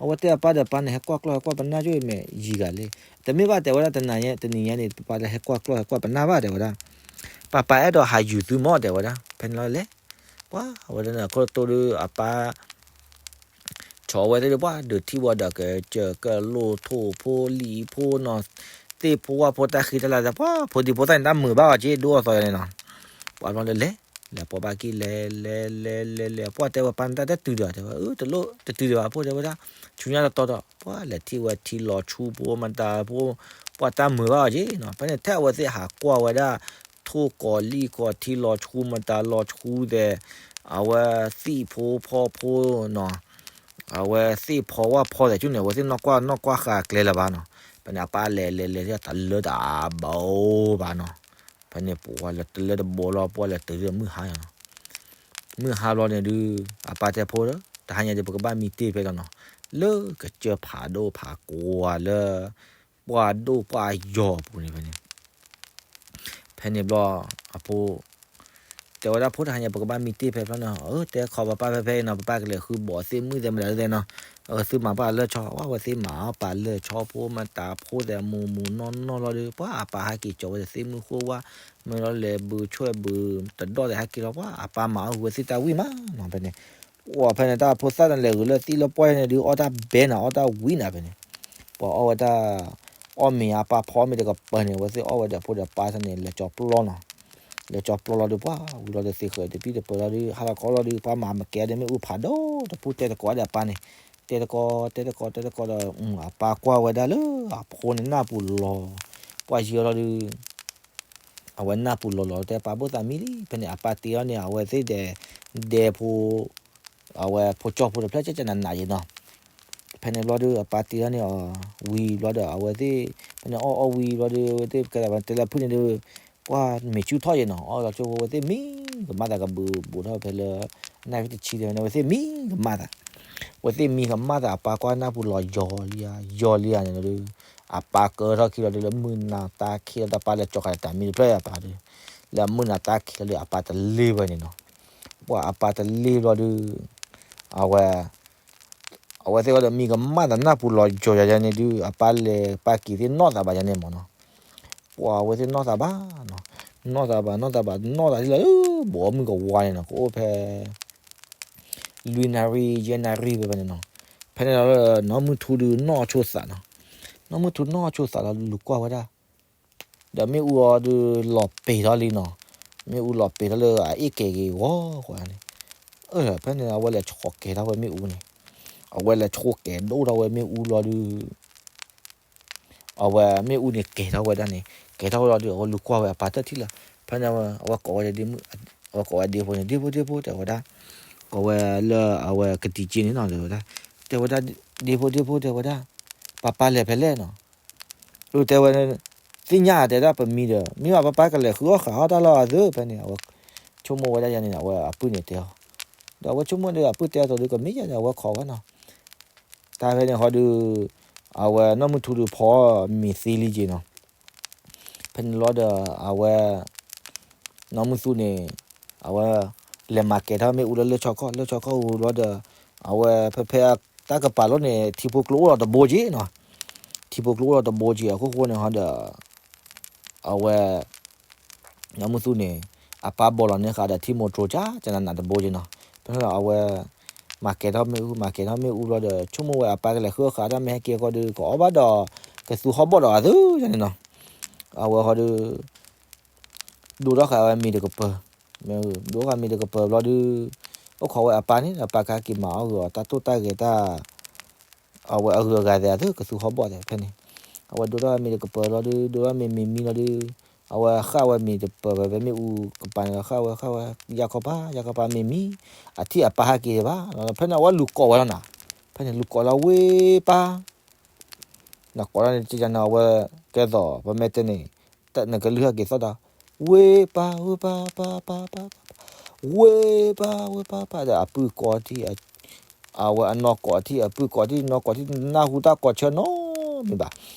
အဝဲတဲအပၢ်ဒီး ပၢ်န့ၣ် ဟဲကွၢ်ကျီၢ်ဟဲကွၢ်ပနၢ်ကၠိမ့ၢ်ယံာ်ဂၤလဲၣ်. တမ့ၢ်ဘၣ်တဲဝဲဒၣ် တနံၤညါ တနံၤညါန့ၣ် ပၢ်လၢဟဲကွၢ်ကျီၢ်ဟဲကွၢ်ပနၢ်ဘၣ်တဲဝဲဒၣ်. ပၢ်ပၢ်အဲၣ်ဒိးဟးယူၤသုမးတဲဝဲဒၣ် ဖဲန့ၣ်လီၤလဲၤ. ပှၤအဝဲဒၣ်န့ၣ် ခိၣ်တိၢ်ဒုးအပၢ် ဆီဝဲသ့ၣ်ဒုး ပှၤဒုးထံၣ်ဝဲဒီးကစၢၢ်ကလိထိၣ်ဖိလံာ်ဖိနီၤ သ့ၣ်ဖိဝၣ်ဖိတၢ်ဃံတၢ်လၤသ့ၣ် ပှၤဖိဒံဖိသၣ်န့ၣ် တၢ်မုာ်ဘၣ်အီၤက့ ဒိၣ်အသီယၤန့ၣ်နီၤ. ပှၤဘျီလၢလဲၤ လဲၤပိာ်ပၢ်ခံလဲၤလဲၤလဲၤလဲၤလဲၤ ပှၤတဲဝဲပၢ်န့ၣ် တၢ်တတုၤဒီးတဲဝဲ အၢ တလိၣ်တတုၤဒီးဘၣ်ဖိတဲဝဲဒၣ် ဆူညါတတီၤဒီး ပှၤလဲၤထံၣ်ဝဲထံလီၤဆူဖိမတၤဖိ ပှၤတၢ်မုာ်ဘၣ်အီၤက့နီၤ. ဖဲန့ၣ်ထဲအဝဲသ့ၣ်ဟးကွၢ်ဝဲဒၣ် ထိၣ်ကီၤလံၣ်ကီၤထံလီၤဆူမတၤလီၤဆူသဲး အဝဲသ့ၣ်ဖိဖီဖိနီၤ အဝဲသ့ၣ်ဖီဝၣ်ဖီသဲးဆူန့ၣ် အဝဲသ့ၣ်နီၢ်ကွၢ်နီၢ်ကွၢ်ဃာ်ကျဲလၢၤဘၣ်နီၤ. ဖဲန့ၣ် အပၢ်လဲၤလဲၤလဲၤ တလၢတဘိဘၣ်နီၤ. ဖဲန့ၣ် ပှၤလဲၤတလၢတဘိလီၤ ပှၤလဲၤတုၤလၢမုၢ်ဟါနီၤ. မုၢ်ဟါဘျီန့ၣ်ဒုး အပၢ်တဲဖိဒီး တဟါညါဒုး ပကဘၣ်မံတ့ၢ်ဖဲလီၤနီၤ. လၢကစၢၢ်ဖးဒိၣ်ဖးကွၢ်လၢ ပှၢ်ဒိၣ်ပှၢ်ယီၤအပူၤန့ၣ်ဖဲန့ၣ် ဖဲန့ၣ်ဘျီ အဖိ တဲဝဲဒၣ်ဖိ တဟါညါ ပကဘၣ်မံတ့ၢ်ဖဲဖျီနီၤ. အၢ တဲခီပပၢ်ဖဲဖဲအံၤနီၤ ပပၢ်ကလဲၤဃုဘိးသ့ၣ်မုၣ်သဲးမတၤသ့ၣ်နီၤ. အၢ သုမၤပှၤလၢၢ်ဆီ ဝဲသ့ၣ်မၤအီၣ်ပာ်လၢၢ်ဆီဖိမတၤဖိသဲးမူးမူးနီၢ်နီၢ်လီၤဒီး ပှၤအပၢ်ဟဲက့ၤကၠီၤဝဲသ့ၣ်မုၢ်ဃိဝါ မ့ၢ်လီၤလဲၤဘုးဆွဲၣ်ဘုးတဒီၣ်သဲးဟဲက့ၤလီၤ ပှၤအပၢ်မၤအီၣ်ဝဲသ့ၣ်တၢ်ဝံၣ်မးနီၤ ဖဲန့ၣ်. အိၣ်ဖဲန့ၣ် တၢ်ဖိသၣ်န့ၣ်လဲၤဂုာ်လၢသံလၢပှၢ်န့ၣ်ဒုး အီၣ်တၢ်ဘဲနၤ အီၣ်တၢ်ဝံၤနၤဖဲန့ၣ်. ပှၤအီၣ်ဝဲတၢ် အီၣ်မ့ၤအပၢ်ဖီမ့ၤတကပၤန့ၣ် အဝဲသ့ၣ်အီၣ်ဝဲဒီးဖိဒီးပၢ်န့ၣ် လဲၤကၠီပျီနီၤ. လဲၤကၠီပျီလီၤဒီး ပှၤဝံၤလီၤဒီး သ့ဃၢၤတပံၢ်တပၢၤလီၤဒီး ဟါလီၤခီလီၤဒီး ပှၤမၤမကဲဒီးမ့ၣ်အူဖးဒိၣ်တပူၤ တဲတကိးဒီးအပၢ်န့ၣ် တဲတကိး တဲတကိး တဲတကိးဒီး အပၢ်ကွၢ်ဝဲဒၣ်လၢအဖိန့ၣ်နၢ်ပူၤလီၤ. ပှၤယံၤလီၤဒီး အဝဲနၢ်ပူၤလီၤလီၤ တဲပၢ်ဘိၣ်သးမံလံ ဖဲန့ၣ် အပၢ်တ့ထီၣ်န့ၣ် အဝဲသ့ၣ်ဒဲး ဒဲဖိ အဝဲဖိကၠီဖိတဖျၢၣ် ကကနးနးယံၤနီၤ. ဖဲန့ၣ်ဘျီဒီး အပၢ်တ့ထီၣ်န့ၣ်အီၤ ဝံၤဘျီဒီး အဝဲသ့ၣ် ဖဲန့ၣ်အီၣ်အီၣ်ဝံၤဘျီဒီး အဝဲသ့ၣ်ကဲလၢပှၤတဲလၢဖုၣ်န့ၣ်ဒီး ပှၤမ့ၤဆူၣ်ထီၣ်ယံၤနီၤ အီၣ်လီၤကၠိဖိ အဝဲသ့ၣ်မံကမၣ်သးကဘုးဘူးထီၣ်ဖဲလၢ နၣ်ရံၣ်တဆံန့ၣ် အဝဲသ့ၣ်မံကမၣ်သး အဝဲသ့ၣ်မံကမၣ်သး အပၢ်ကွၢ်နၢ်ပူၤလီၤယီၤလံဧါ ယီၤလံဧါန့ၣ်ဒီး အပၢ်ကၢထီၣ်ခံလီၤဒီးလၢမုၢ်နၤတၢ်ခံလီၤဒီး ပၢ်လဲၤကၠီၤဃာ်တၢ်မံတဖျၢၣ်အပၢ်ဒီး လၢမုၢ်နၤတၢ်ခံလီၤဒီး အပၢ်တလ့ၢ်ဝဲန့ၣ်နီၤ. ပှၤအပၢ်တလ့ၢ်ဘျီဒီး အဝဲ အဝဲသ့ၣ်ဝဲဒီးမံကမၣ်သးနၢ်ပူၤလီၤယီၤယၤန့ၣ်ဒုး အပၢ်လဲၤပၢ်က့ၤသ့ၣ်နီၣ်သးဘၣ်ယၤန့ၣ်မးနီၤ. ပှၤအဝဲသ့ၣ်နီၣ်သးဘၣ်နီၤ နီၣ်သးဘၣ်နီၣ်သးဘၣ်နီၣ်သးထံၣ်လီၤ ဘိးမုၢ်ကဝါန့ၣ်နီၤ ကအိၣ်ဖဲ လွံၢ်နၣ်ရံၣ်ယဲၢ်နၣ်ရံၣ်ဖဲဖဲန့ၣ်နီၤ. ဖဲန့ၣ်လီၤ နီၢ်မုၢ်ထူဒုးနီၣ်ဆိသးနီၤ. နီၢ်မုၢ်ထူနီၣ်ဆိသးလီၤလူၤကွၢ်ဝဲဒၣ် ဒီးမ့ၣ်အူအီၤဒုးလီၤပ့ၤထီၣ်လံနီၤ. မ့ၣ်အူလီၤပ့ၤထီၣ်လၢအအ့ၣ်ကဲၤဂ့ၤဂီၤဃီန့ၣ်. ဖဲန့ၣ် အဝဲလဲၤဆိးကဲၤထီၣ်ဝဲမ့ၣ်အူန့ၣ် အဝဲလဲၤဆိးကဲၤဒိၣ်ထီၣ်ဝဲမ့ၣ်အူလီၤဒုး အဝဲမ့ၣ်အူန့ၣ်ကဲၤထီၣ်ဝဲဒၣ်န့ၣ် ကဲၤထီၣ်ဝဲလီၤဒုး အဝဲလူၤကွၢ်ဝဲအပၢ်တၢ်ထံၣ်လီၤ. ဖဲန့ၣ် အဝဲကိးဝဲ အဝဲကိးဝဲဒ့ဖိန့ၣ် ဒ့ဖိဒ့ဖိတဲဝဲဒၣ် ကိးဝဲလၢအဝဲကတံၤက့န့ၣ်နီၤ တဲဝဲဒၣ် တဲဝဲဒၣ် ဒ့ဖိဒ့ဖိတဲဝဲဒၣ် ပၢ်ပၢ်လဲၤဖဲလဲၣ်နီၤ. အတဲဝဲ သ့ၣ်ညါတဲဒၣ်ပမံဒီး မ့ၢ်ဘၣ်ပၢ်ပၢ်ကလဲၤဃုအီၣ်ဃာ်အီၣ်တၢ်လီၢ်အသၢ ဖဲန့ၣ် အဝဲဆိကမိၣ်ဝဲဒၣ်ယၤန့ၣ် အဝဲအပုၢ်န့ၣ်တဲအီၤ ဒီးအဝဲဆိကမိၣ်ဒီးအပုၢ်တဲအသိးဒီးကမ့ၢ်ယၤဒီး အဝဲခိးဝဲနီၤ. တၢ်ဖဲန့ၣ်ဃီဒီး အဝဲနီၢ်မုၢ်ထူဒီးဖီမ့ၤသ့လံက့နီၤ. ဖဲန့ၣ်လီၤဒီး အဝဲ နီၢ်မုၢ်သူန့ၣ် အဝဲ လဲၤမၤကဲၤထီၣ်မ့ၣ်အူလၢလၢၢ်ဆီခီၣ် လၢၢ်ဆီခီၣ်အူလီၤဒီး အဝဲဖဲဖဲတၢ်ကပၤလီၢ်န့ၣ် ထံဖိကျိအိၣ်ဒီးတဘိက့နီၤ. ထံဖိကျိအိၣ်ဒီးတဘိက့အခိၣ်ဃိန့ၣ်ဟီဒီး အဝဲ နီၢ်မုၢ်သူန့ၣ် အပၢ်ဘီလီၤန့ၢ်ဃာ်ဒီးထံမိၢ်တြိၤကၢ်ကနနးတဘိက့နီၤ. ဖဲန့ၣ်လီၤအဝဲ မၤကဲၤထီၣ်မ့ၣ်အူ မၤကဲၤထီၣ်မ့ၣ်အူလီၤဒီး ဆိကမိၣ်ဝဲအပၢ်ကလဲၤဃုအီၣ်ဃာ်တၢ်မ့ၢ်ဟဲက့ၤဃီဒီး ကအီၣ်ဘၣ်ဒီး ကသူဟီၣ်ဘီၣ်ဒီးအသၢယၤန့ၣ်နီၤ. အဝဲဃီဒီး ဒိးထီၣ်ဃာ်ဝဲမ့ၤတကပၤ ဒိးထီၣ်ဃာ်မ့ၤတကပၤဘျီဒီး အိၣ်ခိးဝဲအပၢ်န့ၣ် အပၢ်ကဟဲက့ၤမၤအီၣ်ဂ့ၤအီၤတၢ်တိၢ်တၢ်ဂဲၤတၢ် အဝဲအဂုၤအဂၤသ့ၣ်အသၢ ကသူဟီၣ်ဘီၣ်သ့ၣ်ဖဲန့ၣ်. အဝဲဒိးထီၣ်မ့ၤတကပၤဘျီဒီး ဒိးထီၣ်မ့ၤမ့ၤမံလီၤဒီး အဝဲဃၣ်ဝဲမ့ၤတပၤဖဲမ့ၣ်အူကပၤန့ၣ်လီၤ ဃၣ်ဝဲဃၣ်ဝဲ ယၢ်ခီပၤ ယၢ်ခီပၤမ့ၤမံ အထံၣ်အပၢ်ဟဲက့ၤဘၣ်. ဖဲန့ၣ်အဝဲလူၤကိးဝဲလီၤနၤ. ဖဲန့ၣ်လူၤကိးလၢဝ့ၢ်ပၢ် နကိးလၢန့ၣ် ကန့ၣ်အဝဲ ကဲသိး ပမ့ၢ်တဲန့ၣ် နကလုၢ်ဟဲက့ၤသီၣ်ဒီး ဝ့ၢ်ပၢ် ဝ့ၢ်ပၢ် ပၢ် ပၢ် ပၢ် ပၢ် ဝ့ၢ်ပၢ် ဝ့ၢ်ပၢ် ပၢ် ဒီးအပုၢ်ကိးထံၣ် အဝဲအနီၢ်ကိးထံၣ် အပုၢ်ကိးထံၣ် နီၢ်ကိးထံၣ် နၢ်ဟူတၢ်ကိးဆၢနီတမံၤဘၣ်.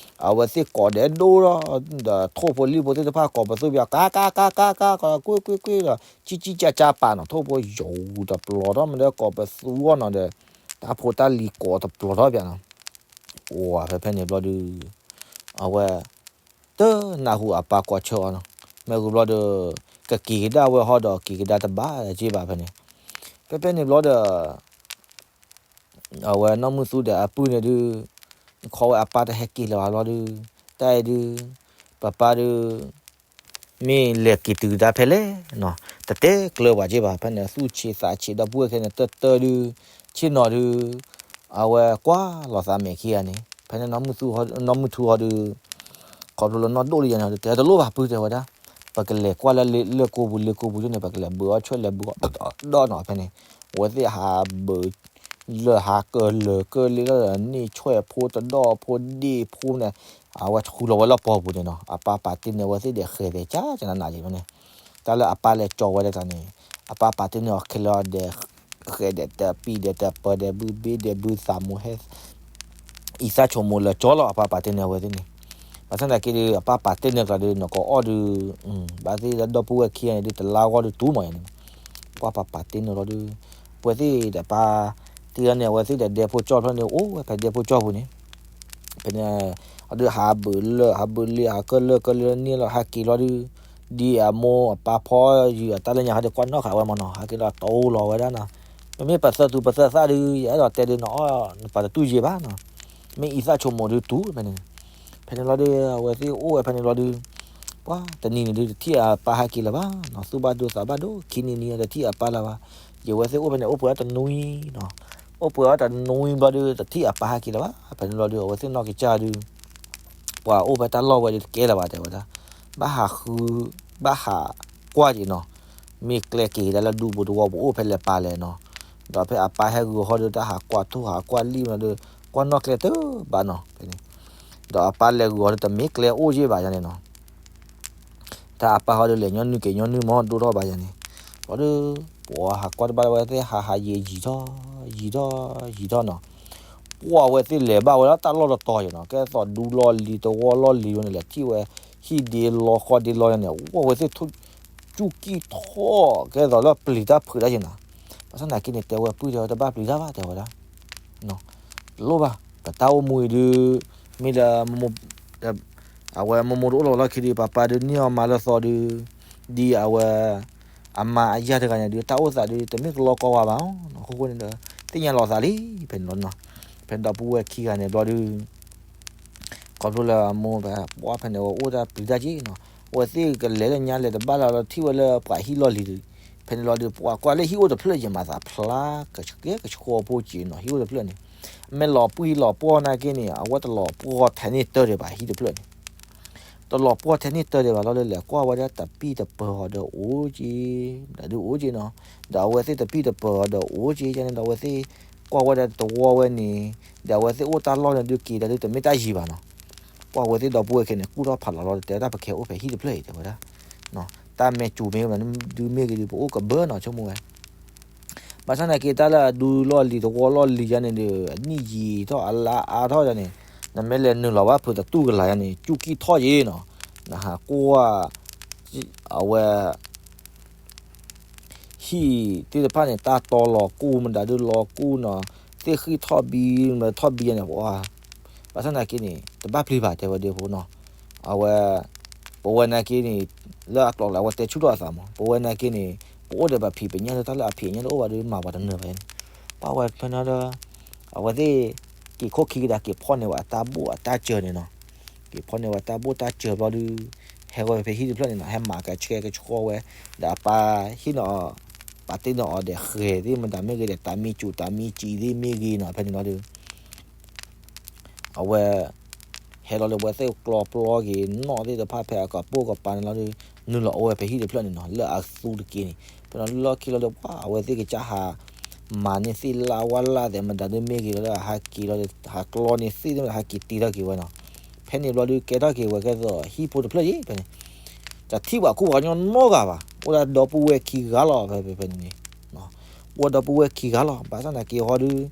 အဝဲသ့ၣ်ကိးဒဲးဒိၣ်ထီၣ် ဒီးထိၣ်ဖိလံၣ်ဖိသ့ၣ်တဖၣ်ကိးပသူဘၣ် ကါ ကါ ကါ ကါ ကါ ကိးကွ့ၢ်ကွ့ၢ်ကွ့ၢ်ဒီး ကံၣ်ကံၣ်ကၢ်ကၢ်ပာ်နီၤ ထိၣ်ဖိယိာ်တပျီၤထီၣ်မးဒီးကိးပသူအီၤနီၤဒီး တၢ်ဖိတၢ်လံၤကိးတပျီၤထီၣ်ဘၣ်နီၤ. အိၣ်ဝဲဖဲဖဲန့ၣ်ဘျီဒုး အဝဲ တနၢ်ဟူအပၢ်ကိးဆၢအီၤနီၤ. မ့ၢ်ဂ့ၤဘျီဒီး ကက့ၤကဒါဝဲဟီဒီးက့ၤကဒါတဘၣ်က့ဘၣ်ဖဲန့ၣ်. ဖဲဖဲန့ၣ်ဘျီဒီး အဝဲနီၢ်မုၢ်သူဒီးအပုၢ်န့ၣ်ဒုး ခီဝဲအပၢ်တဟဲက့ၤလၢၤဘၣ်ဘျီဒုး တၢ်အံၤဒုး ပပၢ်ဒုး မ့ၢ်လဲၤက့ၤတုၤကဒါဖဲလဲၣ်နီၤ တတဲကျၢၤပှၤက့ဘၣ် ဖဲန့ၣ်သူၣ်ဆံးသးဆံးဒီပုၢ်ဝဲၢ်ခဲန့ၣ် တၢၢ်တၢၢ်ဒုး ဆ့ၣ်နီၤဒုး အဝဲကွၢ်လီၤသးမဲာ်ခံဂၤန့ၣ် ဖဲန့ၣ် နီၢ်မုၢ်ထူဟီဒုး ခီဖျိလၢနီၢ်ဒိၣ်လံယၤန့ၣ် တဲတလိၣ်ဘၣ်ပုၢ်တဲဝဲဒၣ် ပကလဲၤကွၢ်လၢလၢၢ်ကိးပူၤလၢၢ်ကိးပူၤန့ၣ် ပကလဲၤဘုးအီၣ်ဆွဲၣ်လဲၤဘုးအီၣ်ဒီးနီၤ ဖဲန့ၣ် အဝဲသ့ၣ်ဟးဘုး လၢဟးကလၢာ်ကလ့လီၤ န့ၢ်ဆွဲၣ်ဖိတဒီၣ်ဖိဒ့ၣ်ဖိန့ၣ် အဝဲဆူလီၤဝဲလၢပီပူၤန့ၣ်နီၤ အပၢ်ပာ်တ့ၢ်န့ၢ်အဝဲသ့ၣ်ဒီးဃဲၤသဲးကၢ်ကနးနးယံၤန့ၣ် တၢ်လၢအပၢ်လဲၤကၠီဝဲဒၣ်န့ၣ် အပၢ်ပာ်တ့ၢ်န့ၢ်အီၤခဲလၢာ်ဒီး ဃဲၤဒီးတပံၤဒီးတပၢၤဒီးဘုဘ့ၣ် ဒီးဘုသးမိၢ်ဟဲ အံသၣ်ဆိမိၣ်လၢကၠီလီၤ အပၢ်ပာ်တ့ၢ်န့ၢ်အဝဲသ့ၣ်န့ၣ် ဘၣ်ဆၣ်သနာ်က့ဒီး အပၢ်ပာ်တ့ၢ်န့ၢ်ကျါဒီး နကအီၣ်ဒီး ဘၣ်သ့ၣ်ဒီပုၢ်ဝဲၢ်ခံဂၤန့ၣ်ဒုး တလါဂီၢ်ဒီးတူၢ်မးယၤန့ၣ် ကွၢ်ပၢ်ပာ်တ့ၢ်န့ၢ်လီၤဒီး ပဝဲသ့ၣ်ဒီးပၢ်တ့ၢ်န့ၢ်အဝဲသ့ၣ်ဒီးဒဲဖိကၠီဖျၢၣ်န့ၣ် အိၣ်ဝဲဖဲဒဲဖိကၠီပူၤန့ၣ် ဖဲန့ၣ် အဒုးဟးဘုးလၢာ် ဟးဘုးလ့ ဟးကလၢာ်ကလ့န့ၣ်လီၤ ဟးက့ၤလီၤဒုး ဒ်အမိၢ်အပၢ်ဖီယုာ်အတၢ်လၢညါဟီဒီးကွၢ်နီၣ်ဃာ်ဝဲမးနီၤ ဟဲက့ၤလီၤတိၢ်လီၤဝဲဒၣ်နီၤ မ့မ့ၢ်ပသၢသူပသၢသၣ်ဒုး ယအဲၣ်ဒိးတဲဒုးနီၤ နပာ်တတူၢ်ယံာ်ဘၣ်နီၤ မ့ၢ်အံသၣ်ဆိမိၣ်ဒုးတူၢ်ဖဲန့ၣ် ဖဲန့ၣ်လီၤဒီး အဝဲသ့ၣ်အိၣ်ဝဲဖဲန့ၣ်လီၤဒုး ပှၤတနံၤန့ၣ်ဒုး တထံၣ်အပၢ်ဟဲက့ၤလၢၤဘၣ်နီၤ သူၣ်ဘၣ်ဒိသးဘၣ်ဒိ ခံနံၤနံၤတထံၣ်အပၢ်လၢၤဘၣ် ယဝဲသ့ၣ်အိၣ်ဖဲန့ၣ် အိၣ်ပှဲၤအီၤတနွံနီၤ အိၣ်ပှဲၤအီၤတနွံဘျီဒုး တထံၣ်အပၢ်ဟဲက့ၤလၢၤဘၣ် ဖဲန့ၣ်လီၤဒုး အဝဲသ့ၣ်နီၢ်ကစၢ်ဒုး ပှၤအိၣ်ဖဲတၢ်လီၢ်ဝဲဒုးတကဲလၢၤဘၣ်တဲဝဲဒၣ် ဘၣ်ဟးဃု ဘၣ်ဟးကွၢ်က့ၤနီၤ မ့ၢ်ကျဲက့ၤကဒါလၢဒူပူၤတဝီပူၤအိၣ်ဖဲလဲၣ်ပာ်လဲၣ်နီၤ ဒီးဖဲအပၢ်ဟဲဂုာ်ဟီဒုး တၢ်ဟးကွၢ်ထိၣ်ဟးကွၢ်လံၣ်မးဒုး ကွၢ်နီၣ်ကျဲတဘၣ်နီၤ ဖဲန့ၣ် ဒီးအပၢ်လဲၤဂုာ်ဟီဒုး တမ့ၢ်ကျဲအိၣ်ယ့ၣ်ဘၣ်ယၤန့ၣ်နီၤ တၢ်အပၢ်ဟီဒုးလဲၤညီနုၢ်က့ၤညီနုၢ်မးဒိၣ်ထီၣ်ဘၣ်ယၤန့ၣ် ဘျီဒုး ပှၤဟးကွၢ်တဘၣ်လၢဝဲသ့ၣ်ဟးဟးယံာ်ယံာ်ထီၣ် ယံာ်ထီၣ် ယံာ်ထီၣ်နီၤ ပှၤဝဲသ့ၣ်လဲၤဘၣ်ဝဲဒၣ်တၢ်လီၢ်တတီၤယဲနီၤ ကဲသိးဒူလီၢ်လံၤတဝီလီၢ်လံၤဝဲန့ၣ် လဲၤထံၣ်ဝဲ ဟံၣ်ဒ့လီဃီဒ့လီယဲန့ၣ် ပှၤဝဲသ့ၣ်ထူၣ် စူၢ်ကံၢ်ထီၣ် ကဲသိးလၢပျံၤတၢ်ဖုးတၢ်ယဲနီၤ ဘၣ်ဆၣ်သနာ်က့န့ၣ် တဲဝဲပုၢ်တဲဝဲတဘၣ်ပျံၤတၢ်ဘၣ်တဲဝဲဒၣ် တလိၣ်ဘၣ် ပတၢ်အိၣ်မူအံၤဒုး မ့ၢ်လၢ အဝဲမိၢ်မိၢ်တအိၣ်လီၤလီၢ်ခံဒုး ပၢ်ပၢ်ဒုးန့ၢ်အီၤမၤလၢသီဒုး ဒ်အဝဲ အမါအယၢ်တဂၤန့ၣ်ဒုး တၢ်အိၣ်သးဒုး တမ့ၢ်ကလီကီဝါဘၣ် အဃိဃိန့ၣ်ဒီး သ့ၣ်ညါလီၤသးလံ ဖဲန့ၣ်လီၤနီၤ ဖဲဒီပုၢ်ဝဲၢ်ခံဂၤန့ၣ်ဘျီဒုး ခီဖျိလၢအမိၢ်ဖဲ ပှၤဖဲန့ၣ် အဝဲအိၣ်တၢ်ပျံၤတၢ်က့နီၤ အဝဲသ့ၣ်ကလဲၤလၢညါလဲၤတဘၣ်လၢၤလီၤ ထံၣ်ဝဲလၢပှၤဟံၣ်လီၢ်လံၤဒုး ဖဲန့ၣ်လီၤဒုး ပှၤကွၢ်လၢဟံၣ်အိၣ်တဖျၢၣ်ယဲမၤသးဖျါ ကဆှီကဆှီဖိက့နီၤ ဟံၣ်အိၣ်တဖျၢၣ်န့ၣ် မ့ၢ်လီၤပှံၢ်လီၤပှီၢ်နာ်က့န့ၣ် အဝဲတလီၤပှီၢ်ထဲန့ၢ်တၢ်ဒံးဘၣ်ဟံၣ်တဖျၢၣ်န့ၣ် တလီၤပှီၢ်ထဲန့ၢ်တၢ်ဒံးဘၣ်လီၤလၢလဲၤကွၢ်ဝဲဒၣ်တပံၢ်တပၢၤအီၤဒီးအိၣ်က့ ဒီးဒုးအိၣ်က့နီၤ ဒီးအဝဲသ့ၣ်တပံၢ်တပၢၤအီၤဒီးအိၣ်က့ယဲန့ၣ်ဒီးအဝဲသ့ၣ်ကွၢ်ဝဲဒၣ်တဝီဝဲန့ၣ် ဒီးအဝဲသ့ၣ်အိၣ်တၢ်လီၢ်န့ၣ်ဒုးက့ၤဒီးဒုးတမ့ၢ်တၢ်ယံၤဘၣ်နီၤ ပှၤဝဲသ့ၣ်ဒီပုၢ်ဝဲၢ်ခဲန့ၣ် ကူၣ်ထီၣ်ဖးလီၤလီၤ တဲတၢ်ပကဲအိၣ်ဖဲဟံၣ်တဖျၢၣ်အံၤတဲဝဲဒၣ် တၢ်မဲာ်စူၤမ့ၢ်ဝဲဒၣ်ဒုးမ့ၢ်ဂ့ၤဒုး ပအိၣ်ကဘၢနီၤ ဆိကမိၣ်ဝဲ ဘၣ်ဆၣ်သနာ်က့ တၢ်လၢအဒူလီၢ်လံၤတဝီလီၢ်လံၤယါန့ၣ်ဒီး အနံၣ်ယံာ်ထီၣ်အလါအါထီၣ်ယါန့ၣ် နမ့ၢ်လဲၤနုာ်လီၤဘၣ်ဖုးတတူၢ်ကလာ်ယါန့ၣ် စူၢ်ကံၢ်ထီၣ်ယ့နီၤ နဟးကွၢ် အဝဲ ဟံၣ်သ့ၣ်တဖၣ်န့ၣ် တၢ်တီလီၤကူၢ်မတၤဒုးလီၤကူၢ်နီၤ သ့ၣ်ဃံၣ်ထီၣ်ဘံမတၤထီၣ်ဘံယါန့ၣ် ပှၤ ဘၣ်ဆၣ်သနာ်က့န့ၣ် တဘၣ်ပျံၤဘၣ်တဲဝဲဒၣ်ဖိနီၤ အဝဲ ပဝဲနာ်က့န့ၣ် လၢအကျိၤလၢအဝဲတဲဆူၣ်ထီၣ်အသးမး ပဝဲနာ်က့န့ၣ် ပအိၣ်ဒီးပဖံးပညၣ်လၢတၢ်လၢအဖံးအညၣ်တအိၣ်ဘၣ်ဒီးမၤပှၤတနၢၤဘၣ်န့ၣ် ပှၤဝဲဖဲန့ၣ်ဒီး အဝဲသ့ၣ် က့ၤခိၣ်ခံကဒါက့ၤဖီၣ်န့ၢ်ဝဲအတၢ်ဘိၣ်အတၢ်စၢၤန့ၣ်နီၤ က့ၤဖီၣ်န့ၢ်ဝဲတၢ်ဘိၣ်တၢ်စၢၤဘျီဒုး ဟဲဝဲဖဲဟံၣ်တဖျၢၣ်န့ၣ်နီၤ ဟဲမၤကဆှဲကဆှီဝဲ ဒီးအပၢ်ဟ့ၣ်နီၤ ပာ်တ့ၢ်န့ၢ်အီၤဒီးဃဲၤသ့ၣ်မတၤမ့ၢ်ဂ့ၤဒီး တၢ်မံစူၤတၢ်မံစံးသ့ၣ်မ့ၢ်ဂ့ၤနီၤ ဖဲန့ၣ်လီၤဒုး အဝဲ ဟဲလီၤလၢပဝဲသ့ၣ်ကျီပျီက့ၤနီၣ်သ့ၣ်တဖၣ်ဖဲအကပိာ်ကပၤန့ၣ်လီၤဒုး နုာ်လီၤအိၣ်ဝဲဖဲဟံၣ်တဖျၢၣ်န့ၣ်နီၤ လၢအသူတက့ၢ်န့ၣ် ဖဲန့ၣ်လီၢ်ခံလီၤဒီး ပှၤအဝဲသ့ၣ်ကစၢ်ဟး မၤန့ၢ်သ့ၣ်လၣ်ဝၣ်လၣ်သဲးမတၤဒုးမ့ၢ်ဂ့ၤလီၤဒီး ဟးက့ၤလီၤဒီး ဟးကျီန့ၢ်သ့ၣ်မတၤ ဟးက့ၤတ့ထီၣ်က့ၤဝဲနီၤ. ဖဲန့ၣ်ဘျီဒုးကဲထီၣ်က့ၤဝဲကဲသိးဟံၣ်ဖိတဖျၢၣ်ယံၤဖဲန့ၣ် တထံၣ်ပှၤခိၣ်ပှၤကညီနီတဂၤဘၣ်. အိၣ်ဒၣ်ဒီပုၢ်ဝဲၢ်ခံဂၤလီၤ ဖဲဖဲဖဲန့ၣ်န့ၣ် အိၣ်ဒီပုၢ်ဝဲၢ်ခံဂၤလီၤ. ဘၣ်ဆၣ်သနာ်က့ဟီဒုး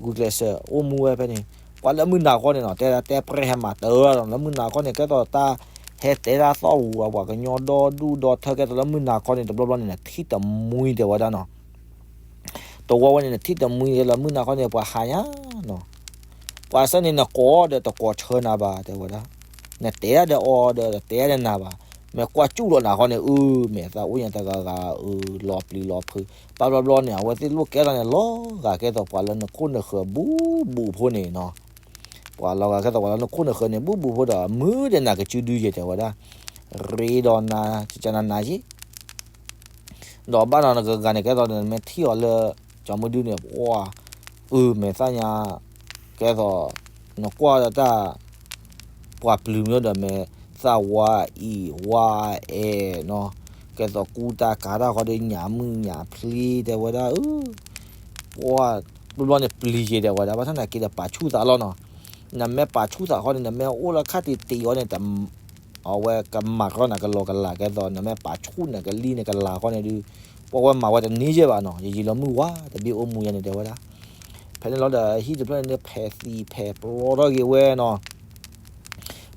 ဂုာ်ကျဲးစၢးအိၣ်မူဝဲဖဲန့ၣ် ပှၤလၢမုၢ်နၤခီန့ၣ်နီၤ တဲဒၣ်တဲပြဲဟဲမၤတၢ်လီၤ လၢမုၢ်နၤခီန့ၣ် ကဲသိးတၢ်ဟဲတဲဒၣ်သီၣ်ဝူၤအပှၤကညီဒီဒူၣ်ဒီထၢ ကဲသိးလၢမုၢ်နၤခီန့ၣ် တဘျီဘျီန့ၣ် နထံၣ်တမှံတဲဝဲဒၣ်နီၤ တဝီဝဲန့ၣ် နထံၣ်တမှံလၢမုၢ်နၤခီန့ၣ် ပှၤဟးညါနီၤ ပှၤစဲန့ၣ် နကိးဒီးတကိးဆၢနၤဘၣ် တဲဝဲဒၣ်. နတဲဒၣ်ဒီးအီၤဒီး တတဲဒၣ်ဒီးနၤဘၣ်. မ့ၢ်ကွၢ်စူၣ်လီၤနၤဃီန့ၣ် အု မဲာ်သၣ်အိၣ်ညါတဂၤဂၤ အု လီၤပျံၤလီၤဖုး. ဘၣ်ဘျီဘျီန့ၣ် အဝဲသ့ၣ်လိၣ်ကဲထီၣ်န့ၣ် လီၤဂာ်ကဲသိးပှၤလၢနခိၣ်နဃၢၤဘူးဘူးဖိန့ၣ်နီၤ. ပှၤလီၤဂာ်ကဲသိးပှၤလၢနခိၣ်နဃၢၤန့ၣ် ဘူးဘူးဖိဒီး မုၢ်ဒီးနၤကစုဒုယဲၢ် တဲဝဲဒၣ်. ရ့ဒီးနၤ ကကနၤနၤယ့ၣ် ဒီးဘၣ်နီၤနကဂၤန့ၣ် ကဲသိးနမ့ၢ်ထံၣ်အီၤလၢ ကၠီမုၢ်ဒုန့ၣ် ပှၤ အု မဲာ်သၣ်ညါ ကဲသိး နကွၢ်ဒီးတၢ် ပှၤပျုၤမ့ၢ်ဒီး မဲာ်သၣ်ဝါအံၤဝါအဲၣ်နီၤ ကဲသိးကူတၢ်ကၤတၢ်ဃီဒီး ညၣ်မုၢ်ညၣ်ဖျံတဲဝဲဒၣ် အု ပှၤ ဘျီဘျီန့ၣ်ပျံၤယဲၢ် တဲဝဲဒၣ်. ဘၣ်ဆၣ်သနာ်က့ဒီးပာ်ဆူၣ်သးလီၤနီၤ. နမ့ၢ်ပာ်ဆူၣ်သးဃီန့ၣ် နမ့ၢ်အိၣ်လၢခါတံၢ်တံၢ်အီၤန့ၣ် အဝဲကမၤကီနၤကလီကလီ ကဲသိးနမ့ၢ်ပာ်ဆူၣ်နကလံနကလၤဃီန့ၣ်ဒုး ပှၤဝဲမၤဝဲတန့ၢ်ယဲၢ်ဘၣ်နီၤ. ယယံာ်လီၤမုၢ်ဝါ တဘ့ၣ်အိၣ်မူယဲန့ၣ် တဲဝဲဒၣ်. ဖဲန့ၣ်လီၤဒီး ဟံၣ်တဖျၢၣ်န့ၣ် ဖဲးသံၣ်ဖဲးပျီထီၣ်က့ၤဝဲနီၤ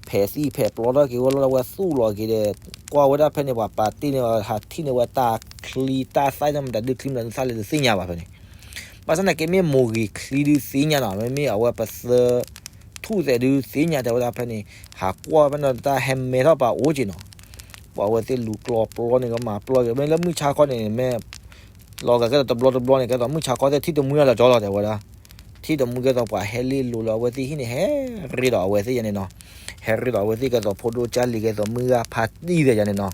ဖဲးသံၣ်ဖဲးပျီထီၣ်က့ၤဝဲလီၤဒီး အဝဲသူၣ်လီၤက့ၤဒီး ကွၢ်ဝဲဒၣ်ဖဲန့ၣ် ပှၤပာ်တ့ၢ်န့ၢ် ဟးထံၣ်န့ၢ်ဝဲတၢ်ချံတၢ်သၣ်န့ၣ် မတၤဒုးချံမတၤဒုးသၣ်လဲၣ်တသ့ၣ်ညါဘၣ်ဖဲန့ၣ်. ဘၣ်ဆၣ်သနာ်က့မ့ၢ်မိၢ်ဂ့ၤချံဒုးသ့ၣ်ညါနီၤ မ့မ့ၢ်အဝဲပသၢ ထူၣ်သဲးဒုးသ့ၣ်ညါတဲဝဲဒၣ်ဖဲန့ၣ် ဟးကွၢ်ဖဲန့ၣ်တၢ်ဟဲမဲထီၣ်ပာ်အိၣ်က့ၤနီၤ. ပှၤဝဲသ့ၣ်လူၤကျီပျီန့ၣ် ကမၤပျီက့ၤ မ့ၢ်လၢမုၢ်ဆါခီန့ၣ် မ့ၢ် လီၤဂာ်ကဲသိးတဘျီတဘျီန့ၣ် ကဲသိးမုၢ်ဆါခီသ့ၣ်ထံၣ်တမှံအလီၤကၠီလီၤတဲဝဲဒၣ်. ထံၣ်တမှံကဲသိးပှၤဟဲလ့လိာ်လၢအဝဲသ့ၣ်ဟံၣ်န့ၣ် ဟဲရ့ဒီးအဝဲသ့ၣ်ယဲန့ၣ်နီၤ. ဟဲရ့ဒီးအဝဲသ့ၣ်ကဲသိးဖိဒိၣ်ကၢ်လံၤကဲသိးမုၢ်ဂၤဖးတံၢ်သဲးယဲန့ၣ်နီၤ.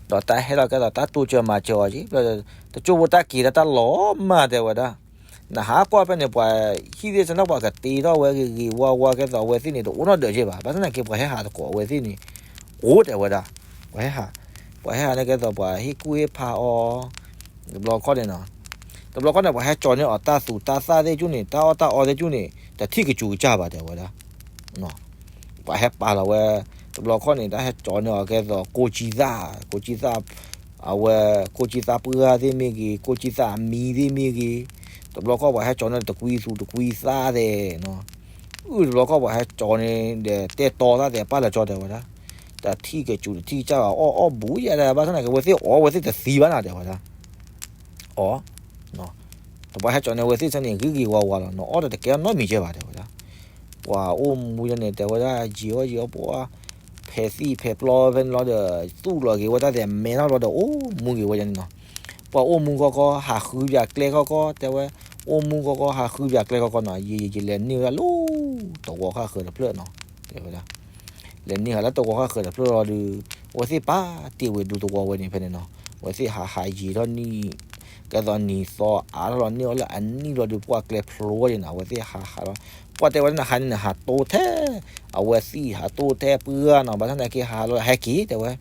ဒီးတၢ်ဟဲလီၤကဲသိးတၢ်တိစၢၤမၤစၢၤအီၤက့ၤ တကၠိဖိတၢ်က့ၤတၢ်တၢ်လီၤမၢ်တဲဝဲဒၣ်. နဟးကွၢ်ဖဲန့ၣ် ပှၤဟံၣ်သ့ၣ်ဆၢနီၣ်ပှၤကတ့ထီၣ်ဝဲဂ့ၤဂ့ၤဝါဝါကဲသိးအဝဲသ့ၣ်န့ၣ် တအိၣ်နီတဒၢးက့ၤဘၣ်. ဘၣ်ဆၣ်သနာ်က့ပှၤဟဲဟးသကိးအဝဲသ့ၣ်န့ၣ် အိၣ်တဲဝဲဒၣ်. ပှၤဟဲဟး ပှၤဟဲဟးန့ၣ်ကဲသိးပှၤဟ့ၣ်ကူၣ်ဟ့ၣ်ဖးအီၤ တဘျီခီန့ၣ်နီၤ. တဘျီခီန့ၣ် ပှၤဟဲကၠီၤန့ၢ်အီၤတၢ်သူတၢ်သၣ်သ့ၣ်ကၠူၣ်န့ၣ် တၢ်အီၣ်တၢ်အီသ့ၣ်ကၠူၣ်န့ၣ် တထံၣ်ကစူၤကစၢ်ဘၣ်တဲဝဲဒၣ်. ပှၤဟဲပာ်လီၤဝဲ တဘျီခီန့ၣ် တၢ်ဟဲကၠီၤန့ၢ်အီၤကဲသိးကိးကံသၣ် ကိးကံသၣ် အဝဲ ကိးကံသၣ်ပှၢ်သ့ၣ်မ့ၢ်ဂ့ၤ ကိးကံသၣ်အမံၤသ့ၣ်မ့ၢ်ဂ့ၤ တဘျီခီပှၤဟဲကၠီၤန့ၢ်တကွံသူတကွံသၣ်သဲးနီၤ. အုၣ်တဘျီခီပှၤဟဲကၠီၤန့ၢ်ဒီးတဲတီသၣ်သဲးပာ်လၢကၠီတဲဝဲဒၣ်. တထံၣ်ကစူၤတထံၣ်ကစၢ်ဘၣ် အီၣ်အီၣ်ဘူးယဲဒၣ် ဘၣ်ဆၣ်သနာ်က့ အဝဲသ့ၣ်အီၣ်ဝဲသ့ၣ်တသံဘၣ်နၤတဲဝဲဒၣ်. အီ တပှၤဟဲကၠီၤန့ၢ်အဝဲသ့ၣ်ဆၢန့ၣ် ဂ့ၤဂ့ၤဝါဝါလီၤ နအီၣ်ဒီးတကဲထီၣ်နီတမံၤကဲဘၣ်တဲဝဲဒၣ်. ပှၤအိၣ်မူယဲန့ၣ် တဲဝဲဒၣ် ယံာ်အီၣ်ယံာ်အီၣ်ပှၤ ဖဲးသံၣ်ဖဲးပျီဖဲန့ၣ်လီၤဒီး သူၣ်လီၤက့ၤဝဲတၢ်သဲးမဲထီၣ်လီၤဒီး အိၣ်မူက့ၤဝဲယဲန့ၣ်နီၤ. ပှၤအိၣ်မူခီခီ ဟးဃုပၠးကျဲခီခီ တဲဝဲ အိၣ်မူခီခီ ဟးဃုပၠးကျဲခီခီနီၤ ယ ယလဲၤန့ၢ်ဝဲဒၣ်လၢ တဝီဃၣ်ဃၢၤတဖျၢၣ်နီၤ တဲဝဲဒၣ် လဲၤန့ၢ်ဟးလၢတဝီဃၣ်ဃၢၤတဖျၢၣ်လီၤဒီး အဝဲသ့ၣ်ပာ်တ့ၢ်ဝဲဒူသဝီဝဲန့ၣ်ဖဲန့ၣ်နီၤ အဝဲသ့ၣ်ဟးဟးယံာ်ထီၣ်နံၣ် ကဲသိးနံၣ်သီအါထီၣ်လီၤန့ၢ်အီၤလၢအနံၣ်လီၤဒီး ပှၤကျဲဖျိဝဲန့ၣ်နီၤ အဝဲသ့ၣ်ဟးဟးလီၤ ပှၤတဲဝဲဒၣ်နဟးန့ၣ် နဟးတိထဲ အဝဲသ့ၣ်ဟးတိထဲပှၢ်နီၤ ဘၣ်ဆၣ်သနာ်က့ဟးလီၤဟဲက့ၤတဲဝဲ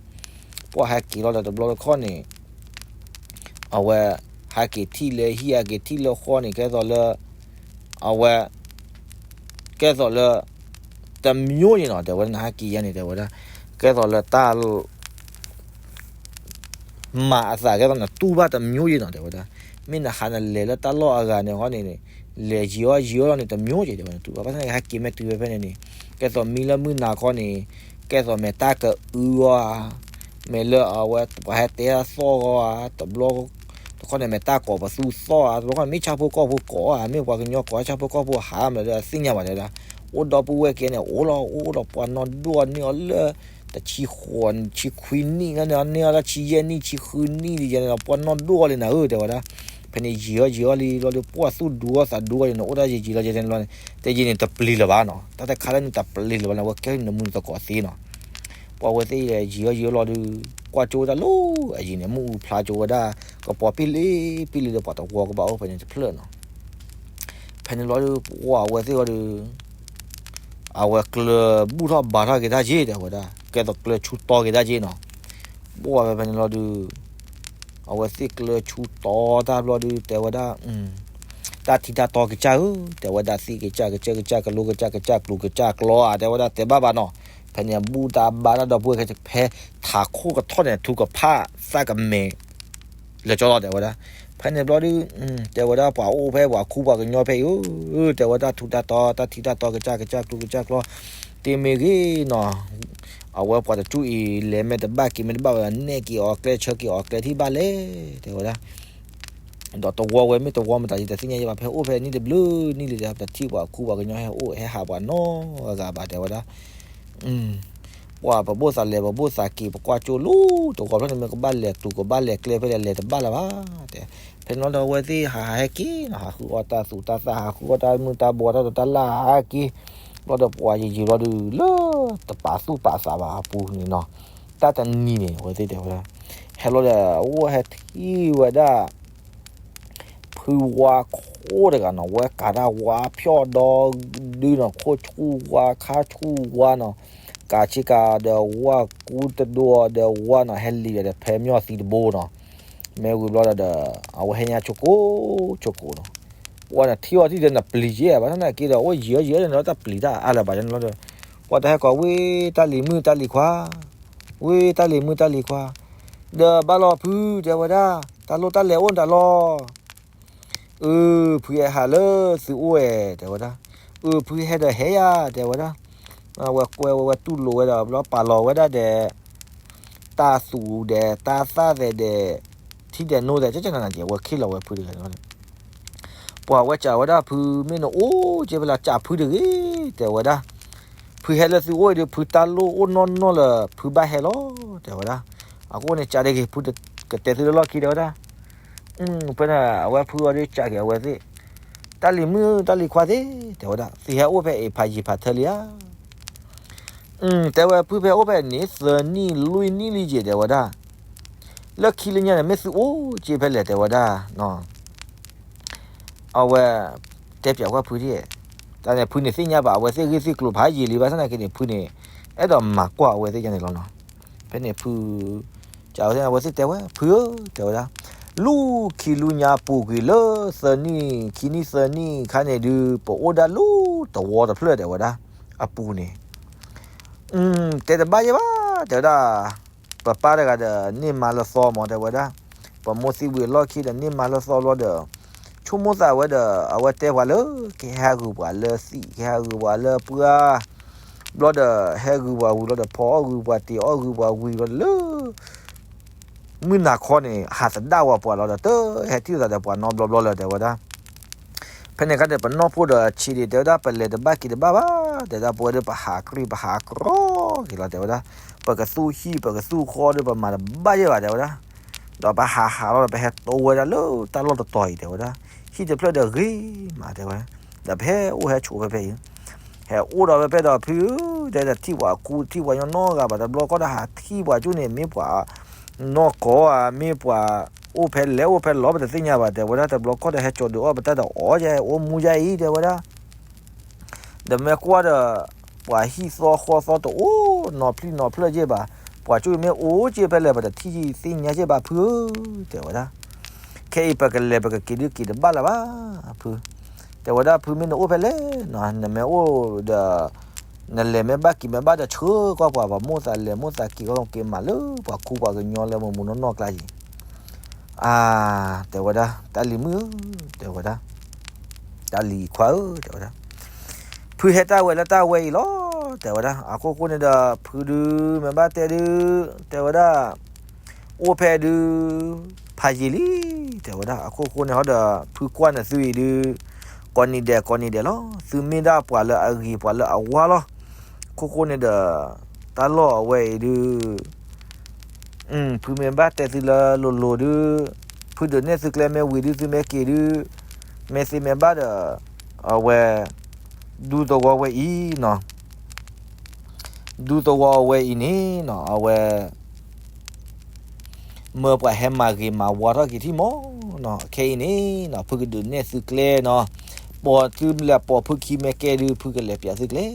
ပှၤဟဲက့ၤလီၤဒီးတဘျီတခီၣ်န့ၣ် အဝဲ ဟဲက့ၤထံၣ်လၢဟံၣ် ဟဲက့ၤထံၣ်လၢဃီန့ၣ် ကဲသိးလၢ အဝဲ ကဲသိးလၢ တမျိုးယဲနီၤ တဲဝဲဒၣ် နဟဲက့ၤယဲန့ၣ် တဲဝဲဒၣ် ကဲသိးလၢတၢ် မၤအသးကဲသိးနတူၢ်ဘၣ်တမျိုးယဲနီၤ တဲဝဲဒၣ် မ့ၢ်နဟးနလဲၤလၢတၢ်လီၢ်အဂၤန့ၣ်ဃီန့ၣ် လဲၤယံာ်အီၣ်ယံာ်အီၣ်လီၤန့ၣ် တမျိုးယဲ တဲဝဲ နတူၢ်ဘၣ် ဘၣ်ဆၣ်သနာ်က့ ဟဲက့ၤမ့ၢ်တုၤဝဲဖဲန့ၣ်န့ၣ် ကဲသိးမံလၢမုၢ်နၤခီန့ၣ် ကဲသိးမဲာ်တၢ်ကအုအီၤဧါ မ့ၢ်လၢအဝဲ ပှၤဟဲတဲအသီၣ်ဂီၤဧါ တဘျီ တခီန့ၣ် မ့ၢ်တၢ်ကိးပသူသီၣ်ဧါ တဘျီခီန့ၣ် မ့ၢ်ဆၣ်ဖိကီၢ်ဖိကိးဧါ မ့ၢ်ပှၤကညီကိးဆၣ်ဖိကီၢ်ဖိဟးမးဒီး အသ့ၣ်ညါဘၣ်တဲဝဲဒၣ် အိၣ်ဒီပုၢ်ဝဲၢ်ကဲန့ၣ် အိၣ်လီၤ အိၣ်ဒီးပှၤနီၢ်ဒိၣ်န့ၢ်အီၤလၢ တဆံဃိး ဆံခွံနံၣ်လၢန့ၣ် န့ၢ်အီၤလၢဆံယဲၢ်နံၣ် ဆံဃုနံၣ်ဒ်ယဲန့ၣ်ဒီး ပှၤနီၢ်ဒိၣ်လံနၤဧၢ တဲဝဲဒၣ် ဖဲန့ၣ်ယံာ်အီၣ်ယံာ်အီၣ်လံလီၤဒီး ပှၤသူၣ်ဒူအီၣ်သးဒူအီၣ်ယဲန့ၣ် အိၣ်ဒၣ်ယံာ်ယံာ်လီၤယဲန့ၣ်လီၤန့ၣ် တဲယဲန့ၣ်တပျံၤလၢၤဘၣ်နီၤ တၢ်တခါလၢန့ၣ်တပျံၤလၢၤဘၣ်န့ၣ် အဝဲကဲနမုၢ်နသကိးသ့နီၤ ပှၤဝဲသ့ၣ်ယံာ်အီၣ်ယံာ်အီၣ်လီၤဒီး ကွၢ်ကၠိဝဲဒၣ်လၢအယံၤန့ၣ် မ့ၣ်အူဖျါကၠိဝဲဒၣ် ကပီၤပံလံပံလံဒီး ပှၤတဝီကဘၣ်အိၣ်ဖဲန့ၣ်တဖျၢၣ်နီၤ ဖဲန့ၣ်လီၤဒီး ပှၤဝဲသ့ၣ်အီၤဒီး အဝဲကျၢၤဘူၣ်ထီၣ်ဘါထီၣ်က့ၤတၢ်က့ၤ တဲဝဲဒၣ် ကဲသိးကျၢၤဆူတီက့ၤတၢ်က့ၤနီၤ ပှၤဝဲဖဲန့ၣ်လီၤဒီး အဝဲသ့ၣ်ကျၢၤဆူတီတၢ်ဘျီဒုး တဲဝဲဒၣ်, တၢ်ထံတၢ်တီကစၢ်ဧၢ, တဲဝဲဒၣ် သ့ၣ်ကစၢ် ကစၢၢ် ကစၢ် ကလိ ကစၢ် ကစၢ် ကျူၤ ကစၢ် ကျီဧါ, တဲဝဲဒၣ် တဲဘၣ်ဘၣ်နီၤ. ဖဲန့ၣ် ဘူၣ်တၢ်ဘါတၢ်ဒီပုၢ်ဝဲၢ် ဖဲထးခိၣ်ကထီၣ်န့ၣ် ထူကဖၣ်သၣ်ကမဲာ် လၢာ်ကၠီလီၤ တဲဝဲဒၣ်. ဖဲန့ၣ်ဘျီဒုး တဲဝဲဒၣ် ပှၤအိၣ်ဖဲပှၤခူပှၤကညီဖဲအံၤဧၢ, တဲဝဲဒၣ် ထူတၢ်တီ တၢ်ထံတၢ်တီကစၢ် ကစၢ် ကျူၤ ကစၢ် ကျီ တ့မ့ၢ်ဂ့ၤနီၤ, အဝဲပှၤတကၠူၣ်အံၤ လဲၤမ့ၢ်တဘၣ်က့ၤမ့ၢ်တဘၣ်ဝဲ နဲၣ်က့ၤအီၤကျဲ ဆၢက့ၤအီၤကျဲထံၣ်ဘၣ်လဲၣ် တဲဝဲဒၣ်. ဒီးတဝီဝဲမ့ၢ်တဝီမတၤ ယတသ့ၣ်ညါယဲဘၣ်, ဖဲအိၣ်ဖဲနံၣ်တဘျုးနံၣ်လံဒီး ပထံၣ်ပှၤခူပှၤကညီဟဲအိၣ်ဟဲဟးပှၤနီတဂၤဘၣ် တဲဝဲဒၣ်. ပှၤပဘိၣ်သးလဲၤ ပဘိၣ်သးက့ၤ ပကွၢ်ကၠိလီၤ တဝီဖျၢၣ်န့ၣ် မ့ၢ်ကဘၣ်လဲၤတူၤ ကဘၣ်လဲၤကျဲဖဲလဲၣ် လဲၤတဘၣ်လၢၤဘၣ် တဲ. ဖဲန့ၣ်လီၤဒီး အဝဲသ့ၣ်ဟးဟးဟဲက့ၤနီၤ, ဟးဃုအီၣ်တၢ်သူတၢ်သၣ် ဟးဃုအီၣ်တၢ်မုၢ်တၢ်ဘိ တၢ်ဒိးတၢ်လၣ်ဟးက့ၤ, ဘျီဒီးပှၤယံာ်ယံာ်ဘျီဒုး လၢတပာ်သူၣ်ပာ်သးဘၣ်အပူၤန့ၣ်နီၤ, တၢ်တနံၤန့ၣ် အဝဲသ့ၣ်တဲဝဲဒၣ်, ဟဲလီၤဒီး အိၣ်ဟဲထံၣ်ဝဲဒၣ် ဖုဝါခိၣ်တဂၤနီၤ, ဝဲကးတၢ်ဝါဖျီၣ်ဒီဒုနီၤ, ခိၣ်ဆူၣ်ဝါ ခါဆူၣ်ဝါနီၤ, ကးဆ့ကၤဒီးဝါ ကူတဒိဒီးဝါနီၤ, ဟဲလံၤဒီးဖဲမျီၢ်သံတဘိနီၤ, မ့ၢ်ဝံၤဘျီဒီး အဝဲဟဲညါဆိကိးဆိကိးနီၤ, ပှၤန့ၣ်ထံၣ်အီၤထံၣ်ဒီးနပျံၤက့ဘၣ်ဆၣ်နာ်က့ဒီး အိၣ်ယံာ်အီၤယံာ်အီၤန့ၣ်ဒီး တၢ်ပျံၤတၢ်အါလၢၤဘၣ်န့ၣ်လီၤဒီး ပှၤတၢ်ဟဲကိးဝဲတၢ်လံၤမုၣ်တၢ်လံၤခွါ ဝဲတၢ်လံၤမုၣ်တၢ်လံၤခွါ, ဒီးဘၣ်လီၤဖု တဲဝဲဒၣ်, တၢ်လိၣ်တၢ်လဲၤအိၣ်နတၢ်လီၤ. အု ဖုဟဲဟးလၢသုအိၣ်ဝဲ တဲဝဲဒၣ်, အု ဖုဟဲဒီးဟဲယၤ တဲဝဲဒၣ်, ဝဲကွဲဝဲဝဲတူၢ်လိာ်ဝဲဒီး ဘျီပာ်လီၤဝဲဒၣ်ဒီး တၢ်သူၣ်ဒီးတၢ်သၣ်သဲးဒီး ထံဒဲးနိသဲး ကကနၤနၤကဲ ဝဲခ့ၣ်လီၤဝဲဖုတဂၤန့ၣ် ပှၤဝဲစံးဝဲဒၣ်ဖုမ့ၢ်နအိၣ်က့ဖဲလဲၣ် စံးဖုတဂ့ၤ တဲဝဲဒၣ်, ဖုဟဲလၢသုအိၣ်အံၤဒီး ဖုတၢ်လိၣ်အိၣ်နီၢ်နီၢ်လၢဖုဘၣ်ဟဲလီၤ တဲဝဲဒၣ်, အဃိန့ၣ် စံးတဂ့ၤ ဖုကတဲသုလၢလီၢ်ခံ တဲဝဲဒၣ်, ဖဲန့ၣ် အဝဲဖုအီၤဒီးစံးက့ၤအဝဲသ့ၣ်, တၢ်လံၤမုၣ်တၢ်လံၤခွါသ့ၣ် တဲဝဲဒၣ် သုဟဲအိၣ်ဖဲအံၤဖးယံာ်ဖးထၢလံဧါ တဲဝဲဖုဖဲအိၣ်ဖဲန့ၣ် သၢနံၣ်လွံၢ်နံၣ်လံယဲၢ် တဲဝဲဒၣ်, လၢခံလၢညါန့ၣ် မ့ၢ်သုအိၣ်က့ဖဲလဲၣ် တဲဝဲဒၣ်, အဝဲ တဲပၠးကွၢ်ဖုဒ်, တၢ်န့ၣ် ဖုန့ၣ်သ့ၣ်ညါဘၣ် အဝဲသ့ၣ်ဂ့ၢ်သ့ၣ်ကျိၤဖးယံာ်လံဘၣ်ဆၣ်နာ်က့န့ၣ် ဖုန့ၣ် အဲၣ်ဒိးမၤကွၢ်အဝဲသ့ၣ်ညါန့ၣ်လီၤနီၤ, ဖဲန့ၣ်ဖု ကဝဲသ့ၣ် အဝဲသ့ၣ်တဲဝဲ ဖုဧၢ တဲဝဲဒၣ်, လူၢ်ခံလူညါပူၤကွံာ်လၢသၢနံၣ်ခံနံၣ်သၢနံၣ်ခါန့ၣ်ဒုး ပအိၣ်ဒၣ်လၢတဝီတဖျၢၣ် တဲဝဲဒၣ်, အပူၤန့ၣ် တဲတဘၣ်ယဲၢ်ဘၣ် တဲဝဲဒၣ်, ပပၢ်တဂၤဒီးန့ၢ်မါလၢသီမး တဲဝဲဒၣ်, ပမိၢ်သံဝံၤအလီၢ်ခံဒီးန့ၢ်မါလၢသီဘျီဒီး ဆိကမိၣ်သးဝဲဒီး အဝဲတဲပှၤလၢ ကဟဲဟးဂုာ်ပှၤလၢသံၣ် ကဟဲဟးဂုာ်ပှၤလၢပှၢ်, ဘျီဒီး ဟဲဂုာ်ပှၤဝံၤဘျီဒီး ဖီအီၣ်ဂုာ်ပှၤတ့ၤအီၣ်ဂုာ်ပှၤဝံၤဘျီဒီးလၢ မုၢ်နၤခီန့ၣ် ဟးသဒၣ်ဝဲပှၤလီၤဒီး တဟဲထံၣ်လိာ်သးဒီးပှၤနီတဘျီဘျီလၢၤ တဲဝဲဒၣ်. ဖဲန့ၣ်အခါန့ၣ် ပနီၢ်ဖိဒီးဆံးဒံး တဲဝဲဒၣ် ပလဲၤတဘၣ်က့ၤတဘၣ်ဘၣ် တဲဝဲဒၣ် ပဝဲဒၣ်ပဟးကြံၢ် ပဟးကြီက့ၤလီၤ တဲဝဲဒၣ်. ပကသူၣ်ဟံၣ် ပကသူၣ်ဃီဒီး ပမၤတဘၣ်ယဲၢ်ဘၣ် တဲဝဲဒၣ်. ဒီးပဟးဟးလီၤဒီး ပဟဲတိဝဲဒၣ်လၢတၢ်လီၢ်တတီၤအံၤ တဲဝဲဒၣ်. ဟံၣ်တဖျၢၣ်ဒီးဂ့ၤမး တဲဝဲ. ဒီးပဟဲအိၣ်ဟဲဆိးဖဲဖဲအံၤ ဟဲအိၣ်ဒီးဖဲဖဲဒီး ဖုဧၢ တဲဒၣ် ထံၣ်ပှၤခူထံၣ်ပှၤညီနီတဂၤဘၣ် တဘျီကီၢ်ဒီး ဟးထံၣ်ပှၤကၠိန့ၣ် မ့ၢ်ပှၤနီၢ်ကီၢ်ဧါ မ့ၢ်ပှၤအိၣ်ဖဲလဲၣ်အိၣ်ဖဲလီၤ ပတသ့ၣ်ညါဘၣ် တဲဝဲဒၣ်. တဘျီကီၢ်ဒီး ဟဲကၠီၤဒုးအီၣ်ပတၢ်ဒီးအီၣ်ယဲ အိၣ်မူယဲအံၤ တဲဝဲဒၣ်. ဒီးမ့ၢ်ကွၢ်ဒီး ပှၤဟံၣ်သီဃီသီတအိၣ်နီဖျံၣ်နီဖျၢၣ်ယဲၢ်ဘၣ်. ပှၤကၠိအံၤမ့ၢ်အိၣ်က့ဖဲလဲၣ် ပတထံၣ်သ့ၣ်ညါယဲၢ်ဘၣ် ဖုဧၢ တဲဝဲဒၣ်. ခဲအံၤပကလဲၤပကက့ၤဒုးက့ၤတဘၣ်လၢၤဘၣ် ဖု တဲဝဲဒၣ်. ဖုမ့ၢ်နအိၣ်ဖဲလဲၣ်နီၤ နမ့ၢ်အိၣ်ဒီး နလဲၤမ့ၢ်ဘၣ်က့ၤမ့ၢ်ဘၣ်ဒီး ဆှၢကွၢ်ပှၤ ပှၤမိၢ်သးလဲၤမိၢ်သးက့ၤ က့ၤမၤလၢပှၤခူပှၤကညီလၢမုၢ်မုၢ်နီၢ်နီၢ်ကျါအံၤ အါ တဲဝဲဒၣ် တၢ်လံၤမုၣ်ဧၢ တဲဝဲဒၣ်, တၢ်လံၤခွါဧၢ တဲဝဲဒၣ်, ဖုဟဲတၢ်ဝဲလၢတၢ်ဝဲအံၤလီၤ တဲဝဲဒၣ်. အခိၣ်ဃိန့ၣ်ဒီး ဖုဒုးမ့ၢ်ဘၣ်တဲဒုး တဲဝဲဒၣ် အိၣ်ဖဲဒုး ဖးယံာ်လံ တဲဝဲဒၣ်. အခိၣ်ဃိန့ၣ်ဟီဒီး ဖုကွၢ်နသုအံၤဒုး ကိးနံၤဒဲးကိးနံၤဒဲးလီၤ. သုမ့ၢ်ဒၣ်ပှၤလၢအဂ့ၤပှၤလၢအဝါလီၤ. အခိၣ်ဃိန့ၣ်ဒီး တၢ်လီၢ်အဝဲအံၤဒုး ဖုမ့ၢ်ဘၣ်တဲသုလၢလိၤလိၤဒုး ဖုဒုးနဲၣ်သုကျဲမ့ၢ်ဝံၤဒုး သုမ့ၢ်က့ၤဒုး မ့ၢ်သ့မ့ၢ်ဘၣ်ဒီး အဝဲ ဒူသဝီဝဲအံၤနီၤ ဒူသဝီအဝဲအံၤန့ၣ်နီၤ အဝဲ မၢပှၤဟဲမၤဂ့ၤမၤဝါထီၣ်က့ၤထံၣ်မးနီၤ. ခဲအံၤန့ၣ်နီၤ ဖုကဒုးနဲၣ်သုကျဲနီၤ ပိာ်သုလဲၤပိာ်ဖုခံမ့ၢ်ကဲဒုး ဖုကလဲၤပၠးသုကျဲနီ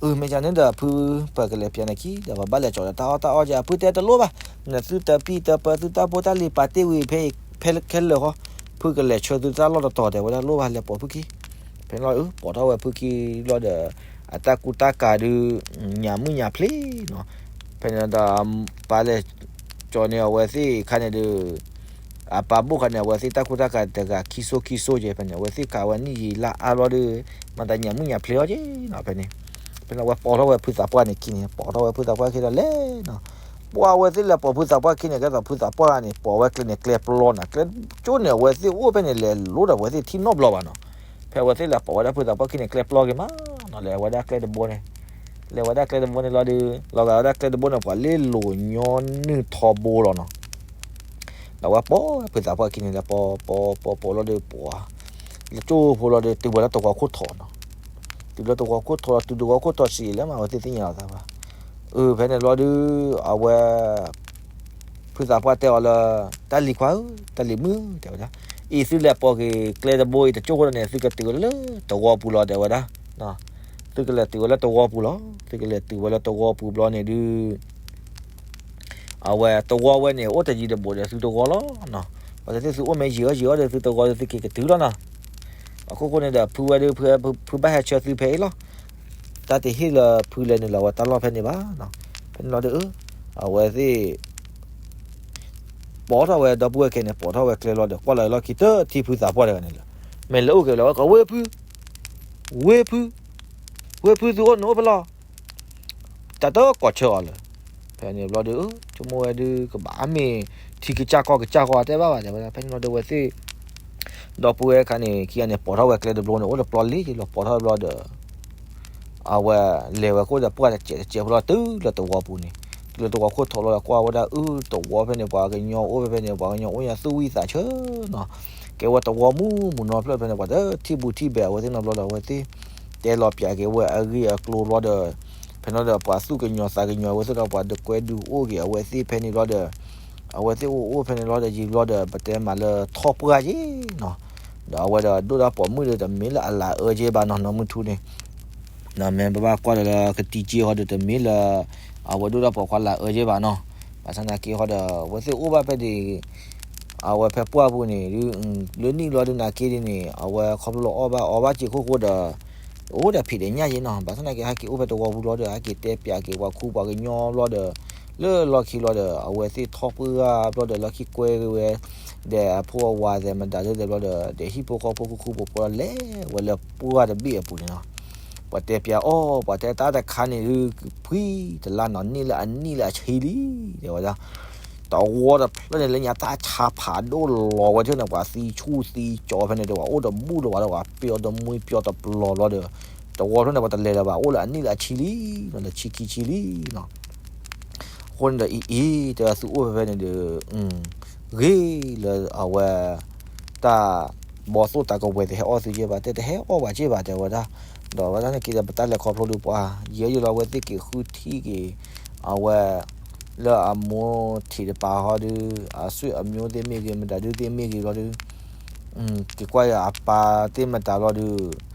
ၤ. အမ့ၢ်ကန့ၣ်ဒီးဖု ပကလဲၤပၠးနခံ ဒီးပဘၣ်လဲၤကၠီၤဒီးတၢ်အီၣ်တၢ်အီကဲ အဖုတဲတလိၣ်ဘၣ်, နသုတပံၢ်တပၢသုတၢ်ဖိတၢ်လံၤပာ်တ့ၢ်ဝံၤဖဲအံၤ ဖဲခဲလၢာ်ဃီ, ဖုကလဲၤဆှၢသုတၢ်လီၢ်တတီၤ တဲဝဲဒၣ်လိၣ်ဘၣ် လဲၤပိာ်ဖုခံ, ဖဲန့ၣ်လီၤ ပိာ်ထီၣ်ဝဲဖုခံလီၤဒီး အတၢ်ကူတၢ်ကၤဒုး ညၣ်မုၣ်ညၣ်ဖျ့နီၤ, ဖဲန့ၣ်ဒီး ပာ်လဲၤကၠီၤန့ၣ် အဝဲသ့ၣ်ခါန့ၣ်ဒီး အပာ်ဘိၣ်ခါန့ၣ် အဝဲသ့ၣ်တၢ်ကူတၢ်ကၤတဂၤခံစိခံစိကဲ ဖဲန့ၣ် အဝဲသ့ၣ်ကးဝဲနံၣ်ယံာ်လါအါဘျီဒီး မၤသးညၣ်မုၣ်ညၣ်ဖျ့အီၤကဲနီၤ ဖဲန့ၣ်, ဖဲန့ၣ်အဝဲပိာ်ထီၣ်ဝဲဖုသးပှၢ်န့ၣ်ခံန့ၣ် ပိာ်ထီၣ်ဝဲဖုသးပှၢ်ခံဒီးလဲၤနီၤ, ပှၤအဝဲသ့ၣ်လဲၤပိာ်ဖုသးပှၢ်ခံန့ၣ် ကဲသိးဖုသးပှၢ်န့ၣ် ပိာ်ဝဲကျဲန့ၣ်ကျဲပျီနီၤ ကျဲကၠိန့ၣ် အဝဲသ့ၣ်အိၣ်ဖဲန့ၣ် လဲၤလိဒီးအဝဲသ့ၣ်ထံၣ်နီတဘျီဘၣ်နီၤ, ဖဲအဝဲသ့ၣ်လဲၤပိာ်ဝဲဒၣ်ဖုသးပှၢ်ခံန့ၣ် ကျဲပျီက့ၤမးနီၤ လဲၤဝဲဒၣ်ကျဲတဘိန့ၣ် လဲၤဝဲဒၣ်ကျဲတဘိန့ၣ်လီၤဒီး လီၤဂာ်ဝဲဒၣ်ကျဲတဘိန့ၣ် ပှၤလ့လိာ်ညီနုၢ်ထီဘိလီၤနီၤ, ဒီးဝဲပိာ်ဖုသးပှၢ်ခံန့ၣ်လၢပိာ်ပိာ်ပိာ်ပိာ်လီၤဒီးပိာ် လၢကၠိဖိလီၤဒီး တုၤဝဲလၢတဝီခိၣ်ထီနီၤ, တုၤလၢတဝီခိၣ်ထီလီၤ တုၤတဝီခိၣ်ထီစံးလၢမး အဝဲသ့ၣ်သ့ၣ်ညါလီၤသးဘၣ်, အဖဲန့ၣ်လီၤဒီး အဝဲ ဖုသးပှၢ်တဲအီၤလၢ တၢ်လံၤခွါဧၢ တၢ်လံၤမုၣ် တဲဝဲဒၣ်, အံၤသုလဲၤပိာ်က့ၤကျဲတဘိအံၤတကၠိဃိဒီးန့ၣ် သုကတုၤဝဲလၢတဝီပူၤလီၤ တဲဝဲဒၣ်, သုကလဲၤတုၤဝဲလၢတဝီပူၤလီၤ သုကလဲၤတုၤဝဲလၢတဝီပူၤဘျီန့ၣ်ဒုး အဝဲတဝီဝဲန့ၣ် အိၣ်တယံၤတဘူးဒီးသုတဝီလီၤနီၤ, ပှၤသ့ၣ်သုအိၣ်မ့ၢ်ယံာ်အီၣ်ယံာ်အီၣ်ဒီးသုတဝီဒီးသုက့ၤကတုၤလီၤနီၤ, အခိၣ်ဃိန့ၣ်ဒီးဖုဝဲဒုး ဖုဘၣ်ဟဲဆှၢသုဖဲအံၤလီၤ, တၢ်တဟ့ၣ်လၢဖုလဲၤနုာ်လီၤဝဲတၢ်လီၢ်ဖဲန့ၣ်ဘၣ်နီၤ, ဖဲန့ၣ်လီၤဒီး အဝဲသ့ၣ် ပိာ်ထီၣ်ဝဲဒီပုၢ်ဝဲၢ်ခဲန့ၣ် ပိာ်ထီၣ်ဝဲကျဲလီၤဒီး ကွၢ်လီၤလီၢ်ခံတထံၣ်ဖုသးပှၢ်တဂၤန့ၣ်လၢ မ့ၢ်လဲၤအိၣ်က့ၤလီၤဝဲကီး ဝ့ၢ်ဖု ဝ့ၢ်ဖု ဝ့ၢ်ဖုသုအိၣ်နအိၣ်ဖဲလဲၣ်, တၢ်တကိးဆၢအီၤလၢ ဖဲန့ၣ်ဘျီဒီး ဆိကမိၣ်ဝဲဒုး ကဘၣ်မ့ၢ်ထံကစၢ်ကီၢ်ကစၢ်ဃီတဲဘၣ်ဘၣ်တဲဝဲဒၣ် ဖဲန့ၣ်ဘျီဒီးအဝဲသ့ၣ် ဒီပုၢ်ဝဲၢ်ခါန့ၣ် ခံဂၤန့ၣ် ပိာ်ထီၣ်ဝဲကျဲတဘျီန့ၣ် အိၣ်လၢပျီလံက့ၤလီၤ ပိာ်ထီၣ်ဘျီဒီး အဝဲလဲၤဝဲဃိဒီးပှၢ်တစဲးတစဲးဖိလီၤ တုၤလၢတဝီပူၤန့ၣ်, တုၤလၢတဝီခိၣ်ထီလီၤဒီး ကွၢ်ဝဲဒၣ်အုတဝီဖဲန့ၣ် ပှၤကညီအိၣ်ဖဲဖဲန့ၣ် ပှၤကညီအိၣ်ညါသူၣ်ဝံၣ်သးဆၢနီၤ, ကဲဝဲတဝီမူးမူးနီၤဖျၢၣ်ဖဲန့ၣ် ပှၤတထံၣ်ဘူးထံၣ်ဘဲးအဝဲသ့ၣ်နီတဘျီဒီး အဝဲသ့ၣ် တဲလီၤပၠးက့ၤဝဲအဂ့ၢ်အကျိၤဘျီဒီး ဖဲန့ၣ်ဒီးပှၤသူၣ်ကညီၤသးကညီၤအဝဲသ့ၣ်ဒီး ပှၤဒုးကွဲဒုးအိၣ်က့ၤအဝဲသ့ၣ်ဖဲန့ၣ်လီၤဒီး အဝဲသ့ၣ်အိၣ်အိၣ်ဖဲန့ၣ်လီၤဒီး ယံာ်ဘျီဒီး ပတဲမးလၢထီၣ်ပှၢ်က့ၤနီၤ, ဒီးအဝဲဒီးဒိၣ်တၢ်ပိာ်မုၣ်ဒီးတမ့ၢ်လၢအလၤအၢက့ၤဘၣ်နီၤ နီၢ်မုၢ်ထူန့ၣ် မ့ၢ်ပဘၣ်ကွၢ်ဒီးလၢကတံၤက့ၤဃီဒီးတမ့ၢ်လၢ အဝဲဒိၣ်တၢ်ပိာ်ခွါလၤအၢက့ၤဘၣ်နီၤ, ဘၣ်ဆၣ်သနာ်က့ဃီဒီး အဝဲသ့ၣ်အိၣ်ဘၣ်ဖဲဒၣ် အဝဲဖဲပှၢ်ပူၤန့ၣ် လၢနံၣ်ဘျီဒုးနာ်က့ဒ်န့ၣ် အဝဲခီဖျိလၢအီၣ်ဘၣ်အီဘၣ်စ့ၢ်ခိၣ်ဃိဒီး အိၣ်ဒီးဖံးဒီးညၣ်က့ၤနီၤ, ဘၣ်ဆၣ်သနာ်က့ဟဲက့ၤအိၣ်ဖဲတဝီပူၤလီၤဒီး ဟဲက့ၤတဲပၠးက့ၤပှၤခူပှၤကညီဘျီဒီး လၢလီၢ်ခံလီၤဒီး အဝဲသ့ၣ်ထီၣ်ပှၢ်ဘျီဒီး လီၢ်ခံကွဲက့ၤဝဲ ဒီးအဖိအဝၤသဲးမတၤဒုးသဲးဘျီဒီး ဒီးဟံၣ်ဖိဃီဖိခိၣ်ခိၣ်ဖိဖိလီၤ လဲၤဝဲလၢပှၢ်တဘ့ၣ်အပူၤန့ၣ်နီၤ, ပှၤတဲပၠးအီၤ ပှၤတဲတၢ်တခါန့ၣ်ဒုး ဖှံတလါနီၤ န့ၢ်လၢအနံၣ်လၢအဆံလံ တဲဝဲဒၣ် တဝီတဖျၢၣ်န့ၣ် လၢညါတၢ်ဆါဖးဒိၣ်လီၤဝဲထၢၣ်န့ၣ် ပှၤသံဆူၣ်သံကၠီဖဲန့ၣ်ဒီး ပှၤအိၣ်တဘူၣ်လၢၤဘၣ်ဒီး ပှၤပျီတမှံပျီတပျီၤဘျီဒီး တဝီဖျၢၣ်န့ၣ် ပှၤတလဲၤလၢၤဘၣ် အိၣ်လၢအနံၣ်လၢအဆံလံနီၤ လၢဆံခံဆံလံနီၤ, အဃိန့ၣ်ဒီးအံၤအံၤ တဲဝဲသုအိၣ်ဖဲဖဲန့ၣ်ဒီး ဂ့ၤလၢအဝဲ တၢ်ဘီသိၣ်တၢ်ကဝဲၤတဟဲအီၣ်သုက့ၤဘၣ် တဲတဟဲအီၣ်ဘၣ်က့ၤဘၣ် တဲဝဲဒၣ်, ဒီးဝဲဒၣ်န့ၣ်က့ၤဒီး ပတၢ်လဲၤခီဖျိဒီးပှၤ ယဲယလီၤ အဝဲသ့ၣ်က့ၤဃုထံၣ်က့ၤ အဝဲ လၢအမိၢ်ထံးတပၤဟီဒီး အဆွေအမျိုးသ့ၣ်မ့ၢ်ဂ့ၤ မတၤဒုသ့ၣ်မ့ၢ်ဂ့ၤဘျီဒီး က့ၤကွၢ်ယအပၢ်သ့ၣ်မတၤဘျီဒီး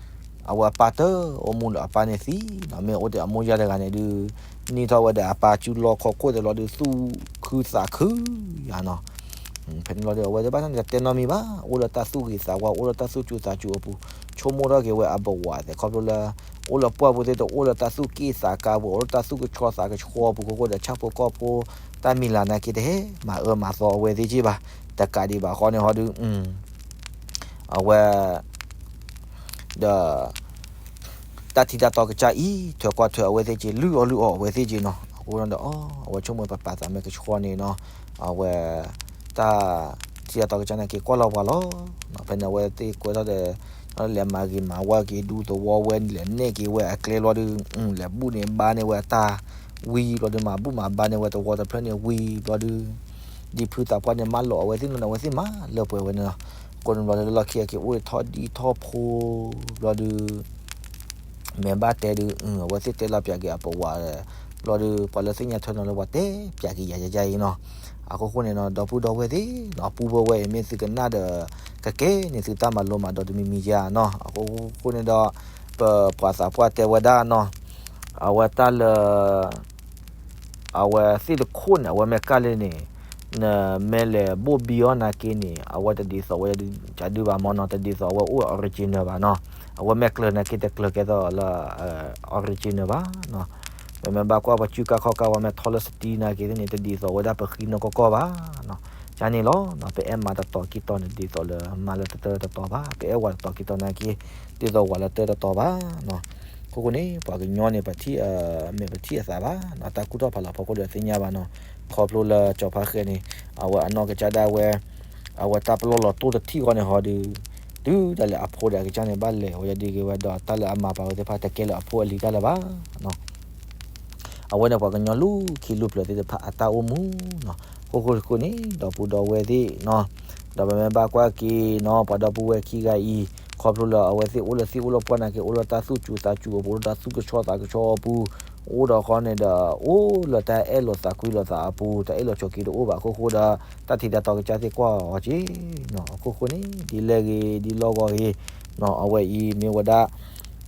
အဝဲအပၢ်တအိၣ်မူလၢၤ အပၢ်န့ၣ်သံနီၤ မ့ၢ်အိၣ်ဒီးအမိၢ်ယါတဂၤန့ၣ်ဒုး နံၣ်ထီၣ်ဝဲဒီးအပၢ်စုလီၢ်ခီၣ်ခိၣ်သဲးဘျီဒီး သူၣ်ခုသးခုယၤနီၤ, ဖဲန့ၣ်ဘျီဒီး အဝဲသ့ၣ်ဘၣ်ဆၣ်န့ၣ် တတဲနီတမံၤဘၣ် အိၣ်လၢတၢ်သူၣ်ဂ့ၤသးဝါ အိၣ်လၢတၢ်သူၣ်စူၤသးစူၤအပူၤ ဆိကမိၣ်ထီၣ်က့ၤဝဲအဘဝသဲး ခီဖျိလၢ အိၣ်လၢပှၢ်ပူၤသ့ၣ်တအိၣ်လၢတၢ်သူၣ်က့ၣ်သးကါပူၤ အိၣ်လၢတၢ်သူၣ်ကဆှီသးကဆှီပူၤ ခိၣ်ဃိဒီး ဆၣ်ဖိကီၢ်ဖိ တၢ်မံၤလၤနာ်က့တဟဲမၤအၢမၤသီအဝဲသ့ၣ်က့ၤဘၣ် တကးဒံးဘၣ်ဃီန့ၣ်ဟီဒီး အဝဲ ဒီး တၢ်ထံတၢ်တီကစၢ်အံၤ ထွဲကွၢ်ထွဲအဝဲသ့ၣ်က့ၤ လုၢ်အီၣ်လုၢ်အီအဝဲသ့ၣ်က့ၤနီၤ အဃိဒီး အဝဲဆိကမိၣ်ပပာ်သးမ့ၢ်ကဆှီန့ၣ်နီၤ အဝဲ တၢ်ထံတၢ်တီကစၢ်န့ၣ်က့ၤကွၢ်လီၤပှၤလီၤ ဖဲန့ၣ်အဝဲသ့ၣ်ကွဲထီၣ်ဒီး လဲၤမၤဂ့ၤမၤဝါက့ၤ ဒူသဝီဝဲ လဲၤနဲၣ်က့ၤဝဲအကျဲဘျီဒီး လဲၤဘူၣ်န့ၢ်ဘါန့ၢ်ဝဲအတၢ်ဝံၤဘျီဒီး မၤဘူၣ်မၤဘါန့ၢ်ဝဲတဝီတဖျၢၣ်န့ၣ်ဝံၤဘျီဒီး ဒ်ဖုသးပှၢ်န့ၣ် မၢလီၤအဝဲသ့ၣ်နီၤ အဝဲသ့ၣ်မၤလၢပှဲၤဝဲန့ၣ်လီၤ. အဃိန့ၣ်ဘျီဒီးလၢလီၢ်ခံအက့ၤအိၣ်ထီၣ်ဒံထီၣ်ဖိဘျီဒီး မ့ၢ်ဘၣ်တဲဒုး အဝဲသ့ၣ်တဲလီၤပၠးက့ၤအပဝး ဘျီဒီး ပှၤလၢသ့ၣ်ညါထွဲနီၤလၢပှၤတဲပၠးက့ၤယၤယၤယၤအံၤနီၤ. အဃိဃိန့ၣ်နီၤ ဒီပုၢ်ဒီဝဲၢ်သ့ၣ်နီၤ ပူဝဲဝဲအံၤ မ့ၢ်သုကနၣ်ဒီး ကကဲန့ၣ်သုတၢ်မၤလိမၤဒိးတမံၤမံၤယါနီၤ. အဃိဃိန့ၣ်ဒီး ပပှၤသးပှၢ်တဲဝဲဒၣ်နီၤ အဝဲတၢ်လၢ အဝဲသ့ၣ်တခိၣ်န့ၣ် အဝဲမ့ၢ်ကၢ်လၢန့ၣ် နမ့ၢ်လဲၤဘိၣ်ဘံအီၤနာ်က့န့ၣ် အဝဲတဒ်သိးဝဲ ကဒုဘၣ်မနီၤ, တဒ်သိးအဝဲအိၣ် original ဘၣ်နီၤ. အဝဲမ့ၢ်ကျၢၤနာ်က့ တကျၢၤကဲသိးလၢ original ဘၣ်နီၤ. ပမ့ၢ်ဘၣ်ကွၢ်ပှၤစုကါခီကါ ပှၤမ့ၢ်ထီလၢ steel နာ်က့န့ၣ် တဒ်သိးဝဲဒၣ်ပဃံနီၢ်ကီၢ်ကီၢ်ဘၣ်နီၤ. ကန့ၣ်လီၤ. ပအဲၣ်မၤတတီၤကံတီၤန့ၣ် ဒ်သိးလၢမၤလၢတၢ်တတီၤဘၣ်, ပအဲၣ်ဝၤတတီၤကံတီၤနာ်က့ ဒ်သိးဝၤလၢတၢ်တတီၤဘၣ်နီၤ. အခိၣ်ဃိန့ၣ် ပှၤကညီန့ၣ် ပထံၣ် မ့ၢ်ပထံၣ်အသးဘၣ်နီၤ, တၢ်ကူၣ်ထီၣ်ဖးလီၤဖီခိၣ်ဒီးသ့ၣ်ညါဘၣ်နီၤ. ခီဖျိလၢကၠီၤဖါဃဲန့ၣ် အဝဲအနီၢ်ကစၢ်ဒၣ်ဝဲ အဝဲတၢ်ပလီၢ်လီၤတိၢ်တထံၣ်ဃီန့ၣ်ဟီဒီး တုၤဒၣ်လဲာ်အဖိဒီးအကစၢ်န့ၣ် ဘၣ်လဲၤဝဲယဒုးက့ၤဝဲဒီး တၢ်လၢအမၤပာ်ဝဲသ့ၣ်တဖၣ် တကဲလၢအဖိအလံၤတၢ်လၢၤဘၣ်နီၤ. အဝဲန့ၣ်ပှၤကညီလူၢ်ခံလူၢ်ဖျၢၣ်သ့ၣ်တဖၣ်အတၢ်အိၣ်မူနီၤ. အခိၣ်ဃိန့ၣ် ဒီပုၢ်ဒီဝဲၢ်သ့ၣ်နီၤ, ဒီးပမ့ၢ်ဘၣ်ကွၢ်က့ၤနီၤ ပှၤဒီပုၢ်ဝဲၢ်ခံဂၤအံၤ ခီဖျိလၢအဝဲသ့ၣ်အိၣ်လၢသ့ၣ်အိၣ်လၢပှၢ်နာ်က့ အိၣ်လၢတၢ်သူၣ်စူၤသးစူၤအပူၤ လၢတၢ်သူၣ်ကဆှီသးကဆှီအပူၤ အိၣ်ဒီးဃီန့ၣ်ဒီး အိၣ်လၢတၢ်အဲၣ်လိာ်သးကွံလိာ်သးအပူၤ တၢ်အဲၣ်လိာ်ဆိးက့တအိၣ်ဘၣ်အခိၣ်ဃိဒီး တၢ်ထံးတၢ်တီကစၢ်သ့ၣ်ကွၢ်အီၤက့ၤနီၤ. အခိၣ်ဃိန့ၣ် ဒ်လဲၣ်ဂ့ၤ ဒ်လီၢ်ဂီၢ်ဂ့ၤနီၤ, အဝဲအံၤမ့ၢ်ဝဲဒၣ်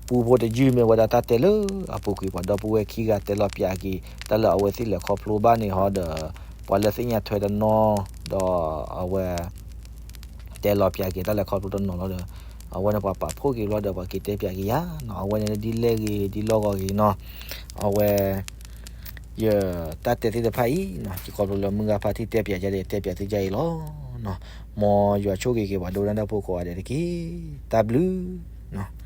ပူဖိတယုၢ်မ့ၢ်ဝဲဒၣ်တၢ်တဲလၢအပူၤကွံာ် ပှၤဒီပုၢ်ဝဲၢ်ခံဂၤတဲလီၤပၠးက့ၤ တၢ်လၢအဝဲသ့ၣ်လဲၤခီဖျိဘၣ်န့ၣ်ဟီဒီး ပှၤလၢသ့ၣ်ညါထွဲတနီၤ ဒီးအဝဲ တဲလီၤပၠးက့ၤတၢ်လဲၤခီဖျိတနီၤလီၤဒီး အဝဲန့ၣ်ပှၤပာ်ဖှိၣ်က့ၤဘျီဒီး ပှၤက့ၤတဲပၠးက့ၤယၤနီၤ. အဝဲန့ၣ်ဒ်လဲၣ်ဂ့ၤ ဒ်လီၢ်ဂီၢ်ဂ့ၤနီၤ, အဝဲ ယတၢ်တဲသ့ၣ်တဖၣ်အံၤနီၤ ယခီဖျိလၢမုၢ်ဂၤဖါတံၢ်တဲပၠးယၤဒီး တဲပၠးသုယၤအံၤလီၤနီၤ. မ်ယွၤဆိၣ်ဂ့ၤက့ၤ ပှၤဒိကနၣ်တၢ်ဖိကိးဂၤဒဲးတက့ၢ်. တၢ်ဘျုးနီၤ.